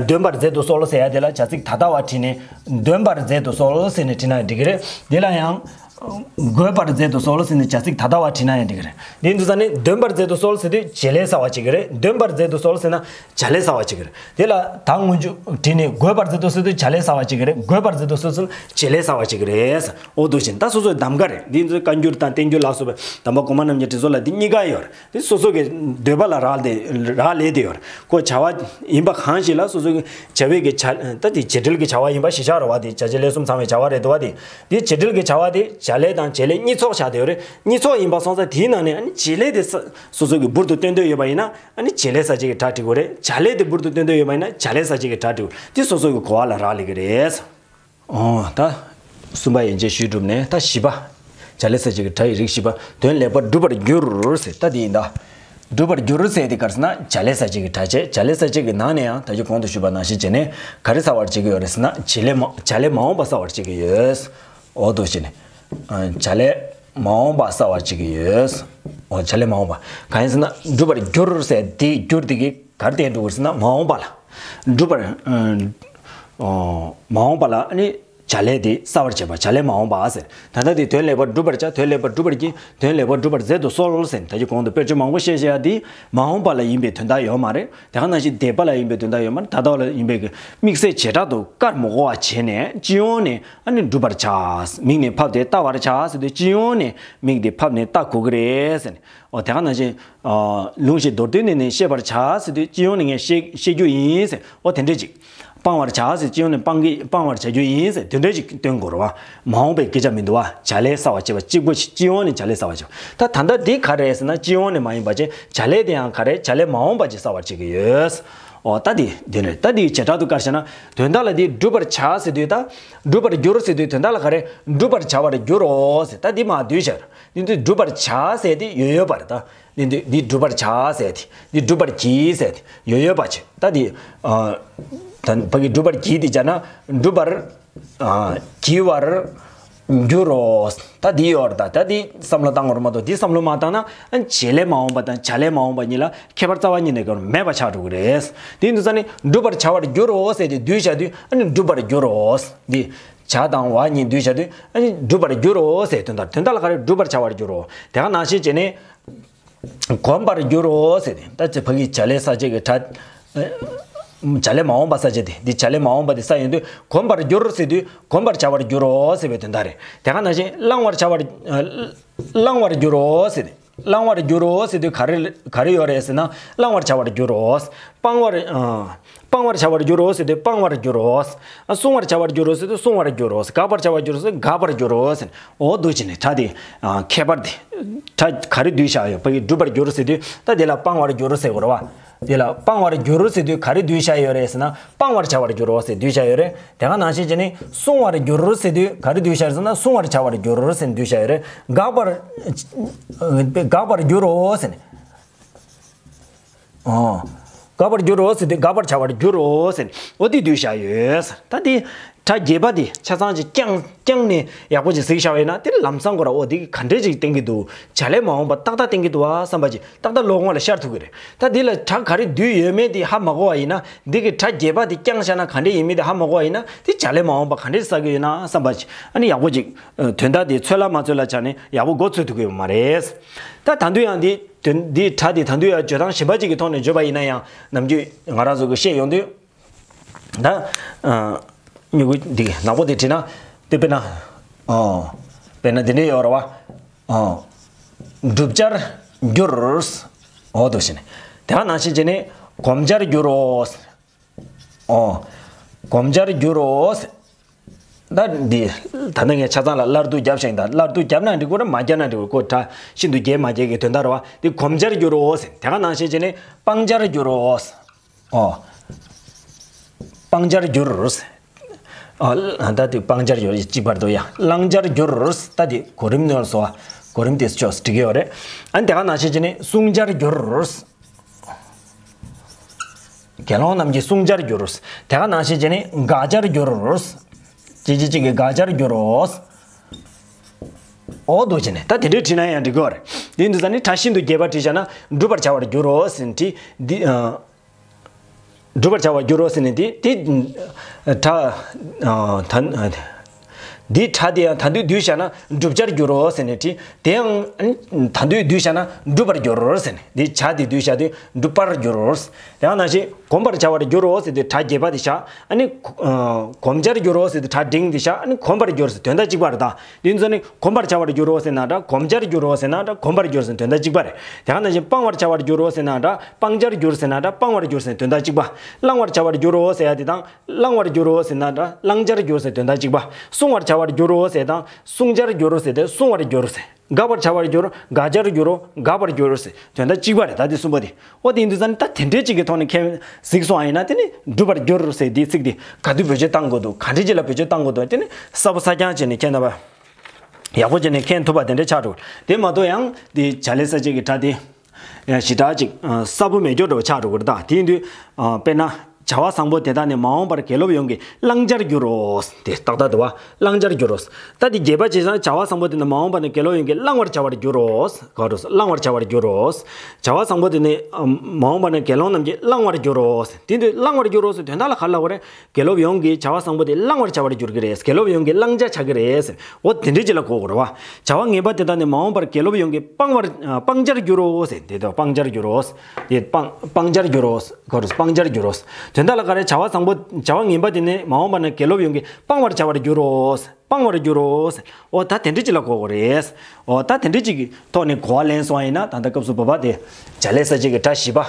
འདོན་པར་མཛད་དུ་གསོལ་ཟེར་ཡ་དེ་ལ་བྱ་ཚིག་ད་ལྟ་བ་བྲིས་ནས་འདོན་པར་མཛད་དུ་གསོལ་ཟེར་ནས་བྲིས་ན་འགྲིག་གི་རེད། དེ་ལ་ཡང་འགོད་པར་མཛད་དུ་གསོལ་ཟེར་ནས་བྱ་ཚིག་ད་ལྟ་བ་བྲིས་ན་ཡང་འགྲིག་གི་རེད། དེ་འདུག་ས་ནི་འདོན་པར་མཛད་དུ་གསོལ་ཟེར་དུས་བྱེད་ལས་གསལ་བ་བྱེད་ཀྱི་རེད། འདོན་པར་མཛད་དུ་གསོལ་ཟེར་ན་བྱ་ལས་གསལ་བ་བྱེད་ཀྱི་རེད། དེ་ལ་ད་སྔོན་འཇུག་བྲིས་ནས་འགོད་པར་མཛད་དུ་གསོལ་དུས་བྱ་ལས་གསལ་བ་བྱེད་ཀྱི་རེད། འགོད་པར་མཛད་དུ་གསོལ་དུས་བྱེད་ལས་གསལ་བ་བྱེད་ཀྱི་རེད། འོ་འདུག་བཞིན་ད་སོ་སོའི་གདམ་ག་རེད། འདི་ཚོའི་བཀའ་འགྱུར་དང་བསྟན་འགྱུར་ལ་སོགས་པའི་དམ་པ་གོང་མ་རྣམས་ཀྱི་དྲི་བཟོ་ལ་འདི་གཉིས་ཀ་ཡོད་རེད། འདི་སོ་སོ་གི་འདོད་པ་ལ་རག་ལས་རག་ལས་དེ་ཡོད་རེད། ཁོ་བྱ་བ་ཡིན་པ་གང་ཞིག་ལ་སོ་སོ་གི་བྱ་བའི་གི་བྱ་ད་དེ་བྱེད་འབྲེལ་གྱི་བྱ་བ་ཡིན་པ་གཞིར་བཞག་རེད་བ། དེ་བྱ་བྱེད་ལས་གསུམ་ཚང་བའི་བྱ་བ་རེད་འདུག་བ། དེ་དེ་བྱེད་འབྲེལ་གྱི་བྱ་བ་དེ་བྱ་ལས་དང་བྱེད་ལས་གཉིས་ཚོགས་བཞག་བསྡད་ཡོད་རེད། གཉིས་ཚོགས་ཡིན་པ་སོང་ཙང་དེའི་ནང་ནས་ཨ་ནི་བྱེད་ལས་དེ་ས་སོ་སོ་གི་འབུར་དུ་བཏོན་འདོད་ཡོད་པ་ཡིན་ན་ཨ་ནི་བྱེད་ལས་གསལ་བྱེད་ཀྱི་སྒྲ་བྲིས་དགོས་རེད། བྱ་ལས་དེ་འབུར་དུ་བཏོན་འདོད་ཡོད་པ་ཡིན་ན་བྱ་ལས་གསལ་བྱེད་ཀྱི་སྒྲ་བྲིས་དགོས། དེ་སོ་སོ་གི་གོ་བ་ལ་རག་ལས་ཀྱི་རེད། ཨོ་ད་གསུམ་པ་ཡན་ཆད་ཞུས་གྲུབ་ནས་ད་བཞི་པ། བྱ་ལས་གསལ་བྱེད་ཀྱི་སྒྲ་ཡི་རིགས་བཞི་པ། དོན་ལེགས་པར་འགྲུབ་པར་འགྱུར་ཟེར་ད་འདི་ཡིན་ད། འགྲུབ་པར་འགྱུར་ཟེར་དེ་ག་རེ་ཟེར་ན་བྱ་ལས་གསལ་བྱེད་ཀྱི་སྒྲ་བྱས། བྱ་ལས་གསལ་བྱེད་ཀྱི་ནང་ནས་ཡང་ད་ཅི་གོང་དུ་ཞུས་པ་ནང་བཞིན་བྱས་ནས་ག་རེ་གསལ་བར་བྱེད་ཀྱི་ཡོད་རེད་ཟེར་ན་བྱེད་ལས་མ་བྱ་ལས་མ་འོངས་པ་གསལ་བར་བྱེད་ཀྱི་ཡོད། ཨོ་འདུག་བྱས་ནས། བྱ་ལས་མ་འོངས་པ་གསལ་བར་བྱེད་ཀྱི་ཡོད། ཨོ་བྱ་ལས་མ་འོངས་པ། གང་ཡིན་ཟེར་ན་འགྲུབ་པར་འགྱུར་ཟེར་དེ་འགྱུར་དེ་གི་ག་རེ་བསྟན་འགྲོ་གི་རེད་ཟེར་ན་མ་འོངས་པ་ལ། འགྲུབ་པར་ཨ་མ་འོངས་པ་ལ་ནི་བྱ་ལས་དེ་གསལ་བར་བྱེད་པ་བྱ་ལས་མ་འོངས་པ་ཟེར། ད་ལྟ་དེ་དོན་ལེགས་པར་འགྲུབ་པར་བྱ། དོན་ལེགས་པར་འགྲུབ་པར་བགྱི། དོན་ལེགས་པར་འགྲུབ་པར་མཛད་དུ་གསོལ་ཟེར། ད་ཅི་གོང་དུ་དཔེར་བརྗོད་མང་པོ་བཤད་བཤད་ཡ་དེ་མ་འོངས་པ་ལ་ཡིན་པའི་དོན་དག་ཡོད་མ་རེད། དེ་ག་ནང་བཞིན་འདས་པ་ལ་ཡིན་པའི་དོན་དག་ཡོད་མ་རེད། ད་ལྟ་བ་ལ་ཡིན་པའི་གི་དམིགས་བསལ་བྱེ་བྲག་ཏུ་བཀར་མི་དགོས་པ་བྱས་ནས་སྤྱི་ཡོངས་ནས་ཨ་ནི་འགྲུབ་པར་བྱ། མིག་ནི་ཕབ་སྟེ་ལྟ་བར་བྱ་ཟེར་དུས་སྤྱི་ཡོངས་ནས་མིག་དེ་ཕབ་ནས་ལྟ་དགོས་ཀྱི་རེད་ཟེར་ནས། ཨོ་དེ་ག་ནང་བཞིན། ཨ། ལུང་ཞིག་མདོར་བསྡུས་ནས་ནི་བཤད་པར་བྱ་ཟེར་དུས་སྤྱི་ཡོངས་ནས་ངས་བཤད་བཤད་རྒྱུ་ཡིན་ཟེར། ཨོ་དེ་འདྲས་ཅིག་སྤང་བར་བྱ་ཟེར་སྤྱི་ཡོངས་ནས་སྤང་གི་སྤང་བར་བྱ་རྒྱུ་ཡིན་ཟེར་དེ་འདྲས་ཅིག་སྟོན་དགོས་རེད་བ། མ་འོངས་པའི་སྐད་ཆ་མི་འདུག་བ། བྱ་ལས་གསལ་བར་བྱེད་པ་གཅིག་པོ་ཞིག་སྤྱི་ཡོངས་ནས་བྱ་ལས་གསལ་བར་བྱེད་པ། ད་ད་ལྟ་འདི་ག་རེ་རེད་ཟེར་ན་སྤྱི་ཡོངས་ནས་མ་ཡིན་པ་ཅན་བྱ་ལས་དེ་ཡང་ག་རེ་བྱ་ལས་མ་འོངས་པ་ཅིག་གསལ་བར་བྱེད་ཀྱི་ཡོད། ཨོ་ད་འདི་འདི་རེད། ད་འདི་བྱེ་བྲག་ཏུ་བཀར་བྱས་ན་དོན་དག་ལ་འདི་བསྒྲུབ་པར་བྱ་ཟེར་དུས་ད་བསྒྲུབ་པར་འགྱུར་ཟེར་དུས་དོན་དག་ལ་ག་རེ་བསྒྲུབ་པར་བྱ་བར་འགྱུར་རོ་ཟེར། ད་འདི་མ་བསྡུས་བྱ། འདི་འདི་བསྒྲུབ་པར་བྱ་ཟེར་དེ་ཡོད་ཡོད་པ་རེད། ད་འདི་འདི་འདི་བསྒྲུབ་པར་བྱ་ཟེར་དེ་འདི་བསྒྲུབ་པར་བགྱི་ཟེར་དེ་ཡོད་ཡོད་པ་ཅིག་ད་འདི་ཨ། ད་ཕ་གི་བསྒྲུབ་པར་བགྱི་དེ་བྱ་ན་བསྒྲུབ་པར་ཨ། བགྱི་བར་འགྱུར་རོ། ད་འདི་ཡོད་རེད། ད་ད་འདི་བསམ་བློ་བཏང་དགོས་རེད་མ་གཏོགས་འདི་བསམ་བློ་མ་བཏང་ན་ཨ། བྱེད་ལས་མ་འོངས་པ་དང་བྱ་ལས་མ་འོངས་པ་གཉིས་ལ་ཁྱད་པར་རྩ་བ་ཉིད་ནས་མེད་པ་ཆགས་འགྲོ་གི་རེད། འདི་འདི་ས་ནི་བསྒྲུབ་པར་བྱ་བར་འགྱུར་རོ་ཟེར་དེ་བསྡུས་བྱ་དུས་ཨ་ནི་བསྒྲུབ་པར་འགྱུར་རོ། འདི་བྱ་དང་བ་གཉིས་བསྡུས་བྱ་དུས་ཨ་ནི་བསྒྲུབ་པར་འགྱུར་རོ་ཟེར་དོན་དག་དོན་དག་ལ་ག་རེ་བསྒྲུབ་པར་བྱ་བར་འགྱུར་རོ། དེ་ག་ནང་བཞིན་བྱས་ནས། གོམས་པར་འགྱུར་རོ་ཟེར་ཏེ་ད་ཅི་ཕ་གི་བྱ་ལས་གསལ་བྱེད་ཀྱི་སྒྲ། བྱ་ལས་མ་འོངས་པ་གསལ་བྱེད་དེ་འདི་བྱ་ལས་མ་འོངས་པ་དེ་གསལ་ཡོང་དུས་གོམས་པར་འགྱུར་ཟེར་དུས་གོམས་པར་བྱ་བར་འགྱུར་རོ་ཟེར་བའི་དོན་དག་རེད། དེ་ག་ནང་བཞིན་བླང་བར་བྱ་བར། བླང་བར་འགྱུར་རོ་ཟེར་ཏེ། བླང་བར་འགྱུར་རོ་ཟེར་དུས་ག་རེ་ག་རེ་ཡོད་རེད་ཟེར་ན་བླང་བར་བྱ་བར་འགྱུར་རོ། སྤང་བར། སྤང་བར་བྱ་བར་འགྱུར་རོ་ཟེར་དུས་སྤང་བར་འགྱུར་རོ། བསྲུང་བར་བྱ་བར་འགྱུར་རོ་ཟེར་དུས་བསྲུང་བར་འགྱུར་རོ། དགག་པར་བྱ་བར་འགྱུར་རོ་ཟེར་དགག་པར་འགྱུར་རོ་ཟེར། འོ་འདུག་བྱས་ནས་སྒྲ་དེ། ཁྱད་པར་དེ། སྒྲ་ག་རེ་བསྡུས་བཞག་ཡོད་ཕ་གི་བསྒྲུབ་པར་འགྱུར་ཟེར་དུས་ད་དེ་ལ་སྤང་བར་འགྱུར་ཟེར་དགོས་རེད་བ། དེ་ལ་སྤང་བར་འགྱུར་ཟེར་དུས་ག་རེ་བསྡུས་བཞག་ཡོད་རེད་ཟེར་ན་སྤང་བར་བྱ་བར་འགྱུར་རོ་ཟེར་བསྡུས་བཞག་ཡོད་རེད། དེ་ག་ནང་བཞིན་བྱས་ནས་བསྲུང་བར་འགྱུར་ཟེར་དུས་ག་རེ་བསྡུས་བཞག་ཟེར་ན་བསྲུང་བར་བྱ་བར་འགྱུར་ཟེར་ནས་བསྡུས་བཞག་ཡོད་རེད། དགག་པར། དགག་པར་འགྱུར་རོ་ཟེར་ནས། ཨོ། དགག་པར་འགྱུར་རོ་ཟེར་དུས་དགག་པར་བྱ་བར་འགྱུར་རོ་ཟེར་ནས་འོ་དེ་བསྡུས་བཞག་ཡོད་ཟེར། ད་དེ་སྒྲ་རྒྱས་པ་དེ་ཆ་ཚང་ཅིག་རྐྱང་རྐྱང་ནས་ཡག་པོ་ཅིག་གཟིགས་བཞག་པ་ཡིན་ན་དེ་ལམ་སང་ཁོ་ར་འོ་དེ་ག་འདྲས་ཅིག་བསྟན་གྱི་འདུག་བྱ་ལས་མ་འོངས་པ་ཏག་ཏག་བསྟན་གྱི་འདུག་བ་བསམ་པ་ཅིག་ཏག་ཏག་བློ་ཁོག་ལ་ཤར་ཐུབ་ཀྱི་རེད། ད་འདི་ལ་སྒྲ་ག་རེ་བསྡུས་ཡོད་མེད་དེ་ཧ་མ་གོ་བ་ཡིན་ན་འདི་གི་སྒྲ་རྒྱས་པ་དེ་རྐྱང་བཞག་ན་ག་འདྲས་ཡིན་མིན་དེ་ཧ་མ་གོ་བ་ཡིན་ན་དེ་བྱ་ལས་མ་འོངས་པ་ག་འདྲས་གསལ་གྱི་ཡོད་ན་བསམ་པ་ཅིག་ཨ་ནི་ཡག་པོ་ཅིག་དོན་དག་དེ་ཚོད་ལ་མ་ཚོད་ལ་ཆགས་ནས་ཡག་པོ་མགོ་ཚོད་ཐུབ་ཀྱི་ཡོད་མ་རེད། ད་ད་དུང་ཡང་འདི་དོན་འདིའི་སྒྲ་དེ་ད་དུང་ཡང་བརྗོད་སྟངས་གཞན་པ་ཅིག་གི་ཐོག་ནས་བརྗོད་པ་ཡིན་ན་ཡང་ནམ་རྒྱུན་ང་རང་ཚོ་གི་བཤད་ཡོང་དུས། ད། ཨ། སྨྱུ་གུ་འདི་ནག་པོ་དེ་བྲིས་ན་དེ་དཔེར་ན། ཨོ། དཔེར་ན་འདི་འདྲས་ཡོད་རེད་བ། ཨོ། བསྒྲུབ་བྱར་འགྱུར། ཨོ་འདུག་བྱས་ནས། དེ་ག་ནང་བཞིན་བྱས་ནས་གོམས་བྱར་འགྱུར་རོ། ཨོ། གོམས་བྱར་འགྱུར་རོ། ད་འདི་ད་ནི་ངས་ཆ་ཚང་ལ་སླར་བསྡུ་བརྒྱབ་ཤིང་ད་སླར་བསྡུ་བརྒྱབ་ན་འགྲིག་གོ་ར་མ་བརྒྱབ་ན་འགྲིག་གོ་ཁོ་ད་ཤིན་ཏུ་རྒྱས་མ་རྒྱས་ཀྱི་དོན་དག་རེད་བ། འདི་གོམས་བྱར་འགྱུར་རོ་ཟེར། དེ་ག་ནང་བཞིན་བྱས་ནས་སྤང་བྱར་འགྱུར་རོ། ཨོ། སྤང་བྱར་འགྱུར་ཟེར། ཨོ། ད་དེ་སྤང་བྱར་འགྱུར་གཅིག་པར་དུ་ཡང་བླང་བྱར་འགྱུར། ད་དེ་གོ་རིམ་ནོར་སོ། གོ་རིམ་དེ་ཆོག་འགྲིག་གི་ཡོད་རེད། ཨ་ནི་དེ་ག་ནང་བཞིན་བྱས་ནས་བསྲུང་བྱར་འགྱུར། དགེ་སློང་རྣམས་ཀྱི་བསྲུང་བྱར་འགྱུར། དེ་ག་ནང་བཞིན་བྱས་ནས་དགག་བྱར་འགྱུར། ཅི་ཅི་ཅི་གི་དགག་བྱར་འགྱུར་རོ། འོ་འདུག་བྱས་ནས་ད་དེ་འདྲའི་བྲིས་ན་ཡང་འགྲིག་གི་རེད། དེ་འདུག་ས་ནི་སྒྲ་ཤིན་ཏུ་རྒྱས་པ་བྲིས་བཞག་ན་བསྒྲུབ་པར་བྱ་བར་འགྱུར་རོ་ཟེར་ནས་བྲིས་འདི། བསྒྲུབ་པར་བྱ་བར་འགྱུར་རོ་ཟེར་ནས་དེ་དེ། སྒྲ། ད། འདིའི་སྒྲ་དེ་ཡང་ད་དུང་བསྡུས་བཞག་ན་བསྒྲུབ་བྱར་འགྱུར་རོ་ཟེར་ནས་བྲིས། དེ་ཡང་ད་དུང་བསྡུས་བཞག་ན་འགྲུབ་པར་འགྱུར་རོ་ཟེར་ནས་འདིའི་བྱ་དེ་བསྡུས་བཞག་དུས་འགྲུབ་པར་འགྱུར་རོ། དེ་ཡང་ནང་བཞིན་གོམས་པར་བྱ་བར་འགྱུར་རོ་ཟེར་དུས་སྒྲ་རྒྱས་པ་དེ་བཞག་ཨ་ནི། གོམས་བྱར་འགྱུར་རོ་ཟེར་དུས་སྒྲ་འབྲིང་དེ་བཞག་ཨ་ནི་གོམས་པར་འགྱུར་ཟེར་དོན་དག་གཅིག་པ་རེད་ད། དེ་ཚོ་ནི་གོམས་པར་བྱ་བར་འགྱུར་རོ་ཟེར་ན་འདྲ་གོམས་བྱར་འགྱུར་རོ་ཟེར་ན་འདྲ་གོམས་པར་འགྱུར་ཟེར་དོན་དག་གཅིག་པ་རེད། དེ་ག་ནང་བཞིན་སྤང་བར་བྱ་བར་འགྱུར་རོ་ཟེར་ན་འདྲ། སྤང་བྱར་འགྱུར་ཟེར་ན་འདྲ་སྤང་བར་འགྱུར་ཟེར་དོན་དག་གཅིག་པ། བླང་བར་བྱ་བར་འགྱུར་རོ་ཟེར་ཡ་དེ་དང་བླང་བར་འགྱུར་རོ་ཟེར་ན་འདྲ་བླང་བྱར་འགྱུར་ཟེར་དོན་དག་གཅིག་པ། བསྲུང་བར་བྱ་བར་འགྱུར་རོ་ཟེར་དང་བསྲུང་བྱར་འགྱུར་ཟེར་ཏེ་བསྲུང་བར་འགྱུར་ཟེར། དགག་པར་བྱ་བར་འགྱུར་དགག་བྱར་འགྱུར་རོ་དགག་པར་འགྱུར་རོ་ཟེར་དོན་དག་གཅིག་པ་རེད་ད་དེ་གསུམ་པོ་དེ། འོ་དེ་ཡིན་དུས་ཙང་ནི་ད་དེ་འདྲའི་གཅིག་གི་ཐོག་ནས་མཁྱེན་གཟིགས་སོང་བ་ཡིན་ན་དེ་ནི་འགྲུབ་པར་འགྱུར་ཟེར་དེའི་ཚིག་དེ་ག་དུས་བེད་སྤྱོད་བཏང་དགོས་འདུག་ག་འདྲའི་རྗེས་ལ་བེད་སྤྱོད་བཏང་དགོས་འདུག་དེ་ནི་གསལ་པོ་གསལ་རྐྱང་བྱས་ནས་མཁྱེན་ན་བ། ཡག་པོ་བྱས་ནས་མཁྱེན་ཐུབ་པ་དེ་འདྲ་ཆགས་འགྲོ། དེ་མ་གཏོགས་ཡང་དེ་བྱ་ལས་གསལ་བྱེད་ཀྱི་སྒྲ་དེ། ཡང་ཞེ་དྲག་ཅིག་གསལ་པོ་མེད་སྐྱོ་འགྲོ་ཆགས་འགྲོ་གི་རེད་ད། དེ་ཡིན་དུས་དཔེར་ན་བྱ་བ་བཟང་པོ་དེ་དག་ནི་མ་འོངས་པར་དགེ་སློབ་ཡོངས་ཀྱིས་བླང་བྱར་འགྱུར་རོ། དེ་ཏག་ཏག་འདུག་བ། བླང་བྱར་འགྱུར་རོ། ད་དེ་རྒྱས་པ་བྱས་ཙང་བྱ་བ་བཟང་པོ་དེ་ནི་མ་འོངས་པ་ནས་དགེ་སློབ་ཡོངས་ཀྱིས་བླང་བར་བྱ་བར་འགྱུར་རོ། ག་རེ་བླང་བར་བྱ་བར་འགྱུར་རོ། བྱ་བ་བཟང་པོ་དེ་ནི་མ་འོངས་པ་ནས་དགེ་སློང་རྣམས་ཀྱིས་བླང་བར་འགྱུར་རོ། དེ་དུས་བླང་བར་འགྱུར་རོ་ཟེར་དོན་དག་ལ་ག་རེ་ལབ་དགོས་རེད། དགེ་སློབ་ཡོངས་ཀྱིས་བྱ་བ་བཟང་པོ་དེ་བླང་བར་བྱ་བར་འགྱུར་གྱི་རེད། དགེ་སློབ་ཡོངས་ཀྱིས་བླང་བྱ་བྱ་གི་རེད་ཟེར། འོ་དེ་འདྲའི་ཅིག་ལ་གོ་དགོས་རེད་བ། བྱ་བ་ངན་པ་དེ་དག་ནི་མ་འོངས་པར་དགེ་སློབ་ཡོངས་ཀྱིས་སྤང་བར་སྤང་བྱར་འགྱུར་རོ་ཟེར། དེ་དག་སྤང་བྱར་འགྱུར་རོ། དེ་སྤང་སྤང་བྱར་འགྱུར་རོ། ག་རེ་སྤང་བྱར་འགྱུར་རོ། དོན་དག་ལ་ག་རེ། བྱ་བ་བཟང་པོ། བྱ་བ་ངན་པ་དེ་ནི་མ་འོངས་པ་ན་དགེ་སློབ་ཡོངས་ཀྱིས་སྤང་བར་བྱ་བར་འགྱུར་རོ། སྤང་བར་འགྱུར་རོ། འོ་ད་དེ་འདྲ་ཅིག་ལ་གོ་དགོས་རེད། འོ་ད་དེ་འདྲ་ཅིག་གི་ཐོག་ནས་གོ་བ་ལེན་སོང་བ་ཡིན་ན། ད་ལྟ་སྐབས་སུ་བབ་པ་དེ། བྱ་ལས་ས་བཅད་ཀྱི་སྒྲ་བཞི་པ་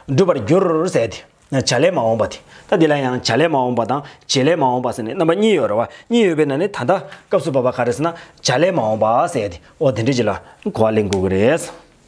འགྲུབ་པར་འགྱུར་ཟེར་དེ། བྱ་ལས་མ་འོངས་པ་དེ། ད་འདི་ལ་ཡང་བྱ་ལས་མ་འོངས་པ་དང་བྱེད་ལས་མ་འོངས་པ་ཟེར་ནས་རྣམ་པ་གཉིས་ཡོད་རེད་བ། གཉིས་ཡོད་པའི་ནང་ནས་ད་ལྟ་སྐབས་སུ་བབ་པ་ག་རེ་ཟེར་ན། བྱ་ལས་མ་འོངས་པ་ཟེར་དེ། འོ་དེ་འདྲ་ཅིག་ལ་གོ་བ་ལེན་དགོས་ཀྱི་རེད།